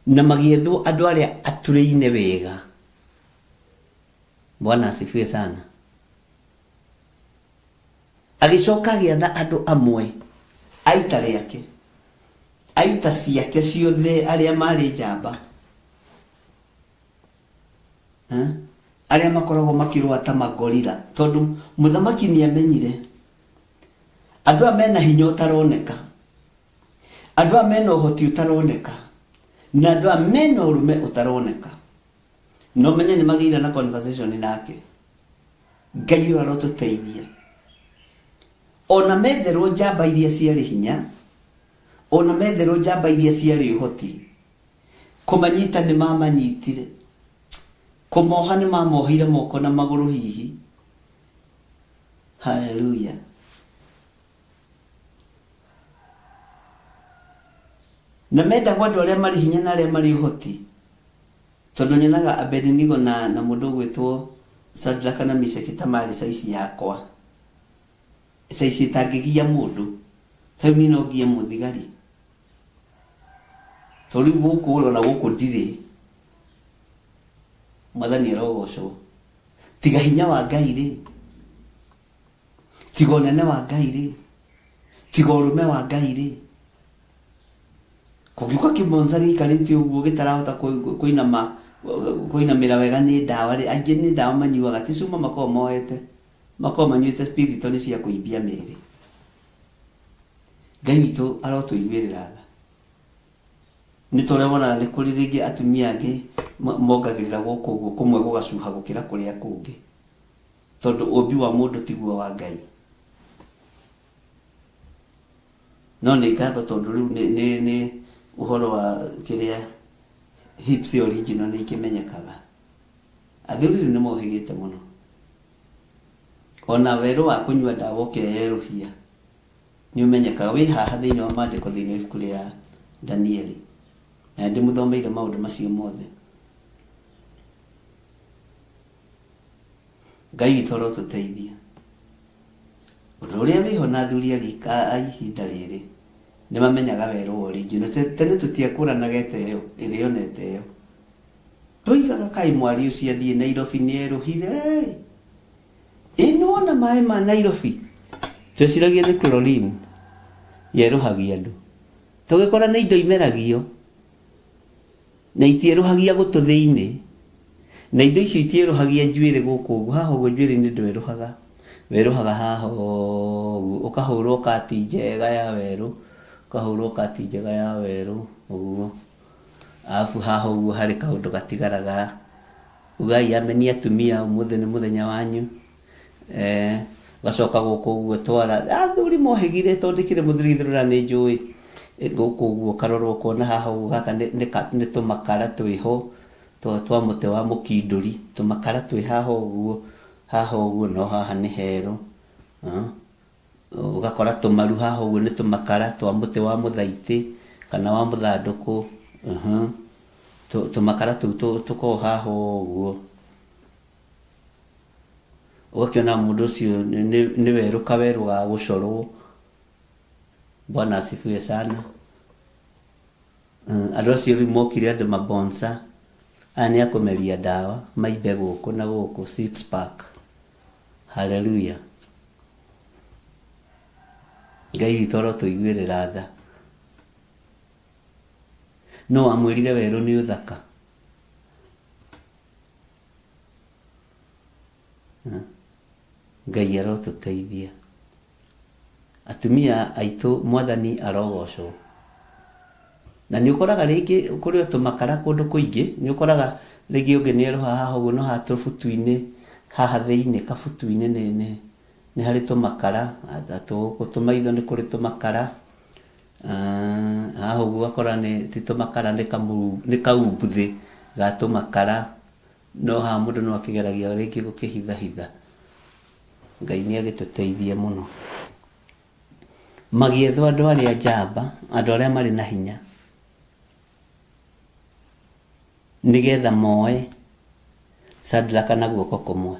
Na magĩethwo andũ arĩa aturĩine wega. Bwana asifiwe sana. Agĩcoka agĩatha andũ amwe a ita rĩake, a ita ciake ciothe arĩa maarĩ njamba, arĩa makoragwo makĩrũa ta magorira, tondũ mũthamaki nĩ amenyire andũ aya mena hinya ũtaroneka, andũ aya mena ũhoti ũtaroneka, na andũ aya mena ũrũme ũtaroneka. No menye nĩ magĩire na conversation nake. Ngai ũyũ arotũteithia. Ona metherwo njamba iria ciarĩ hinya, ona metherwo njamba iria ciarĩ ũhoti, kũmanyita nĩ mamanyitire, kũmoha nĩ mamohire moko na magũrũ hihi. Haleluya. Na mendagwo andũ arĩa marĩ hinya na arĩa marĩ ũhoti, tondũ nyonaga Abednego na mũndũ ũgwĩtwo Shadraka na Meshaki ta marĩ saici yakwa, saici ĩtangĩgia mũndũ. Ta rĩu niĩ no ngie mũthigari, tondũ rĩu gũkũ ona gũkũ ndirĩ. Mwathani arogocwo. Tiga hinya wa Ngai rĩ, tiga ũnene wa Ngai rĩ, tiga ũrũme wa Ngai rĩ, Kũngĩũka kĩmonza gĩikarĩte ũguo gĩtarahota kũinama kũinamĩra wega nĩ ndawa rĩ, aingĩ nĩ ndawa manyuaga, ti cuma makoragwo moete, makoragwo manyuĩte Piriton cia kũimbia mĩĩrĩ. Ngai witũ arotũiguĩrĩra tha. Nĩ ta ũrĩa wonaga nĩ kũrĩ rĩngĩ atumia angĩ mongagĩrĩra gũkũ ũguo, kũmwe gũgacuha gũkĩra kũrĩa kũngĩ, tondũ ũmbi wa mũndũ tiguo wa Ngai. No nĩ ngatho tondũ rĩu nĩ, nĩ, nĩ ũhoro wa kĩrĩa hips original nĩ ikĩmenyekaga. Athuri rĩu nĩ mohĩgĩte mũno. Ona werũ wa kũnyua ndawa ũkeyerũhia nĩ ũmenyekaga. Wĩ haha thĩinĩ wa maandĩko thĩinĩ wa ibuku rĩa Danieli. Na nĩ ndĩmũthomeire maũndũ macio mothe. Ngai witũ arotũteithia. Ũndũ ũrĩa wĩho na athuri a rika a ihinda rĩrĩ nĩ mamenyaga werũ wa original. Tene tũtiakũranaga ĩte ĩyo ĩrĩa ona ĩte ĩyo. Twoigaga kaĩ mwarĩ ũcio athiĩ Nairobi nĩ erũhire ĩ. Ĩ nĩ wona maĩ ma Nairobi? Tweciragia nĩ chlorine yerũhagia andũ. Tũgĩkora nĩ indo imeragio. Na itierũhagia gũtũ thĩinĩ, na indo icio itierũhagia njuĩrĩ gũkũ ũguo, haha ũguo njuĩrĩ-inĩ ndwerũhaga, werũhaga haha ũguo, ũkahũrwo kati njega ya werũ, ũkahũrwo kati njega ya werũ ũguo, arabu haha ũguo harĩ kaũndũ gatigaraga, ugai ameni atumia ũmũthĩ nĩ mũthenya wanyu. Eh, ũgacoka gũkũ ũguo twara athuri mohĩgire tondũ ndĩkĩrĩ mũthuri githĩ na nĩ njũĩ Eh, gũkũ ũguo ũkarora ũkona haha ũguo gaka nĩ- nĩ ka- nĩ tũmakara twĩho twa twa mũtĩ wa mũkindũri tũmakara twĩ haha ũguo haha ũguo no haha nĩ herũ Ah, ũgakora tũmaru haha ũguo nĩ tũmakara twa mũtĩ wa mũthaitĩ kana wa mũthandũkũ Mhm. Tũ- tũmakara tũu tũ- tũkoragwo haha ũguo Ũgakĩona mũndũ ũcio nĩ werũ kawerũ ga gũcorwo. Bwana asifiwe sana. Andũ acio rĩu mokire andũ mabonsa, aya nĩ a kũmeria ndawa, maimbe gũkũ na gũkũ, six pack. Hallelujah. Ngai witũ arotũiguĩrĩra tha. Nũ wamwĩrire werũ nĩ ũthaka? Ngai arotũteithia. Atumia aitũ mwathani arogocwo. Na nĩ ũkoraga rĩngĩ kũrĩ o tũmakara kũndũ kũingĩ, nĩ ũkoraga rĩngĩ ũngĩ nĩ erũha haha ũguo no haha tũbutu-inĩ haha thĩinĩ kabutu-inĩ nĩ nĩ nĩ harĩ tũmakara, gũkũ tũmaitho nĩ kũrĩ tũmakara, haha ũguo ũgakora nĩ ti tũmakara nĩ kamũ nĩ kaumbuthĩ ga tũmakara. No haha mũndũ no akĩgeragia rĩngĩ gũkĩhithahitha. Ngai nĩ agĩtũteithie mũno. Magĩethwo andũ arĩa njamba, andũ arĩa marĩ na hinya, nĩgetha moe Shadraka na guoko kũmwe.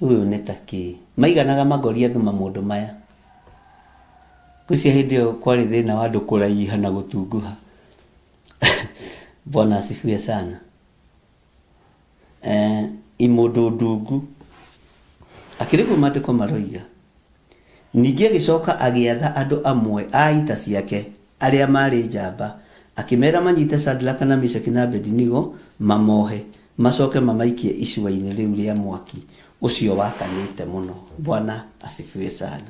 Rĩu ũyũ nĩ ta kĩĩ? Maiganaga Magoliathu mamũndũ maya. Ngwĩciria hĩndĩ ĩyo kwarĩ thĩna wa andũ kũraiha na gũtunguha. Bwana asifiwe sana. Eh, imũndũ ndungu. Akĩrĩ guo maandĩko maroiga. Ningĩ agĩcoka agĩatha andũ amwe a ita ciake arĩa maarĩ njamba, akĩmeera manyite Shadraka na Meshaki na Abedinigo mamohe, macoke mamaikie icua-inĩ rĩu rĩa mwaki ũcio wakanĩte mũno. Bwana asifiwe sana.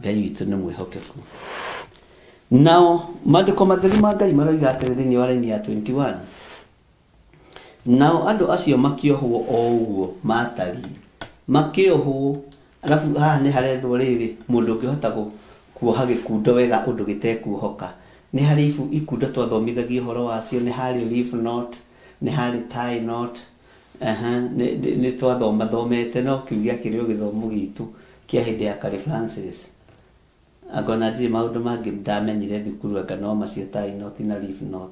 Ngai witũ nĩ mwĩhokeku. Nao maandĩko matheru ma Ngai maroiga atĩrĩ thĩinĩ wa raini ya 21, nao andũ acio makĩohwo o ũguo maatariĩ, makĩohwo, arabu haha nĩ harethwo rĩrĩ, mũndũ ũngĩhota kuoha gĩkundo wega ũndũ gĩtekuohoka. Nĩ harĩ ibu ikundo twathomithagio ũhoro wacio, nĩ harĩ leaf knot, nĩ harĩ tie knot, Aha, nĩ nĩ twathomathomete no kĩu gĩakĩrĩ o gĩthomo gitũ kĩa hĩndĩ ya Carey Francis. Anga ona ndirĩ maũndũ mangĩ ndamenyire thukuru anga no macio tie knot na leaf knot.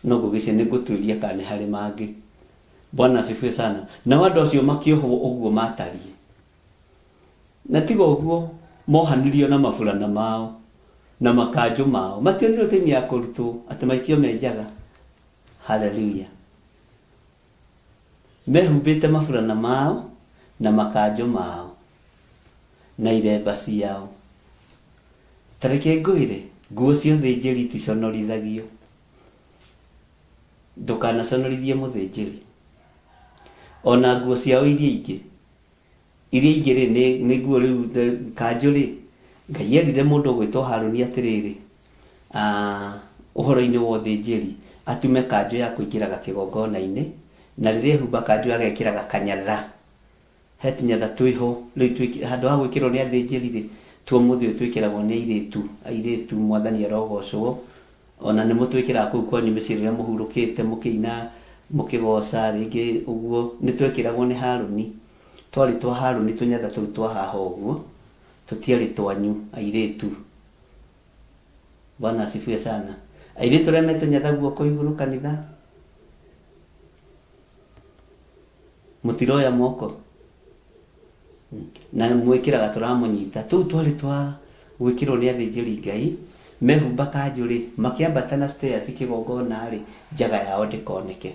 No ngũgĩcia nĩ ngũtuĩria kana nĩ harĩ mangĩ. Bwana asifiwe sana. Nao andũ acio makĩohwo ũguo matariĩ. Na tiga ũguo mohanirio na maburana mao na makanjũ mao. Mationirwo time ya kũrutwo atĩ maikio me njaga. Hallelujah. Mehumbĩte maburana mao na makanjũ mao na iremba ciao. Ta reke ngwĩre, Nguo cia ũthĩnjĩri iticonorithagio. Ndũkanaconorithie mũthĩnjĩri. Ona nguo ciao iria ingĩ. Iria ingĩ rĩ, nĩ, nĩ nguo rĩu kanjũ rĩ, Ngai erire mũndũ ũgwĩtwo Harũni atĩrĩrĩ, ah, ũhoro-inĩ wa ũthĩnjĩri, atume kanjũ ya kũingĩraga kĩgongona-inĩ, na rĩrĩa ehumba kanjũ agekĩraga kanyatha. He tũnyatha twĩho, rĩu twĩkĩ, handũ ha gwĩkĩrwo nĩ athĩnjĩri rĩ, twa ũmũthĩ ũyũ twĩkĩragwo nĩ airĩtu. Airĩtu, Mwathani arogocwo. Ona nĩ mũtwĩkĩraga kũu kwanyu mĩciĩ rĩrĩa mũhurũkĩte mũkĩina, mũkĩgoca, rĩngĩ ũguo. Nĩ twekĩragwo nĩ Harũni. Twarĩ twa Harũni tũnyatha tũu twa haha ũguo, tũtiarĩ twanyu airĩtu. Bwana asifiwe sana. Airĩtu arĩa me tũnyatha guoko igũrũ kanitha. Mũtiroya moko? Na mwĩkĩraga tũramũnyita. Tũu twarĩ twa gwĩkĩrwo nĩ athĩnjĩri Ngai, mehumba kanjũ-rĩ, makĩambata na stairs kĩgongona-rĩ, njaga yao ndĩkoneke.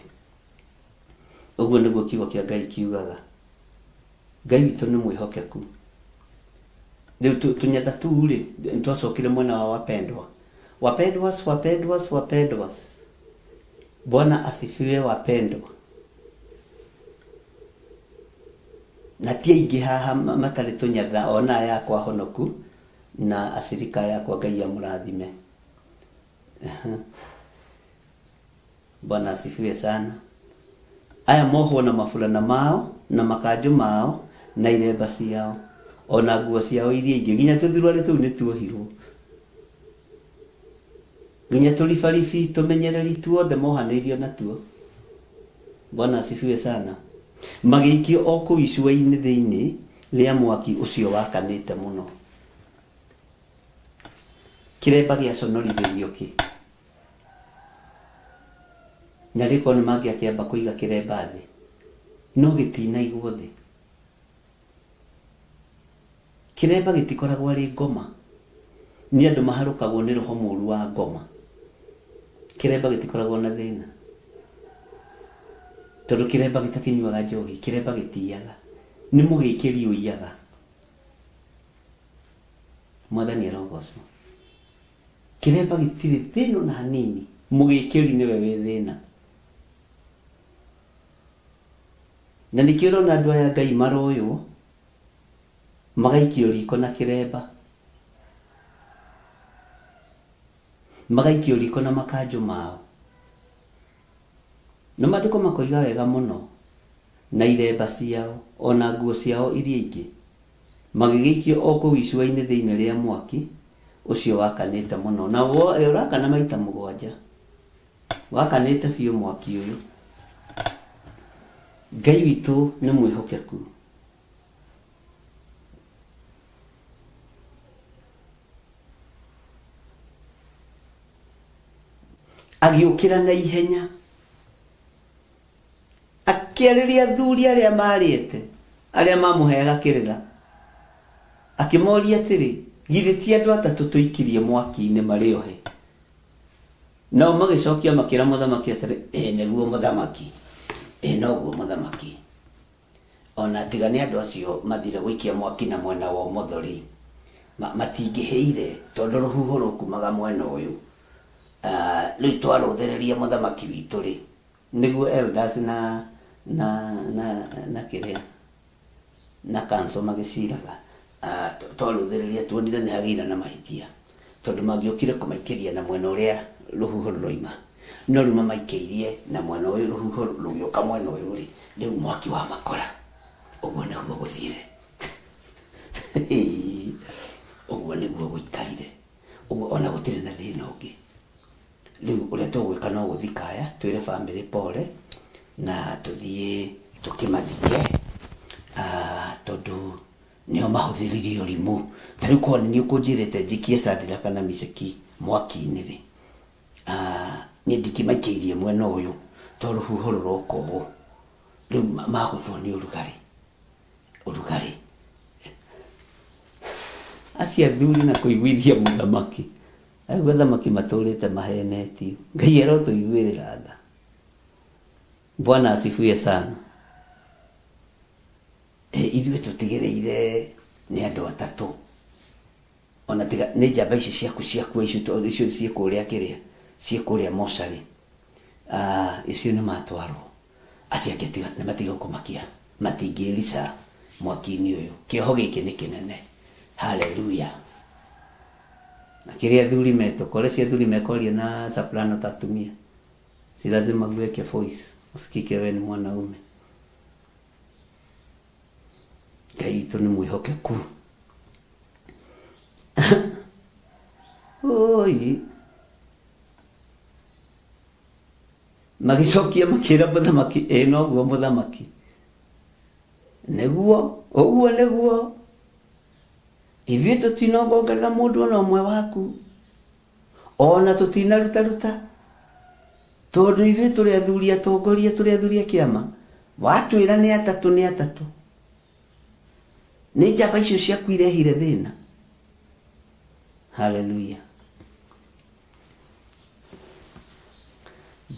Ũguo nĩguo kiugo kĩa Ngai kiugaga. Ngai witũ nĩ mwĩhokeku. Rĩu tũnyatha tũu-rĩ, nĩtwacokire mwena wa wapendwa. Wapendwas, wapendwas, wapendwas. Bwana asifiwe wapendwa. Na ti aingĩ haha matarĩ tũnyatha ona aya akwa honoku na acirika aya akwa Ngai amũrathime. Bwana asifiwe sana. Aya mohwo na maburana mao na makanjũ mao na iremba ciao ona nguo ciao iria ingĩ nginya tũthuruarĩ tũu nĩ tuohirwo. Nginya tũribaribi tũmenyereri tuothe mohanĩirio natuo. Bwana asifiwe sana. Magĩikio o kũu icua-inĩ thĩinĩ rĩa mwaki ũcio wakanĩte mũno. Kĩremba gĩaconorithĩrio kĩ? Na rĩ korwo nĩ mangĩakĩamba kũiga kĩremba thĩ, no gĩtinaigwo thĩ. Kĩremba gĩtikoragwo arĩ ngoma. Nĩ andũ maharũkagwo nĩ roho mũru wa ngoma. Kĩremba gĩtikoragwo na thĩna. Tondũ kĩremba gĩtakĩnyuaga njohi, kĩremba gĩtiyaga. Nĩ mũgĩkĩri ũiyaga. Mwathani arogocwo. Kĩremba gĩtirĩ thĩna ona hanini, mũgĩkĩri nĩwe wĩ thĩna. Na nĩkĩo ũrona andũ aya Ngai maroywo, magaikio riko na kĩremba, magaikio riko na makanjũ mao. Na maandĩko makoiga wega mũno, na iremba ciao, o na nguo ciao iria ingĩ, magĩgĩikio o kũu icua-inĩ thĩinĩ rĩa mwaki ũcio wakanĩte mũno. Na ũrakana maita mũgwanja. Wakanĩte biũ mwaki ũyũ. Ngai witũ nĩ mwĩhokeku. Agĩũkĩra na ihenya, akĩarĩria athuri arĩa maarĩte, arĩa maamũheaga kĩrĩra, akĩmoria atĩrĩ, Githĩ ti andũ atatũ tũikirie mwaki-inĩ marĩ ohe? Nao magĩcokia makĩra mũthamaki atĩrĩ, Ĩĩ nĩguo mũthamaki, ĩĩ noguo mũthamaki. O na tiga nĩ andũ acio mathiire gũikia mwaki na mwena wa ũmotho-rĩ, matingĩhĩire, tondũ rũhuho rũkumaga mwena ũyũ. Rĩu twarũthĩrĩria mũthamaki witũ-rĩ, nĩguo elders na, na, na, na kĩrĩa, na council magĩciraga, twarũthĩrĩria tuonire nĩ hagĩire na mahĩtia, tondũ mangĩokire kũmaikĩria na mwena ũrĩa rũhuho rũroima, no rĩu mamaikĩirie na mwena ũyũ, rũhuho rũgĩũka mwena ũyũ rĩ, rĩu mwaki wamakora. Ũguo nĩguo gũthire. Ũguo nĩguo gũikarire. Ũguo ona gũtirĩ na thĩna ũngĩ. Rĩu ũrĩa tũgwĩka no gũthika aya, twĩre bamĩrĩ pole, na tũthiĩ tũkĩmathike, tondũ nĩo mahũthĩrire ũrimũ. Ta rĩu korwo nĩ niĩ ũkũnjĩrĩte njikie Shadraka na Mishaki mwaki-inĩ rĩ, niĩ ndingĩmaikĩirie mwena ũyũ, tondũ rũhuho rũroka ũũ. Rĩu magũthwo nĩ ũrugarĩ, ũrugarĩ. Acio athuri na kũiguithia mũthamaki. Aigua athamaki matũrĩte mahenetio. Ngai arotũiguĩrĩra tha. Bwana asifiwe sana. Ithuĩ tũtigĩrĩire nĩ andũ atatũ. Ona tiga nĩ njamba ici ciaku ciakua icio icio ciĩ kũrĩa kĩrĩa ciĩ kũrĩa mocarĩ, icio nĩ matwarwo, acio angĩ tiga nĩ matige kũmakia, matingĩrica mwaki-inĩ ũyũ. Kĩoho gĩkĩ nĩ kĩnene. Haleluya. Na kĩrĩa athuri metwo kore si athuri mekoria na soprano ta atumia, si lazima uweke voice usikike we ni mwanaume. Ngai witũ nĩ mwĩhokeku. Oi. Magĩcokia makĩra mũthamaki, ĩ noguo mũthamaki, nĩguo ũguo nĩguo, ithuĩ tũtinongongerera mũndũ ona ũmwe waku, ona tũtinarutaruta, tondũ ithuĩ tũrĩ athuri atongoria, tũrĩ athuri a kĩama, watwĩra nĩ atatũ nĩ atatũ. Nĩ njamba icio ciaku irehire thĩna. Haleluya.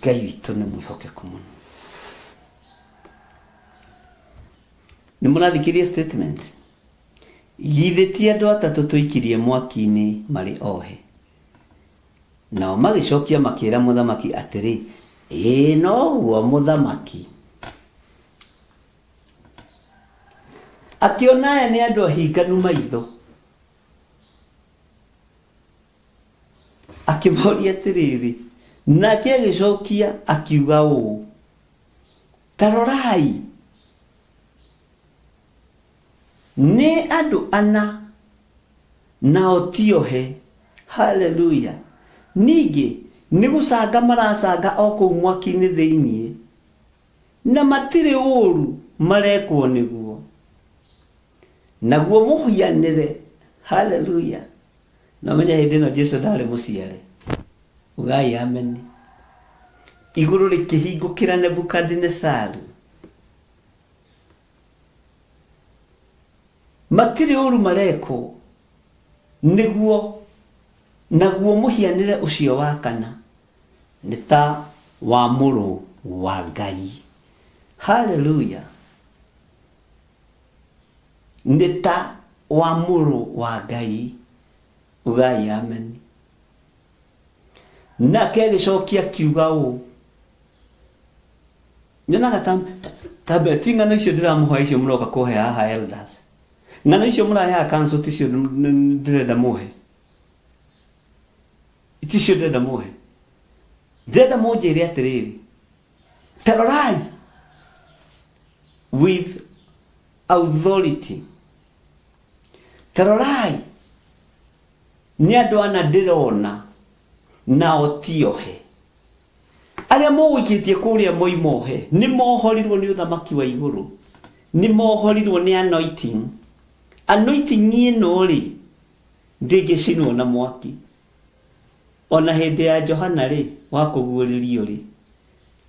Ngai witũ nĩ mwĩhokeku mũno. Nĩ mũrathikĩria statement? Githĩ ti andũ atatũ tũikirie mwaki-inĩ marĩ ohe? Nao magĩcokia makĩra mũthamaki atĩrĩ, Ĩĩ noguo mũthamaki. Akĩona aya nĩ andũ ahinganu maitho. Akĩmoria atĩrĩrĩ, nake agĩcokia akiuga ũũ, Ta rorai, nĩ andũ ana nao ti ohe. Haleluya! Ningĩ nĩ gũcanga maracanga o kũu mwaki-inĩ thĩinĩ, na matirĩ ũũru marekwo nĩguo. Naguo mũhianĩre, haleluya! Na ũmenye hĩndĩ ĩno Jesu ndarĩ mũciare. Ugai ameni. Igũrũ rĩkĩhingũkĩra Nebukadinesaru. Matirĩ ũru marekwo nĩguo, naguo mũhianĩre ũcio wa kana nĩ ta wa mũrũ wa Ngai. Haleluya! Nĩ ta wa mũrũ wa Ngai. Ugai ameni. Nake agĩcokia akiuga ũũ, nyonaga ta ta mbe ti ng'ano icio ndĩramũhoya icio mũroka kũhe haha elders, ng'ano icio mũraheaga council ticio ndĩrenda mũhe, ticio ndĩrenda mũhe, ndĩrenda mũnjĩre atĩrĩrĩ, ta rorai with authority, ta rorai nĩ andũ ana ndĩrona nao ti ohe. Arĩa mũgũikĩtie kũrĩa moima ohe nĩ mohorirwo nĩ ũthamaki wa igũrũ, nĩ mohorirwo nĩ anointing. Anointing ĩno rĩ ndĩngĩcinwo na mwaki. Ona hĩndĩ ya Johana rĩ wa kũguũrĩrio rĩ,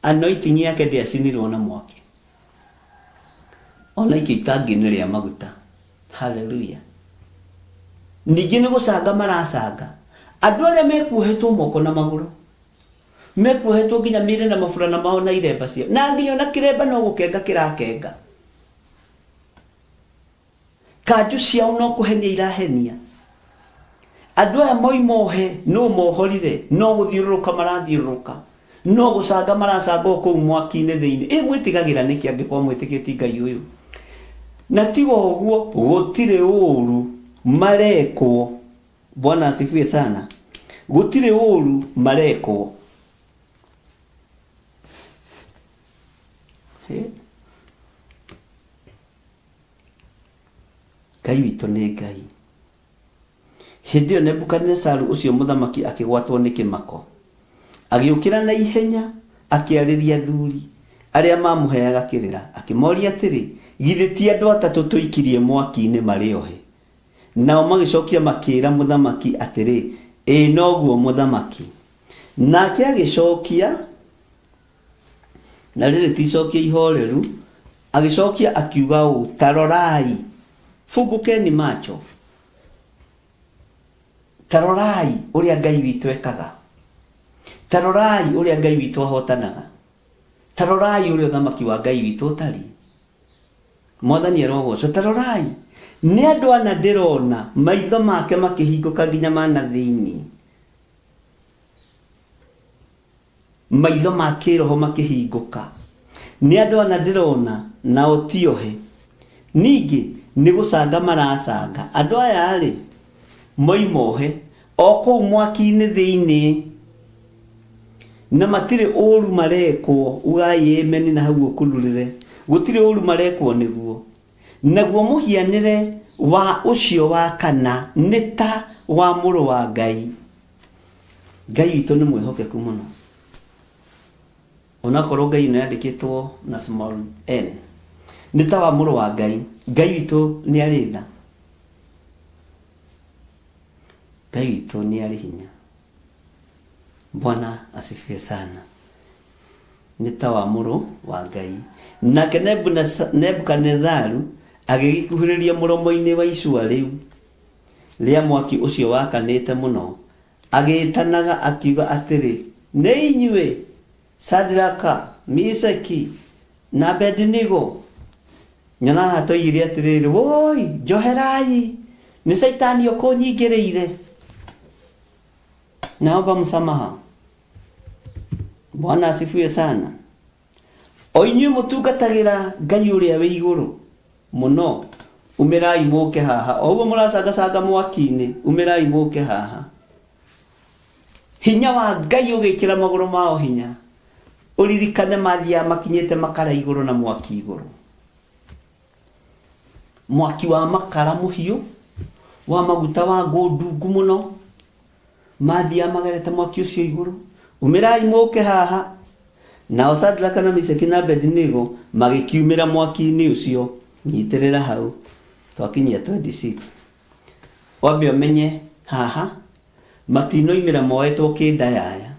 anointing yake ndĩacinirwo na mwaki. Ona ikio itangi-inĩ rĩa maguta. Haleluya. Ningĩ nĩ gũcanga maracanga. Andũ arĩa mekuohetwo moko na magũrũ, mekuohetwo nginya mĩĩrĩ na maburana mao na iremba ciao, na nginya ona kĩremba no gũkenga kĩrakenga. Kanjũ ciao no kũhenia irahenia. Andũ aya moima ohe, nũ mohorire? No gũthiũrũrũka marathiũrũrũka, no gũcanga maracanga o kũu mwaki-inĩ thĩinĩ. Ĩ mwĩtigagĩra nĩkĩ angĩkorwo mwĩtĩkĩtie Ngai ũyũ? Na tiga ũguo, gũtirĩ ũũru marekwo. Bwana asifiwe sana. Gũtirĩ ũũru marekwo. Ngai witũ nĩ Ngai. Hĩndĩ ĩyo Nebukadinezaru ũcio mũthamaki akĩgwatwo nĩ kĩmako. Agĩũkĩra na ihenya akĩarĩria athuri arĩa maamũheaga kĩrĩra, akĩmoria atĩrĩ, Githĩ ti andũ atatũ tũikirie mwaki-inĩ marĩ ohe? Nao magĩcokia makĩĩra mũthamaki atĩrĩ, Ĩĩ noguo mũthamaki. Nake agĩcokia, na rĩrĩ ti icokia ihoreru, agĩcokia akiuga ũũ, Ta rorai, fungukeni macho, ta rorai ũrĩa Ngai witũ ekaga, ta rorai ũrĩa Ngai witũ ahotanaga, ta rorai ũrĩa ũthamaki wa Ngai witũ ũtariĩ. Mwathani arogocwo. Ta rorai, Nĩ andũ ana ndĩrona maitho make makĩhingũka nginya ma na thĩinĩ. Maitho ma kĩroho makĩhingũka. Nĩ andũ ana ndĩrona nao ti ohe. Ningĩ nĩ gũcanga maracanga. Andũ aya-rĩ, moima ohe o kũu mwaki-inĩ thĩinĩ na matirĩ ũru marekwo. Ugai ameni na hau ũkururĩre. Gũtirĩ ũru marekwo nĩguo. Naguo mũhianĩre wa ũcio wa kana nĩ ta wa mũrũ wa Ngai. Ngai witũ nĩ mwĩhokeku mũno. Onakorwo Ngai ĩno yandĩkĩtwo na small n. Nĩ ta wa mũrũ wa Ngai. Ngai witũ nĩ arĩ tha. Ngai witũ nĩ arĩ hinya. Bwana asifiwe sana. Nĩ ta wa mũrũ wa Ngai. Nake Nebukanezaru agĩgĩkuhĩrĩria mũromo-inĩ wa icua rĩu rĩa mwaki ũcio wakanĩte mũno, agĩĩtanaga akiuga atĩrĩ, Nĩ inyuĩ Shadraka, Mishaki, na Abednego? Nyonaga haha toigire atĩrĩrĩ, Woi, njoherai, nĩ Caitani ũkũnyingĩrĩire. Naomba msamaha. Bwana asifiwe sana. O inyuĩ mũtungatagĩra Ngai ũrĩa wĩ igũrũ mũno, umĩrai mũke haha. O ũguo mũracangacanga mwaki-inĩ, umĩrai mũke haha. Hinya wa Ngai ũgĩkĩra magũrũ mao hinya. Ũririkane mathiaga makinyĩte makara igũrũ na mwaki igũrũ. Mwaki wa makara mũhiũ, wa maguta wa ngũ ndungu mũno. Mathiaga magerete mwaki ũcio igũrũ. Umĩrai mũke haha. Nao Shadraka na Meshaki na Abednego magĩkiumĩra mwaki-inĩ ũcio. Nyitĩrĩra hau. Twakinyia 26. Wambe ũmenye haha matinoimĩra moetwo kĩndayaya.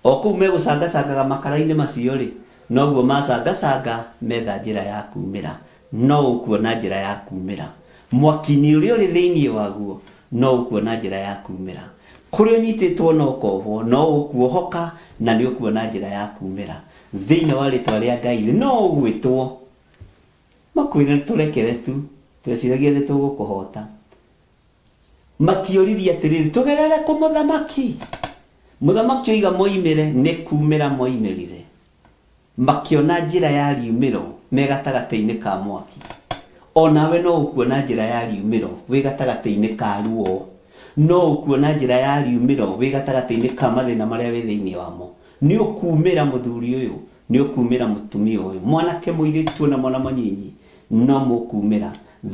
O kũu megũcangacangaga makara-inĩ macio-rĩ, noguo macangacanga metha njĩra ya kuumĩra. No ũkuona njĩra ya kuumĩra. Mwaki-inĩ ũrĩa ũrĩ thĩinĩ waguo, no ũkuona njĩra ya kuumĩra. Kũrĩa ũnyitĩtwo na ũkohwo, no ũkuohoka na nĩ ũkuona njĩra ya kuumĩra. Thĩinĩ wa rĩtwa rĩa Ngai-rĩ, no ũgwĩtwo. Makwĩre tũrekere tu, tweciragia nĩ tũgũkũhota. Matioririe atĩrĩrĩ, Tũgerere kũ mũthamaki? Mũthamaki oiga moimĩre, nĩ kuumĩra moimĩrire. Makĩona njĩra ya riumĩro me gatagatĩ-inĩ ka mwaki. O nawe no ũkuona njĩra ya riumĩro wĩ gatagatĩ-inĩ ka ruo. No ũkuona njĩra ya riumĩro wĩ gatagatĩ-inĩ ka mathĩna marĩa wĩ thĩinĩ wamo. Nĩ ũkuumĩra mũthuri ũyũ, nĩ ũkuumĩra mũtumia ũyũ, mwanake, mũirĩtu ona mwana mũnyinyi. No mũkuumĩra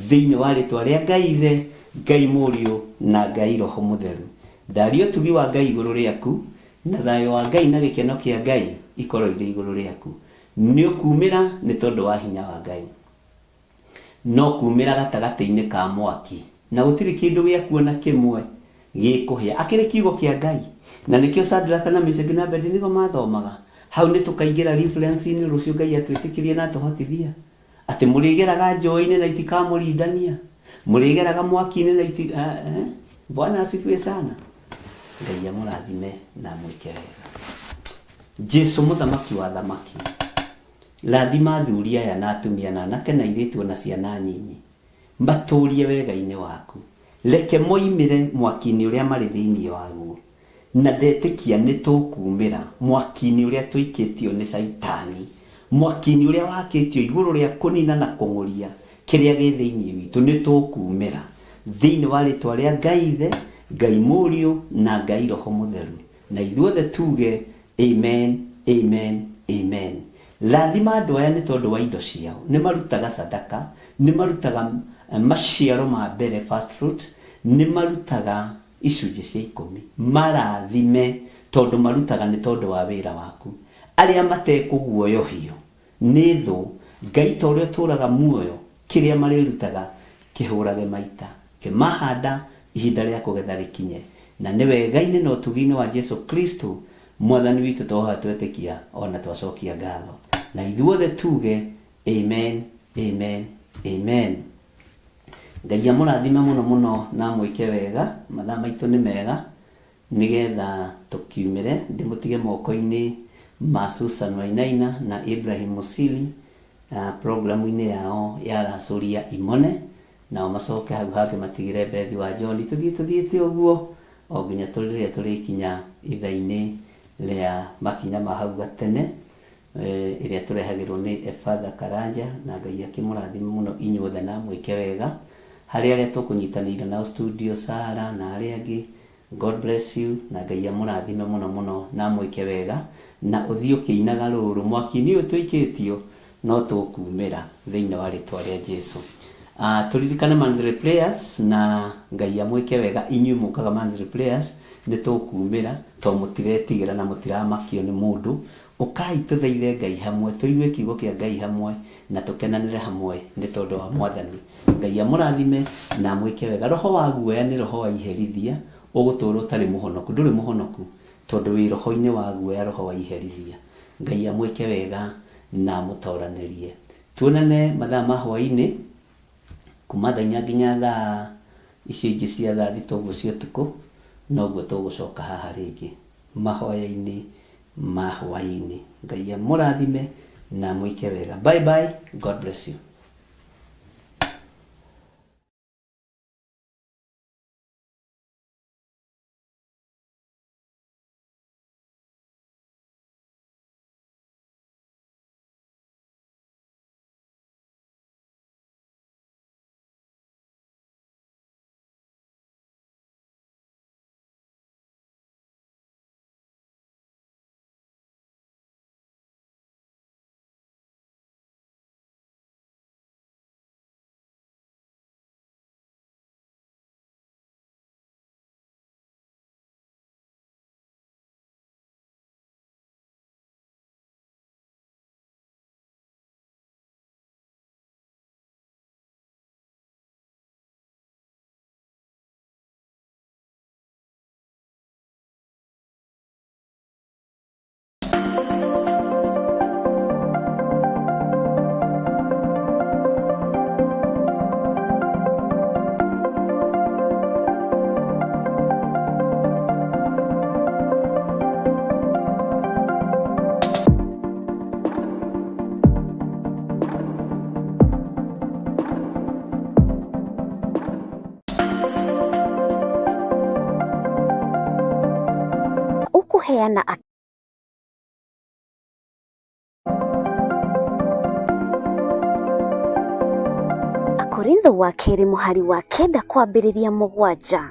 thĩinĩ wa rĩtwa rĩa Ngai Ithe, Ngai Mũriũ, na Ngai Roho Mũtheru. Ndaria ũtugi wa Ngai igũrũ rĩaku, na thayũ wa Ngai na gĩkeno kĩa Ngai ikorwo irĩ igũrũ rĩaku. Nĩ ũkuumĩra nĩ tondũ wa hinya wa Ngai. No kuumĩra gatagatĩ-inĩ ka mwaki, na gũtirĩ kĩndũ gĩaku o na kĩmwe gĩkũhĩa. Akĩrĩ kiugo kĩa Ngai. Na nĩkĩo Shadraka na Meshaki na Abednego mathomaga. Hau nĩ tũkaingĩra reference-inĩ rũciũ Ngai atwĩtĩkĩria na atũhotithia. Atĩ mũrĩgeraga njũĩ-inĩ na itikamũrindania, mũrĩgeraga mwaki-inĩ na iti... Eh, eh. Bwana asifiwe sana. Ngai amũrathime na amwĩke wega. Jesu mũthamaki wa athamaki, rathima athuri aya na atumia na anake na airĩtu ona ciana nyinyi. Matũũrie wega-inĩ waku. Reke moimĩre mwaki-inĩ ũrĩa marĩ thĩinĩ waguo. Na ndetĩkia nĩ tũkuumĩra mwaki-inĩ ũrĩa tũikĩtio nĩ Caitani, mwaki-inĩ ũrĩa wakĩtio igũrũ rĩa kũnina na kũng'ũria kĩrĩa gĩ thĩinĩ witũ. Nĩ tũkuumĩra thĩinĩ wa rĩtwa rĩa Ngai Ithe, Ngai Mũriũ, na Ngai Roho Mũtheru. Na ithuothe tuuge, Amen, amen, amen. Rathima andũ aya nĩ tondũ wa indo ciao. Nĩ marutaga sadaka, nĩ marutaga maciaro ma mbere, first fruit, nĩ marutaga icunjĩ cia ikũmi. Marathime tondũ marutaga nĩ tondũ wa wĩra waku. Arĩa matekũguoyohio nĩ thũ, Ngai ta ũrĩa ũtũũraga muoyo, kĩrĩa marĩrutaga kĩhũrage maita. Kĩmahanda ihinda rĩa kũgetha rĩkinye. Na nĩ wega-inĩ na ũtugi-inĩ wa Jesu Kristo Mwathani witũ twahoya twetĩkia o na twacokia ngatho. Na ithuothe tuge Amen, amen, amen. Ngai amũrathime mũno mũno na amwĩke wega. Mathaa maitũ nĩ mega nĩgetha tũkiumĩre ndĩmũtige moko-inĩ ma Susan Wainaina na Ibrahim Musili programu-inĩ yao ya Racũria Imone. Nao macoke hau hangĩ matigĩre Bethi wa John, tũthiĩ tũthiĩte ũguo o nginya rĩrĩa tũrĩkinya ithaa-inĩ rĩa makinya ma hau gatene, ĩrĩa tũrehagĩrwo nĩ Efatha Karanja, na Ngai akĩmũrathime mũno inyuothe na amwĩke wega. Harĩ arĩa tũkũnyitanĩire nao studio, Sara na arĩa angĩ, God bless you, na Ngai amũrathime mũno mũno na amwĩke wega, na ũthiĩ ũkĩinaga rũrũ mwaki-inĩ ũyũ tũikĩtio no tũkumĩra thĩinĩ wa rĩtwa rĩa Jesu. Tũririkane monthly prayers, na Ngai amwĩke wega inyuĩ mũkaga monthly prayers, nĩ tũkumĩra to mũtiretigĩra na mũtiramakio nĩ mũndũ. Ũkai tũthaithe Ngai hamwe, tũigue kiugo kĩa Ngai hamwe, na tũkenanĩre hamwe nĩ tondũ wa Mwathani. Ngai amũrathime na amwĩke wega. Roho wa guoya nĩ roho wa iherithia, ũgũtũũra ũtarĩ mũhonoku. Ndũrĩ mũhonoku tondũ wĩ roho-inĩ wa guoya, roho wa iherithia. Ngai amwĩke wega na amũtoranĩrie. Tuonane mathaa ma hwaĩ-inĩ kuma thaa 4 nginya thaa icio ingĩ cia thaa 6 ũguo cia ũtukũ, noguo tũgũcoka haha rĩngĩ mahoya-inĩ ma hwaĩ-inĩ. Ngai amũrathime na amwĩke wega. Bye bye, God bless you. Ũkũheana Akorintho wa kerĩ mũhari wa 9 kwambĩrĩria 7.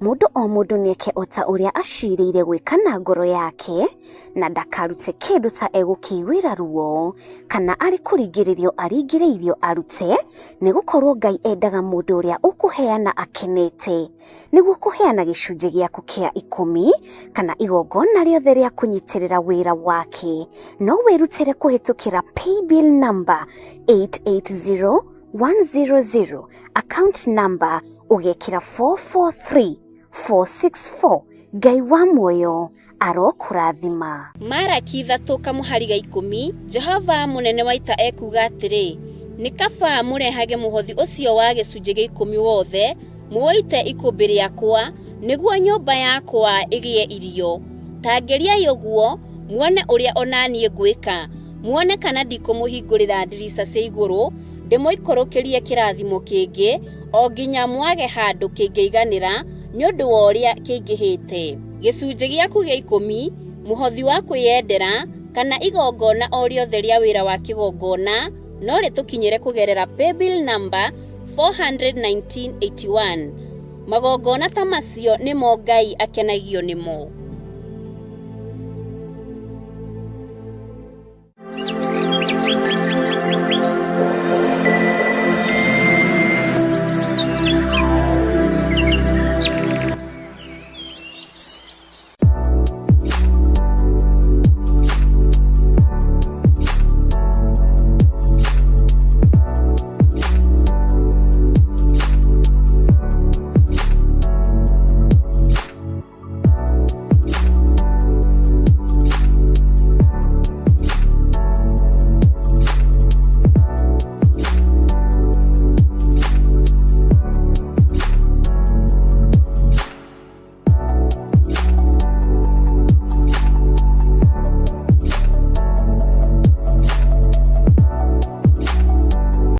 Mũndũ o mũndũ nĩeke o ta ũrĩa acirĩire gwĩka na ngoro yake, na ndakarute kĩndũ ta egũkĩiguĩra ruo, kana arĩ kũringĩrĩrio aringĩrĩirio arute, nĩgũkorwo Ngai endaga mũndũ ũrĩa ũkũheana akenete. Nĩguo kũheana gĩcunjĩ gĩaku kĩa 10 kana igongona rĩothe rĩa kũnyitĩrĩra wĩra wake, no wĩrutĩre kũhĩtũkĩra paybill number 880100, account number ũgekĩra 443464. Ngai wa muoyo arokũrathima. Maraki 3 kamũhari ga 10, Jehova mũnene wa ita ekuuga atĩrĩ, nĩ kaba mũrehage mũhothi ũcio wa gĩcunjĩ gĩa 10 wothe, mũũite ikũmbĩ rĩakwa, nĩguo nyũmba yakwa ĩgĩe irio. Ta ngeriai ũguo, muone ũrĩa ona niĩ ngwĩka, muone kana ndikũmũhingũrĩra ndirica cia igũrũ, ndĩmũikũrũkĩrie kĩrathimo kĩngĩ, o nginya mwage handũ kĩngĩiganĩra nĩ ũndũ wa ũrĩa kĩingĩhĩte. Gĩcunjĩ gĩaku gĩa 10, mũhothi wa kwĩyendera, kana igongona o rĩothe rĩa wĩra wa kĩgongona, no rĩtũkinyĩre kũgerera paybill number 41981. Magongona ta macio nĩmo Ngai akenagio nĩmo.